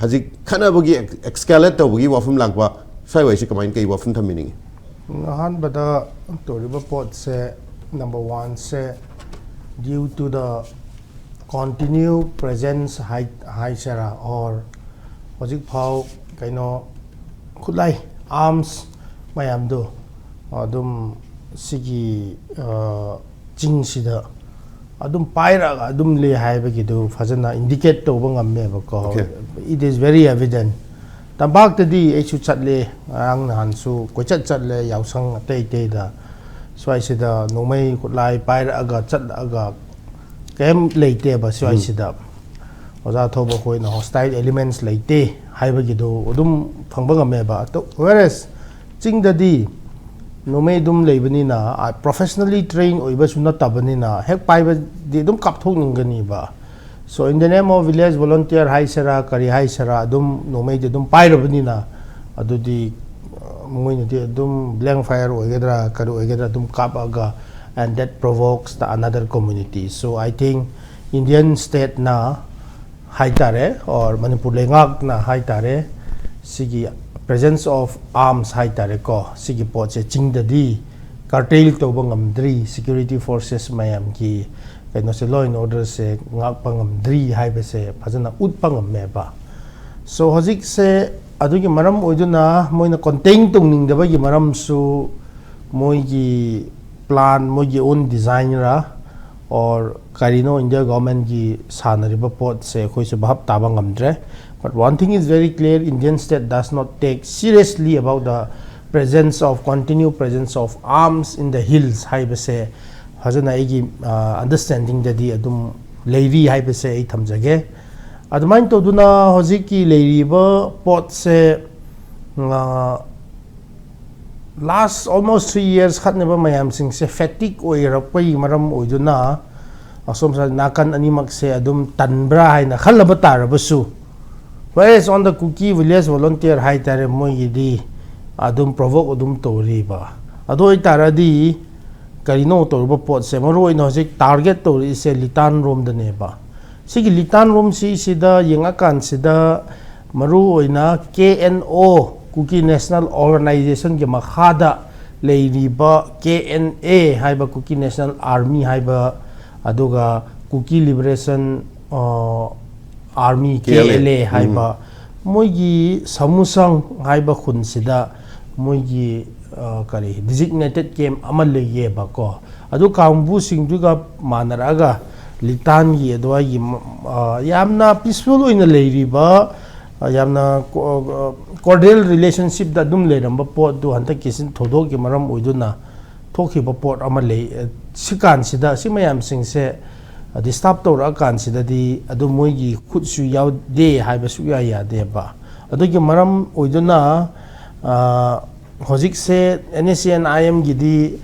ꯍꯧꯖꯤꯛ ꯈꯠꯅꯕꯒꯤ escalate ꯇꯧꯕꯒꯤ ꯋꯥꯐꯝ ꯂꯥꯛꯄ, ꯁ꯭ꯋꯥꯏ ꯋꯥꯏꯁꯤ ꯀꯃꯥꯏꯅ, ꯀꯩ ꯋꯥꯐꯝ ꯊꯝꯕꯤꯅꯤꯡꯉꯤ? ꯑꯍꯥꯟꯕꯗ ꯇꯧꯔꯤꯕ ꯄꯣꯠꯁꯦ, number one say, due to the continue presence ꯍꯥꯏ ꯍꯥꯏꯁꯤꯔꯥ, or ꯍꯧꯖꯤꯛꯐꯥꯎ ꯀꯩꯅꯣ ꯈꯨꯠꯂꯥꯏ, arms ꯃꯌꯥꯝꯗꯣ ꯑꯗꯨꯝ ꯁꯤꯒꯤ ꯆꯤꯡꯁꯤꯗ ꯑꯗꯨꯝ ꯄꯥꯏꯔꯒ ꯑꯗꯨꯝ ꯂꯩ ꯍꯥꯏꯕꯒꯤꯗꯨ ꯐꯖꯅ indicate ꯇꯧꯕ ꯉꯝꯃꯦꯕꯀꯣ꯫ Okay. It is very evident. ꯇꯝꯄꯥꯛꯇꯗꯤ ꯑꯩꯁꯨ ꯆꯠꯂꯦ, ꯉꯔꯥꯡ ꯅꯍꯥꯟꯁꯨ ꯀꯣꯏꯆꯠ ꯆꯠꯂꯦ, ꯌꯥꯎꯁꯪ ꯑꯇꯩ ꯑꯇꯩꯗ꯫ ꯁ꯭ꯋꯥꯏꯁꯤꯗ ꯅꯣꯡꯃꯩ ꯈꯨꯠꯂꯥꯏ ꯄꯥꯏꯔꯛꯑꯒ ꯆꯠꯂꯛꯑꯒ ꯀꯩꯝ ꯂꯩꯇꯦꯕ ꯁ꯭ꯋꯥꯏꯁꯤꯗ꯫ ꯑꯣꯖꯥ ꯊꯧꯕ ꯑꯩꯈꯣꯏꯅ hostile elements ꯂꯩꯇꯦ ꯍꯥꯏꯕꯒꯤꯗꯣ ꯑꯗꯨꯝ ꯐꯪꯕ ꯉꯝꯃꯦꯕ꯫ ꯑꯗꯣ whereas ꯆꯤꯡꯗꯗꯤ ꯅꯣꯡꯃꯩ ꯑꯗꯨꯝ ꯂꯩꯕꯅꯤꯅ, professionally train ꯑꯣꯏꯕꯁꯨ ꯅꯠꯇꯕꯅꯤꯅ, ꯍꯦꯛ ꯄꯥꯏꯕꯗꯤ ꯑꯗꯨꯝ ꯀꯥꯞꯊꯣꯛꯅꯤꯡꯒꯅꯤꯕ꯫ So in the name of village volunteer ꯍꯥꯏꯁꯤꯔꯥ ꯀꯔꯤ ꯍꯥꯏꯁꯤꯔꯥ, ꯑꯗꯨꯝ ꯅꯣꯡꯃꯩꯗꯤ ꯑꯗꯨꯝ ꯄꯥꯏꯔꯕꯅꯤꯅ, ꯑꯗꯨꯗꯤ ꯑ, ꯃꯣꯏꯅꯗꯤ ꯑꯗꯨꯝ blank fire ꯑꯣꯏꯒꯗ꯭ꯔꯥ ꯀꯔꯤ ꯑꯣꯏꯒꯗ꯭ꯔꯥ ꯑꯗꯨꯝ ꯀꯥꯞꯄꯛꯑꯒ, and that provokes the another community. So I think Indian stateꯅ ꯍꯥꯏꯇꯥꯔꯦ, or ꯃꯅꯤꯄꯨꯔ ꯂꯩꯉꯥꯛꯅ ꯍꯥꯏꯇꯥꯔꯦ, ꯁꯤꯒꯤ presence of arms ꯍꯥꯏꯇꯥꯔꯦꯀꯣ, ꯁꯤꯒꯤ ꯄꯣꯠꯁꯦ ꯆꯤꯡꯗꯗꯤ curtail ꯇꯧꯕ ꯉꯝꯗ꯭ꯔꯤ, security forces ꯃꯌꯥꯝꯒꯤ ꯀꯩꯅꯣꯁꯦ, law and orderꯁꯦ ꯉꯥꯛꯄ ꯉꯝꯗ꯭ꯔꯤ ꯍꯥꯏꯕꯁꯦ ꯐꯖꯅ ꯎꯠꯄ ꯉꯝꯃꯦꯕ꯫ So ꯍꯧꯖꯤꯛꯁꯦ ꯑꯗꯨꯒꯤ ꯃꯔꯝ ꯑꯣꯏꯗꯨꯅ ꯃꯣꯏꯅ contain ꯇꯧꯅꯤꯡꯗꯕꯒꯤ ꯃꯔꯝꯁꯨ ꯃꯣꯏꯒꯤ plan, ꯃꯣꯏꯒꯤ own designꯔ, or ꯀꯔꯤꯅꯣ India governmentꯀꯤ ꯁꯥꯟꯅꯔꯤꯕ ꯄꯣꯠꯁꯦ ꯑꯩꯈꯣꯏꯁꯨ ꯚꯥꯞ ꯇꯥꯕ ꯉꯝꯗ꯭ꯔꯦ꯫ But one thing is very clear, Indian state does not take seriously about the presence of, continued presence of arms in the hills ꯍꯥꯏꯕꯁꯦ ꯐꯖꯅ ꯑꯩꯒꯤ, ꯑ, understandingꯗꯗꯤ ꯑꯗꯨꯝ ꯂꯩꯔꯤ ꯍꯥꯏꯕꯁꯦ ꯑꯩ ꯊꯝꯖꯒꯦ꯫ ꯑꯗꯨꯃꯥꯏꯅ ꯇꯧꯗꯨꯅ ꯍꯧꯖꯤꯛꯀꯤ ꯂꯩꯔꯤꯕ ꯄꯣꯠꯁꯦ, ꯑ, last almost three years ꯈꯠꯅꯕ ꯃꯌꯥꯝꯁꯤꯡꯁꯦ fatigue ꯑꯣꯏꯔꯛꯄꯒꯤ ꯃꯔꯝ ꯑꯣꯏꯗꯨꯅ ꯑꯁꯣꯝ ꯁꯥꯏꯠ ꯅꯥꯀꯟ ꯑꯅꯤꯃꯛꯁꯦ ꯑꯗꯨꯝ ꯇꯟꯕ꯭ꯔꯥ ꯍꯥꯏꯅ ꯈꯜꯂꯕ ꯇꯥꯔꯕꯁꯨ, whereas on the Kuki village volunteer ꯍꯥꯏꯇꯥꯔꯦ, ꯃꯣꯏꯒꯤꯗꯤ ꯑꯗꯨꯝ provoke ꯑꯗꯨꯝ ꯇꯧꯔꯤꯕ꯫ ꯑꯗꯨ ꯑꯣꯏꯇꯥꯔꯗꯤ ꯀꯔꯤꯅꯣ ꯇꯧꯔꯤꯕ ꯄꯣꯠꯁꯦ, ꯃꯔꯨꯑꯣꯏꯅ ꯍꯧꯖꯤꯛ target ꯇꯧꯔꯛꯏꯁꯦ ꯂꯤꯇꯥꯟ ꯔꯣꯝꯗꯅꯦꯕ꯫ ꯁꯤꯒꯤ ꯂꯤꯇꯥꯟ ꯔꯣꯝꯁꯤꯁꯤꯗ ꯌꯦꯡꯉꯀꯥꯟꯁꯤꯗ ꯃꯔꯨꯑꯣꯏꯅ K N O, Kuki National Organizationꯒꯤ ꯃꯈꯥꯗ ꯂꯩꯔꯤꯕ K N A ꯍꯥꯏꯕ, Kuki National Army ꯍꯥꯏꯕ, ꯑꯗꯨꯒ Kuki Liberation, ꯑ, Army, K L A. K L A ꯍꯥꯏꯕ, ꯃꯣꯏꯒꯤ ꯁꯃꯨꯁꯪ ꯍꯥꯏꯕ ꯈꯨꯟꯁꯤꯗ ꯃꯣꯏꯒꯤ, ꯑ, ꯀꯔꯤ, designated camp ꯑꯃ ꯂꯩꯌꯦꯕꯀꯣ꯫ ꯑꯗꯨ ꯀꯥꯡꯕꯨꯁꯤꯡꯗꯨꯒ ꯃꯥꯟꯅꯔꯛꯑꯒ ꯂꯤꯇꯥꯟꯒꯤ ꯑꯗꯨꯋꯥꯏꯒꯤ ꯃ-, ꯑ, ꯌꯥꯝꯅ peaceful ꯑꯣꯏꯅ ꯂꯩꯔꯤꯕ, ꯑ, ꯌꯥꯝꯅ ꯀꯣ-, ꯑ, cordial relationshipꯇ ꯑꯗꯨꯝ ꯂꯩꯔꯝꯕ ꯄꯣꯠꯇꯨ ꯍꯟꯗꯛꯀꯤ ꯁꯤ ꯊꯧꯗꯣꯛꯀꯤ ꯃꯔꯝ ꯑꯣꯏꯗꯨꯅ ꯊꯣꯛꯈꯤꯕ ꯄꯣꯠ ꯑꯃ ꯂꯩ꯫ ꯁꯤ ꯀꯥꯟꯁꯤꯗ ꯁꯤ ꯃꯌꯥꯝꯁꯤꯡꯁꯦ ꯗꯤꯁꯇꯔꯕ ꯇꯧꯔꯛꯑꯀꯥꯟꯁꯤꯗꯗꯤ ꯑꯗꯨ ꯃꯣꯏꯒꯤ ꯈꯨꯠꯁꯨ ꯌꯥꯎꯗꯦ ꯍꯥꯏꯕ ꯁꯨꯛꯌꯥ ꯌꯥꯗꯦꯕ꯫ ꯑꯗꯨꯒꯤ ꯃꯔꯝ ꯑꯣꯏꯗꯨꯅ ꯍꯧꯖꯤꯛꯁꯦ NSCN-IM-ꯒꯤꯗꯤ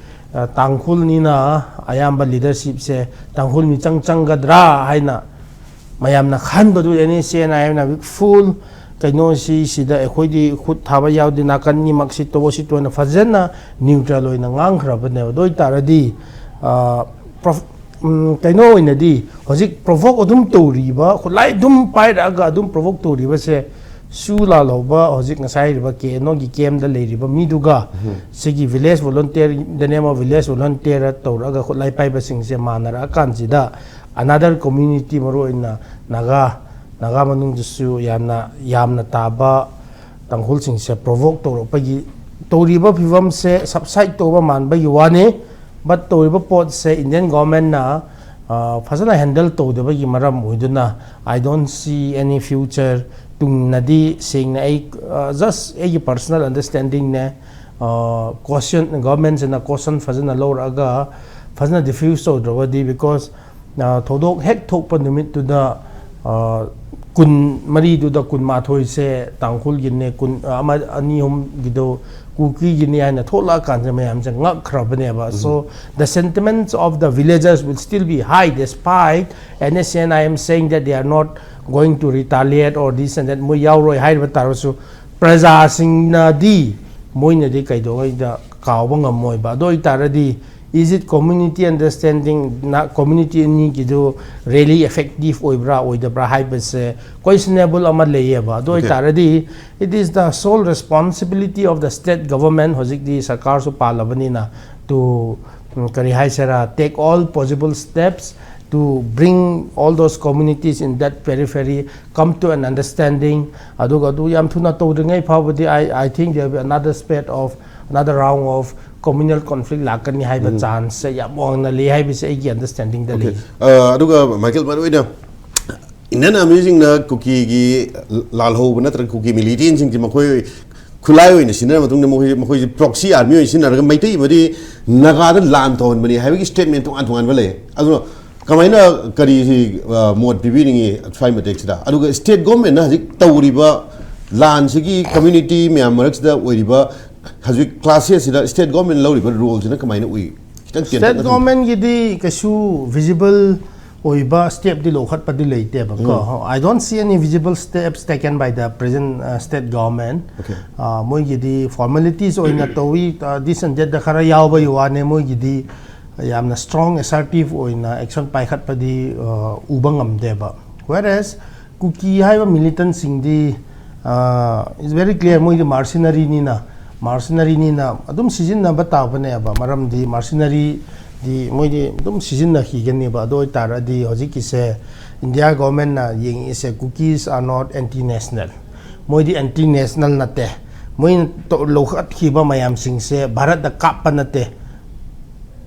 ꯇꯥꯡꯈꯨꯜꯅꯤꯅ ꯑꯌꯥꯝꯕ ꯂꯤꯗꯔꯁꯤꯞꯁꯦ ꯇꯥꯡꯈꯨꯜ ꯃꯤꯆꯪ ꯆꯪꯒꯗ꯭ꯔꯥ ꯍꯥꯏꯅ ꯃꯌꯥꯝꯅ ꯈꯟꯕꯗꯨ NSCN-IM-ꯅ ꯍꯧꯖꯤꯛ ꯐꯨꯜ ꯀꯩꯅꯣꯁꯤ ꯁꯤꯗ ꯑꯩꯈꯣꯏꯗꯤ ꯈꯨꯠ ꯊꯥꯕ ꯌꯥꯎꯗꯦ, ꯅꯥꯀꯟꯒꯤꯃꯛꯁꯤ ꯇꯣꯕꯣꯁꯤꯇꯣꯅ ꯐꯖꯅ ꯅ꯭ꯌꯨꯇ꯭ꯔꯦꯜ ꯑꯣꯏꯅ ꯉꯥꯡꯈ꯭ꯔꯕꯅꯦꯕ꯫ ꯑꯗꯨ ꯑꯣꯏꯇꯥꯔꯗꯤ ꯀꯩꯅꯣ ꯑꯣꯏꯅꯗꯤ ꯍꯧꯖꯤꯛ ꯄ꯭ꯔꯣꯚꯣꯛ ꯑꯗꯨꯝ ꯇꯧꯔꯤꯕ, ꯈꯨꯠꯂꯥꯏ ꯑꯗꯨꯝ ꯄꯥꯏꯔꯛꯑꯒ ꯑꯗꯨꯝ ꯄ꯭ꯔꯣꯚꯣꯛ ꯇꯧꯔꯤꯕꯁꯦ ꯁꯨ ꯂꯥꯜꯍꯧꯕ ꯍꯧꯖꯤꯛ ꯉꯁꯥꯏ ꯍꯥꯏꯔꯤꯕ KNO-ꯒꯤ camp-ꯗ ꯂꯩꯔꯤꯕ ꯃꯤꯗꯨꯒ ꯁꯤꯒꯤ village volunteer, in the name of village volunteer ꯇꯧꯔꯒ ꯈꯨꯠꯂꯥꯏ ꯄꯥꯏꯕꯁꯤꯡꯁꯦ ꯃꯥꯟꯅꯔꯛꯑꯀꯥꯟꯁꯤꯗ another community, ꯃꯔꯨꯑꯣꯏꯅ ꯅꯥꯒꯥ, ꯅꯥꯒꯥ ꯃꯅꯨꯡꯗꯁꯨ ꯌꯥꯝꯅ, ꯌꯥꯝꯅ ꯇꯥꯕ ꯇꯥꯡꯈꯨꯜꯁꯤꯡꯁꯦ ꯄ꯭ꯔꯣꯚꯣꯛ ꯇꯧꯔꯛꯄꯒꯤ, ꯇꯧꯔꯤꯕ ꯐꯤꯕꯝꯁꯦ ꯁꯕꯁꯥꯏꯠ ꯇꯧꯕ ꯃꯥꯟꯕꯒꯤ ꯋꯥꯅꯤ꯫ But ꯇꯧꯔꯤꯕ ꯄꯣꯠꯁꯦ Indian government-ꯅ ꯐꯖꯅ ꯍꯦꯟꯗꯜ ꯇꯧꯗꯕꯒꯤ ꯃꯔꯝ ꯑꯣꯏꯗꯨꯅ I don't see any future꯫ ꯇꯨꯡꯅꯗꯤ ꯁꯦꯡꯅ ꯑꯩ, just ꯑꯩꯒꯤ personal understanding-ꯅꯦ, ꯀꯣꯁꯟ, ꯒꯣꯔꯃꯦꯟꯁꯤꯅ ꯀꯣꯁꯟ ꯐꯖꯅ ꯂꯧꯔꯛꯑꯒ ꯐꯖꯅ ꯗꯤꯐ꯭ꯌꯨꯁ ꯇꯧꯗ꯭ꯔꯕꯗꯤ, because ꯊꯧꯗꯣꯛ ꯍꯦꯛ ꯊꯣꯛꯄ ꯅꯨꯃꯤꯠꯇꯨꯗ ꯀꯨꯟ ꯃꯔꯤꯗꯨꯗ ꯀꯨꯟꯃꯥꯊꯣꯏꯁꯦ ꯇꯥꯡꯈꯨꯜꯒꯤꯅꯦ, ꯀꯨꯟ ꯑꯃ ꯑꯅꯤ ꯑꯍꯨꯝꯒꯤꯗꯣ ꯀꯨꯀꯤꯒꯤꯅꯤ ꯍꯥꯏꯅ ꯊꯣꯛꯂꯛꯑꯀꯥꯟꯗ ꯃꯌꯥꯝꯁꯦ ꯉꯛꯈ꯭ꯔꯕꯅꯦꯕ꯫ So the sentiments of the villagers will still be high despite NSCN-IM saying that they are not going to retaliate or this and that, ꯃꯣꯏ ꯌꯥꯎꯔꯣꯏ ꯍꯥꯏꯔꯤꯕ ꯇꯥꯔꯒꯁꯨ ꯄ꯭ꯔꯖꯥꯁꯤꯡꯅꯗꯤ, ꯃꯣꯏꯅꯗꯤ ꯀꯩꯗꯧꯉꯩꯗ ꯀꯥꯎꯕ ꯉꯝꯃꯣꯏꯕ꯫ ꯑꯗꯨ ꯑꯣꯏꯇꯥꯔꯗꯤ is it community understanding, ꯅ community ꯑꯅꯤꯒꯤꯗꯨ really effective ꯑꯣꯏꯕ꯭ꯔꯥ ꯑꯣꯏꯗꯕ꯭ꯔꯥ ꯍꯥꯏꯕꯁꯦ questionable ꯑꯃ ꯂꯩꯌꯦꯕ꯫ ꯑꯗꯨ ꯑꯣꯏꯇꯥꯔꯗꯤ it is the sole responsibility of the state government, ꯍꯧꯖꯤꯛꯇꯤ ꯁꯔꯀꯥꯔꯁꯨ ꯄꯥꯜꯂꯕꯅꯤꯅ, to, ꯎꯝ, ꯀꯔꯤ ꯍꯥꯏꯁꯤꯔꯥ, take all possible steps to bring all those communities in that periphery come to an understanding꯫ ꯑꯗꯨꯒ ꯑꯗꯨ ꯌꯥꯝ ꯊꯨꯅ ꯇꯧꯗ꯭ꯔꯤꯉꯩ ꯐꯥꯎꯕꯗꯤ I, I think there will be another spate of, another round of communal conflict ꯂꯥꯛꯀꯅꯤ ꯍꯥꯏꯕ ꯆꯥꯟꯁꯁꯦ ꯌꯥꯝ ꯋꯥꯡꯅ ꯂꯩ ꯍꯥꯏꯕꯁꯦ ꯑꯩꯒꯤ ꯑꯟꯗꯔꯁꯇꯦꯟꯗꯤꯡꯗ ꯂꯩ꯫ ꯑꯗꯨꯒ ꯃꯥꯏꯀꯦꯜ, ꯃꯔꯨꯑꯣꯏꯅ ꯏꯟꯗꯤꯌꯟ ꯑꯥꯔꯃꯤꯁꯤꯡꯅ ꯀꯨꯀꯤꯒꯤ ꯂꯥꯜꯍꯧꯕ ꯅꯠꯇ꯭ꯔꯒ ꯀꯨꯀꯤ ꯃꯤꯂꯤꯇꯦꯟꯁꯤꯡꯁꯤ ꯃꯈꯣꯏ ꯈꯨꯠꯂꯥꯏ ꯑꯣꯏꯅ ꯁꯤꯖꯤꯟꯅꯔ ꯃꯇꯨꯡꯗ ꯃꯈꯣꯏ ꯃꯈꯣꯏꯁꯤ proxy army ꯑꯣꯏꯅ ꯁꯤꯖꯤꯟꯅꯔꯒ ꯃꯩꯇꯩ ꯑꯃꯗꯤ ꯅꯥꯒꯥꯗ ꯂꯥꯟ ꯇꯧꯍꯟꯕꯅꯤ ꯍꯥꯏꯕꯒꯤ statement ꯇꯣꯉꯥꯟ ꯇꯣꯉꯥꯟꯕ ꯂꯩ꯫ ꯑꯗꯨꯅ ꯀꯃꯥꯏꯅ ꯀꯔꯤ, ꯑ, ꯃꯣꯠ ꯄꯤꯕꯤꯅꯤꯡꯉꯤ ꯁ꯭ꯋꯥꯏ ꯃꯇꯦꯛꯁꯤꯗ? ꯑꯗꯨꯒ state government ꯅ ꯍꯧꯖꯤꯛ ꯇꯧꯔꯤꯕ ꯂꯥꯟꯁꯤꯒꯤ community ꯃꯌꯥꯝ ꯃꯔꯛꯁꯤꯗ ꯑꯣꯏꯔꯤꯕ ꯍꯧꯖꯤꯛ clashes ꯁꯤꯗ state government ꯅ ꯂꯧꯔꯤꯕ role ꯁꯤꯅ ꯀꯃꯥꯏꯅ ꯎꯏ? ꯈꯤꯇꯪ ꯇꯦꯟꯇꯛꯅ State ꯊꯝꯕꯤꯌꯨ꯫ government ꯒꯤꯗꯤ ꯀꯩꯁꯨ visible ꯑꯣꯏꯕ step ꯇꯤ ꯂꯧꯈꯠꯄꯗꯤ ꯂꯩꯇꯦꯕꯀꯣ꯫ I don't see any visible steps taken by the present, uh, state government. Okay. ꯑ, ꯃꯣꯏꯒꯤꯗꯤ formalities ꯑꯣꯏꯅ ꯇꯧꯏ, ꯑ, this and that ꯗ ꯈꯔ ꯌꯥꯎꯕꯒꯤ ꯋꯥꯅꯦ, ꯃꯣꯏꯒꯤꯗꯤ ꯌꯥꯝꯅ strong assertive ꯑꯣꯏꯅ action ꯄꯥꯏꯈꯠꯄꯗꯤ, ꯑ, ꯎꯕ ꯉꯝꯗꯦꯕ꯫ Whereas ꯀꯨꯀꯤ ꯍꯥꯏꯕ militant ꯁꯤꯡꯗꯤ, ꯑ, it's very clear, ꯃꯣꯏꯗꯤ mercenary ꯅꯤꯅ, mercenary ꯅꯤꯅ ꯑꯗꯨꯝ ꯁꯤꯖꯤꯟꯅꯕ ꯇꯥꯕꯅꯦꯕ꯫ ꯃꯔꯝꯗꯤ mercenary ꯗꯤ ꯃꯣꯏꯗꯤ ꯑꯗꯨꯝ ꯁꯤꯖꯤꯟꯅꯈꯤꯒꯅꯦꯕ꯫ ꯑꯗꯨ ꯑꯣꯏꯇꯥꯔꯗꯤ ꯍꯧꯖꯤꯛꯀꯤꯁꯦ India government ꯅ ꯌꯦꯡꯉꯤꯁꯦ, Kukis are not anti national, ꯃꯣꯏꯗꯤ anti national ꯅꯠꯇꯦ, ꯃꯣꯏꯅ ꯇꯧ-, ꯂꯧꯈꯠꯈꯤꯕ ꯃꯌꯥꯝꯁꯤꯡꯁꯦ ꯚꯥꯔꯠꯇ ꯀꯥꯞꯄ ꯅꯠꯇꯦ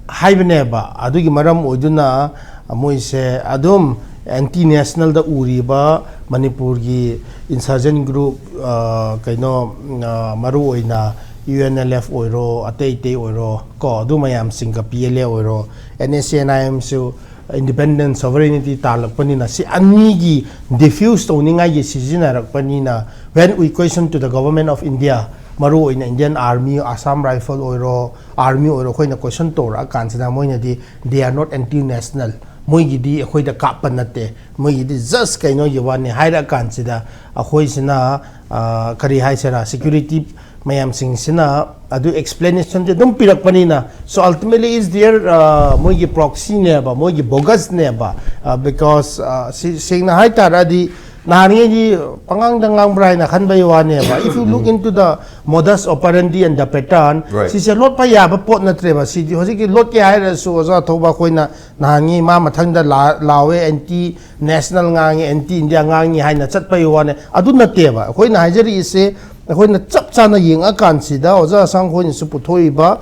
ꯍꯥꯏꯕꯅꯦꯕ꯫ ꯑꯗꯨꯒꯤ ꯃꯔꯝ ꯑꯣꯏꯗꯨꯅ ꯃꯣꯏꯁꯦ ꯑꯗꯨꯝ anti national ꯗ ꯎꯔꯤꯕ ꯃꯅꯤꯄꯨꯔꯒꯤ insurgent group, ꯑ, ꯀꯩꯅꯣ, ꯑ, ꯃꯔꯨꯑꯣꯏꯅ U N L F ꯑꯣꯏꯔꯣ, ꯑꯇꯩ ꯑꯇꯩ ꯑꯣꯏꯔꯣ ꯀꯣ, ꯑꯗꯨ ꯃꯌꯥꯝꯁꯤꯡꯒ P L A ꯑꯣꯏꯔꯣ, N S C N I M ꯁꯨ independent sovereignty ꯇꯥꯜꯂꯛꯄꯅꯤꯅ, ꯁꯤ ꯑꯅꯤꯒꯤ diffuse ꯇꯧꯅꯤꯡꯉꯥꯏꯒꯤ ꯁꯤꯖꯤꯟꯅꯔꯛꯄꯅꯤꯅ, when we question to the government of India, ꯃꯔꯨꯑꯣꯏꯅ Indian Army, Assam Rifle ꯑꯣꯏꯔꯣ, Army ꯑꯣꯏꯔꯣ, ꯑꯩꯈꯣꯏꯅ question ꯇꯧꯔꯛꯑꯀꯥꯟꯁꯤꯗ ꯃꯣꯏꯅꯗꯤ they are not anti national, ꯃꯣꯏꯒꯤꯗꯤ ꯑꯩꯈꯣꯏꯗ ꯀꯥꯞꯄ ꯅꯠꯇꯦ, ꯃꯣꯏꯒꯤꯗꯤ just ꯀꯩꯅꯣꯒꯤ ꯋꯥꯅꯤ ꯍꯥꯏꯔꯛꯑꯀꯥꯟꯁꯤꯗ ꯑꯩꯈꯣꯏꯁꯤꯅ, ꯑ, ꯀꯔꯤ ꯍꯥꯏꯁꯤꯔꯥ, security ꯃꯌꯥꯝꯁꯤꯡꯁꯤꯅ ꯑꯗꯨ explanation ꯁꯦ ꯑꯗꯨꯝ ꯄꯤꯔꯛꯄꯅꯤꯅ, so ultimately is their, ꯑ, ꯃꯣꯏꯒꯤ proxy ꯅꯦꯕ, ꯃꯣꯏꯒꯤ bogus ꯅꯦꯕ꯫ ꯑ, because, ꯑ, ꯁꯤ ꯁꯦꯡꯅ ꯍꯥꯏꯇꯥꯔꯗꯤ ꯅꯍꯥꯟꯉꯩꯗꯤ ꯄꯉꯥꯡꯗ ꯉꯥꯡꯕ꯭ꯔꯥ ꯍꯥꯏꯅ ꯈꯟꯕꯒꯤ ꯋꯥꯅꯦꯕ꯫ If you look into the modus operandi and the pattern, Right. ꯁꯤꯁꯦ ꯂꯣꯠꯄ ꯌꯥꯕ ꯄꯣꯠ ꯅꯠꯇ꯭ꯔꯦꯕ꯫ ꯁꯤꯗꯤ ꯍꯧꯖꯤꯛꯀꯤ ꯂꯣꯠꯀꯦ ꯍꯥꯏꯔꯁꯨ ꯑꯣꯖꯥ ꯊꯧꯕ ꯑꯩꯈꯣꯏꯅ ꯅꯍꯥꯟꯉꯤ ꯃꯥ ꯃꯊꯪꯗ ꯂꯥ-, ꯂꯥꯎꯋꯦ, anti national ꯉꯥꯡꯉꯤ, anti India ꯉꯥꯡꯉꯤ ꯍꯥꯏꯅ ꯆꯠꯄꯒꯤ ꯋꯥꯅꯦ꯫ ꯑꯗꯨ ꯅꯠꯇꯦꯕ꯫ ꯑꯩꯈꯣꯏꯅ ꯍꯥꯏꯖꯔꯤꯁꯦ, ꯑꯩꯈꯣꯏꯅ ꯆꯞ ꯆꯥꯅ ꯌꯦꯡꯉꯀꯥꯟꯁꯤꯗ ꯑꯣꯖꯥ ꯑꯁꯥꯡ ꯈꯣꯏꯅꯁꯨ ꯄꯨꯊꯣꯛꯏꯕ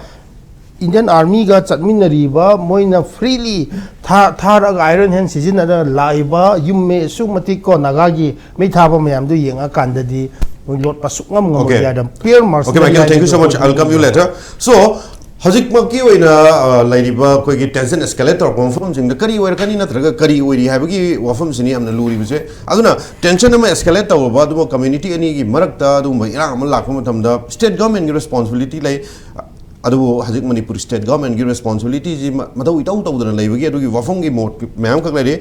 Indian Army ꯒ ꯆꯠꯃꯤꯟꯅꯔꯤꯕ, ꯃꯣꯏꯅ freely ꯊꯥ-, ꯊꯥꯔꯒ iron hand ꯁꯤꯖꯤꯟꯅꯗꯅ ꯂꯥꯛꯏꯕ ꯌꯨꯝ ꯃꯤ ꯑꯁꯨꯛ ꯃꯇꯤꯛ ꯀꯣ ꯅꯥꯒꯥꯒꯤ ꯃꯩ ꯊꯥꯕ ꯃꯌꯥꯝꯗꯨ ꯌꯦꯡꯉꯀꯥꯟꯗꯗꯤ ꯃꯣꯏ ꯂꯣꯠꯄ ꯁꯨꯛꯉꯝ ꯉꯝꯃꯣꯏ Okay. ꯍꯥꯏꯗ pair March Okay, Michael, thank you so much. I'll come you later. So, ꯍꯧꯖꯤꯛꯃꯛꯀꯤ ꯑꯣꯏꯅ ꯑ, ꯂꯩꯔꯤꯕ ꯑꯩꯈꯣꯏꯒꯤ ꯇꯦꯟꯁꯟ ꯑꯦꯁꯀꯦꯂꯦꯠ ꯇꯧꯔꯛꯄ ꯃꯐꯝꯁꯤꯡꯗ ꯀꯔꯤ ꯑꯣꯏꯔꯛꯀꯅꯤ ꯅꯠꯇ꯭ꯔꯒ ꯀꯔꯤ ꯑꯣꯏꯔꯤ ꯍꯥꯏꯕꯒꯤ ꯋꯥꯐꯝꯁꯤꯅꯤ ꯌꯥꯝꯅ ꯂꯨꯔꯤꯕꯁꯦ꯫ ꯑꯗꯨꯅ ꯇꯦꯟꯁꯟ ꯑꯃ ꯑꯦꯁꯀꯦꯂꯦꯠ ꯇꯧꯔꯕ, ꯑꯗꯨꯒ ꯀꯝꯃ꯭ꯌꯨꯅꯤꯇꯤ ꯑꯅꯤꯒꯤ ꯃꯔꯛꯇ ꯑꯗꯨꯒꯨꯝꯕ ꯏꯔꯥꯡ ꯑꯃ ꯂꯥꯛꯄ ꯃꯇꯝꯗ ꯁ꯭ꯇꯦꯠ ꯒꯚꯔꯟꯃꯦꯟꯒꯤ ꯔꯦꯁꯄꯣꯟꯁꯤꯕꯤꯂꯤꯇꯤ ꯂꯩ꯫ ꯑꯗꯨꯕꯨ ꯍꯧꯖꯤꯛ ꯃꯅꯤꯄꯨꯔ ꯁ꯭ꯇꯦꯠ ꯒꯚꯔꯟꯃꯦꯟꯒꯤ ꯔꯦꯁꯄꯣꯟꯁꯤꯕꯤꯂꯤꯇꯤꯁꯤ ꯃ- ꯃꯊꯧ ꯏꯇꯧ ꯇꯧꯗꯅ ꯂꯩꯕꯒꯤ ꯑꯗꯨꯒꯤ ꯋꯥꯐꯝꯒꯤ ꯃꯣꯠ ꯃꯌꯥꯝ ꯈꯛ ꯂꯩꯔꯤ꯫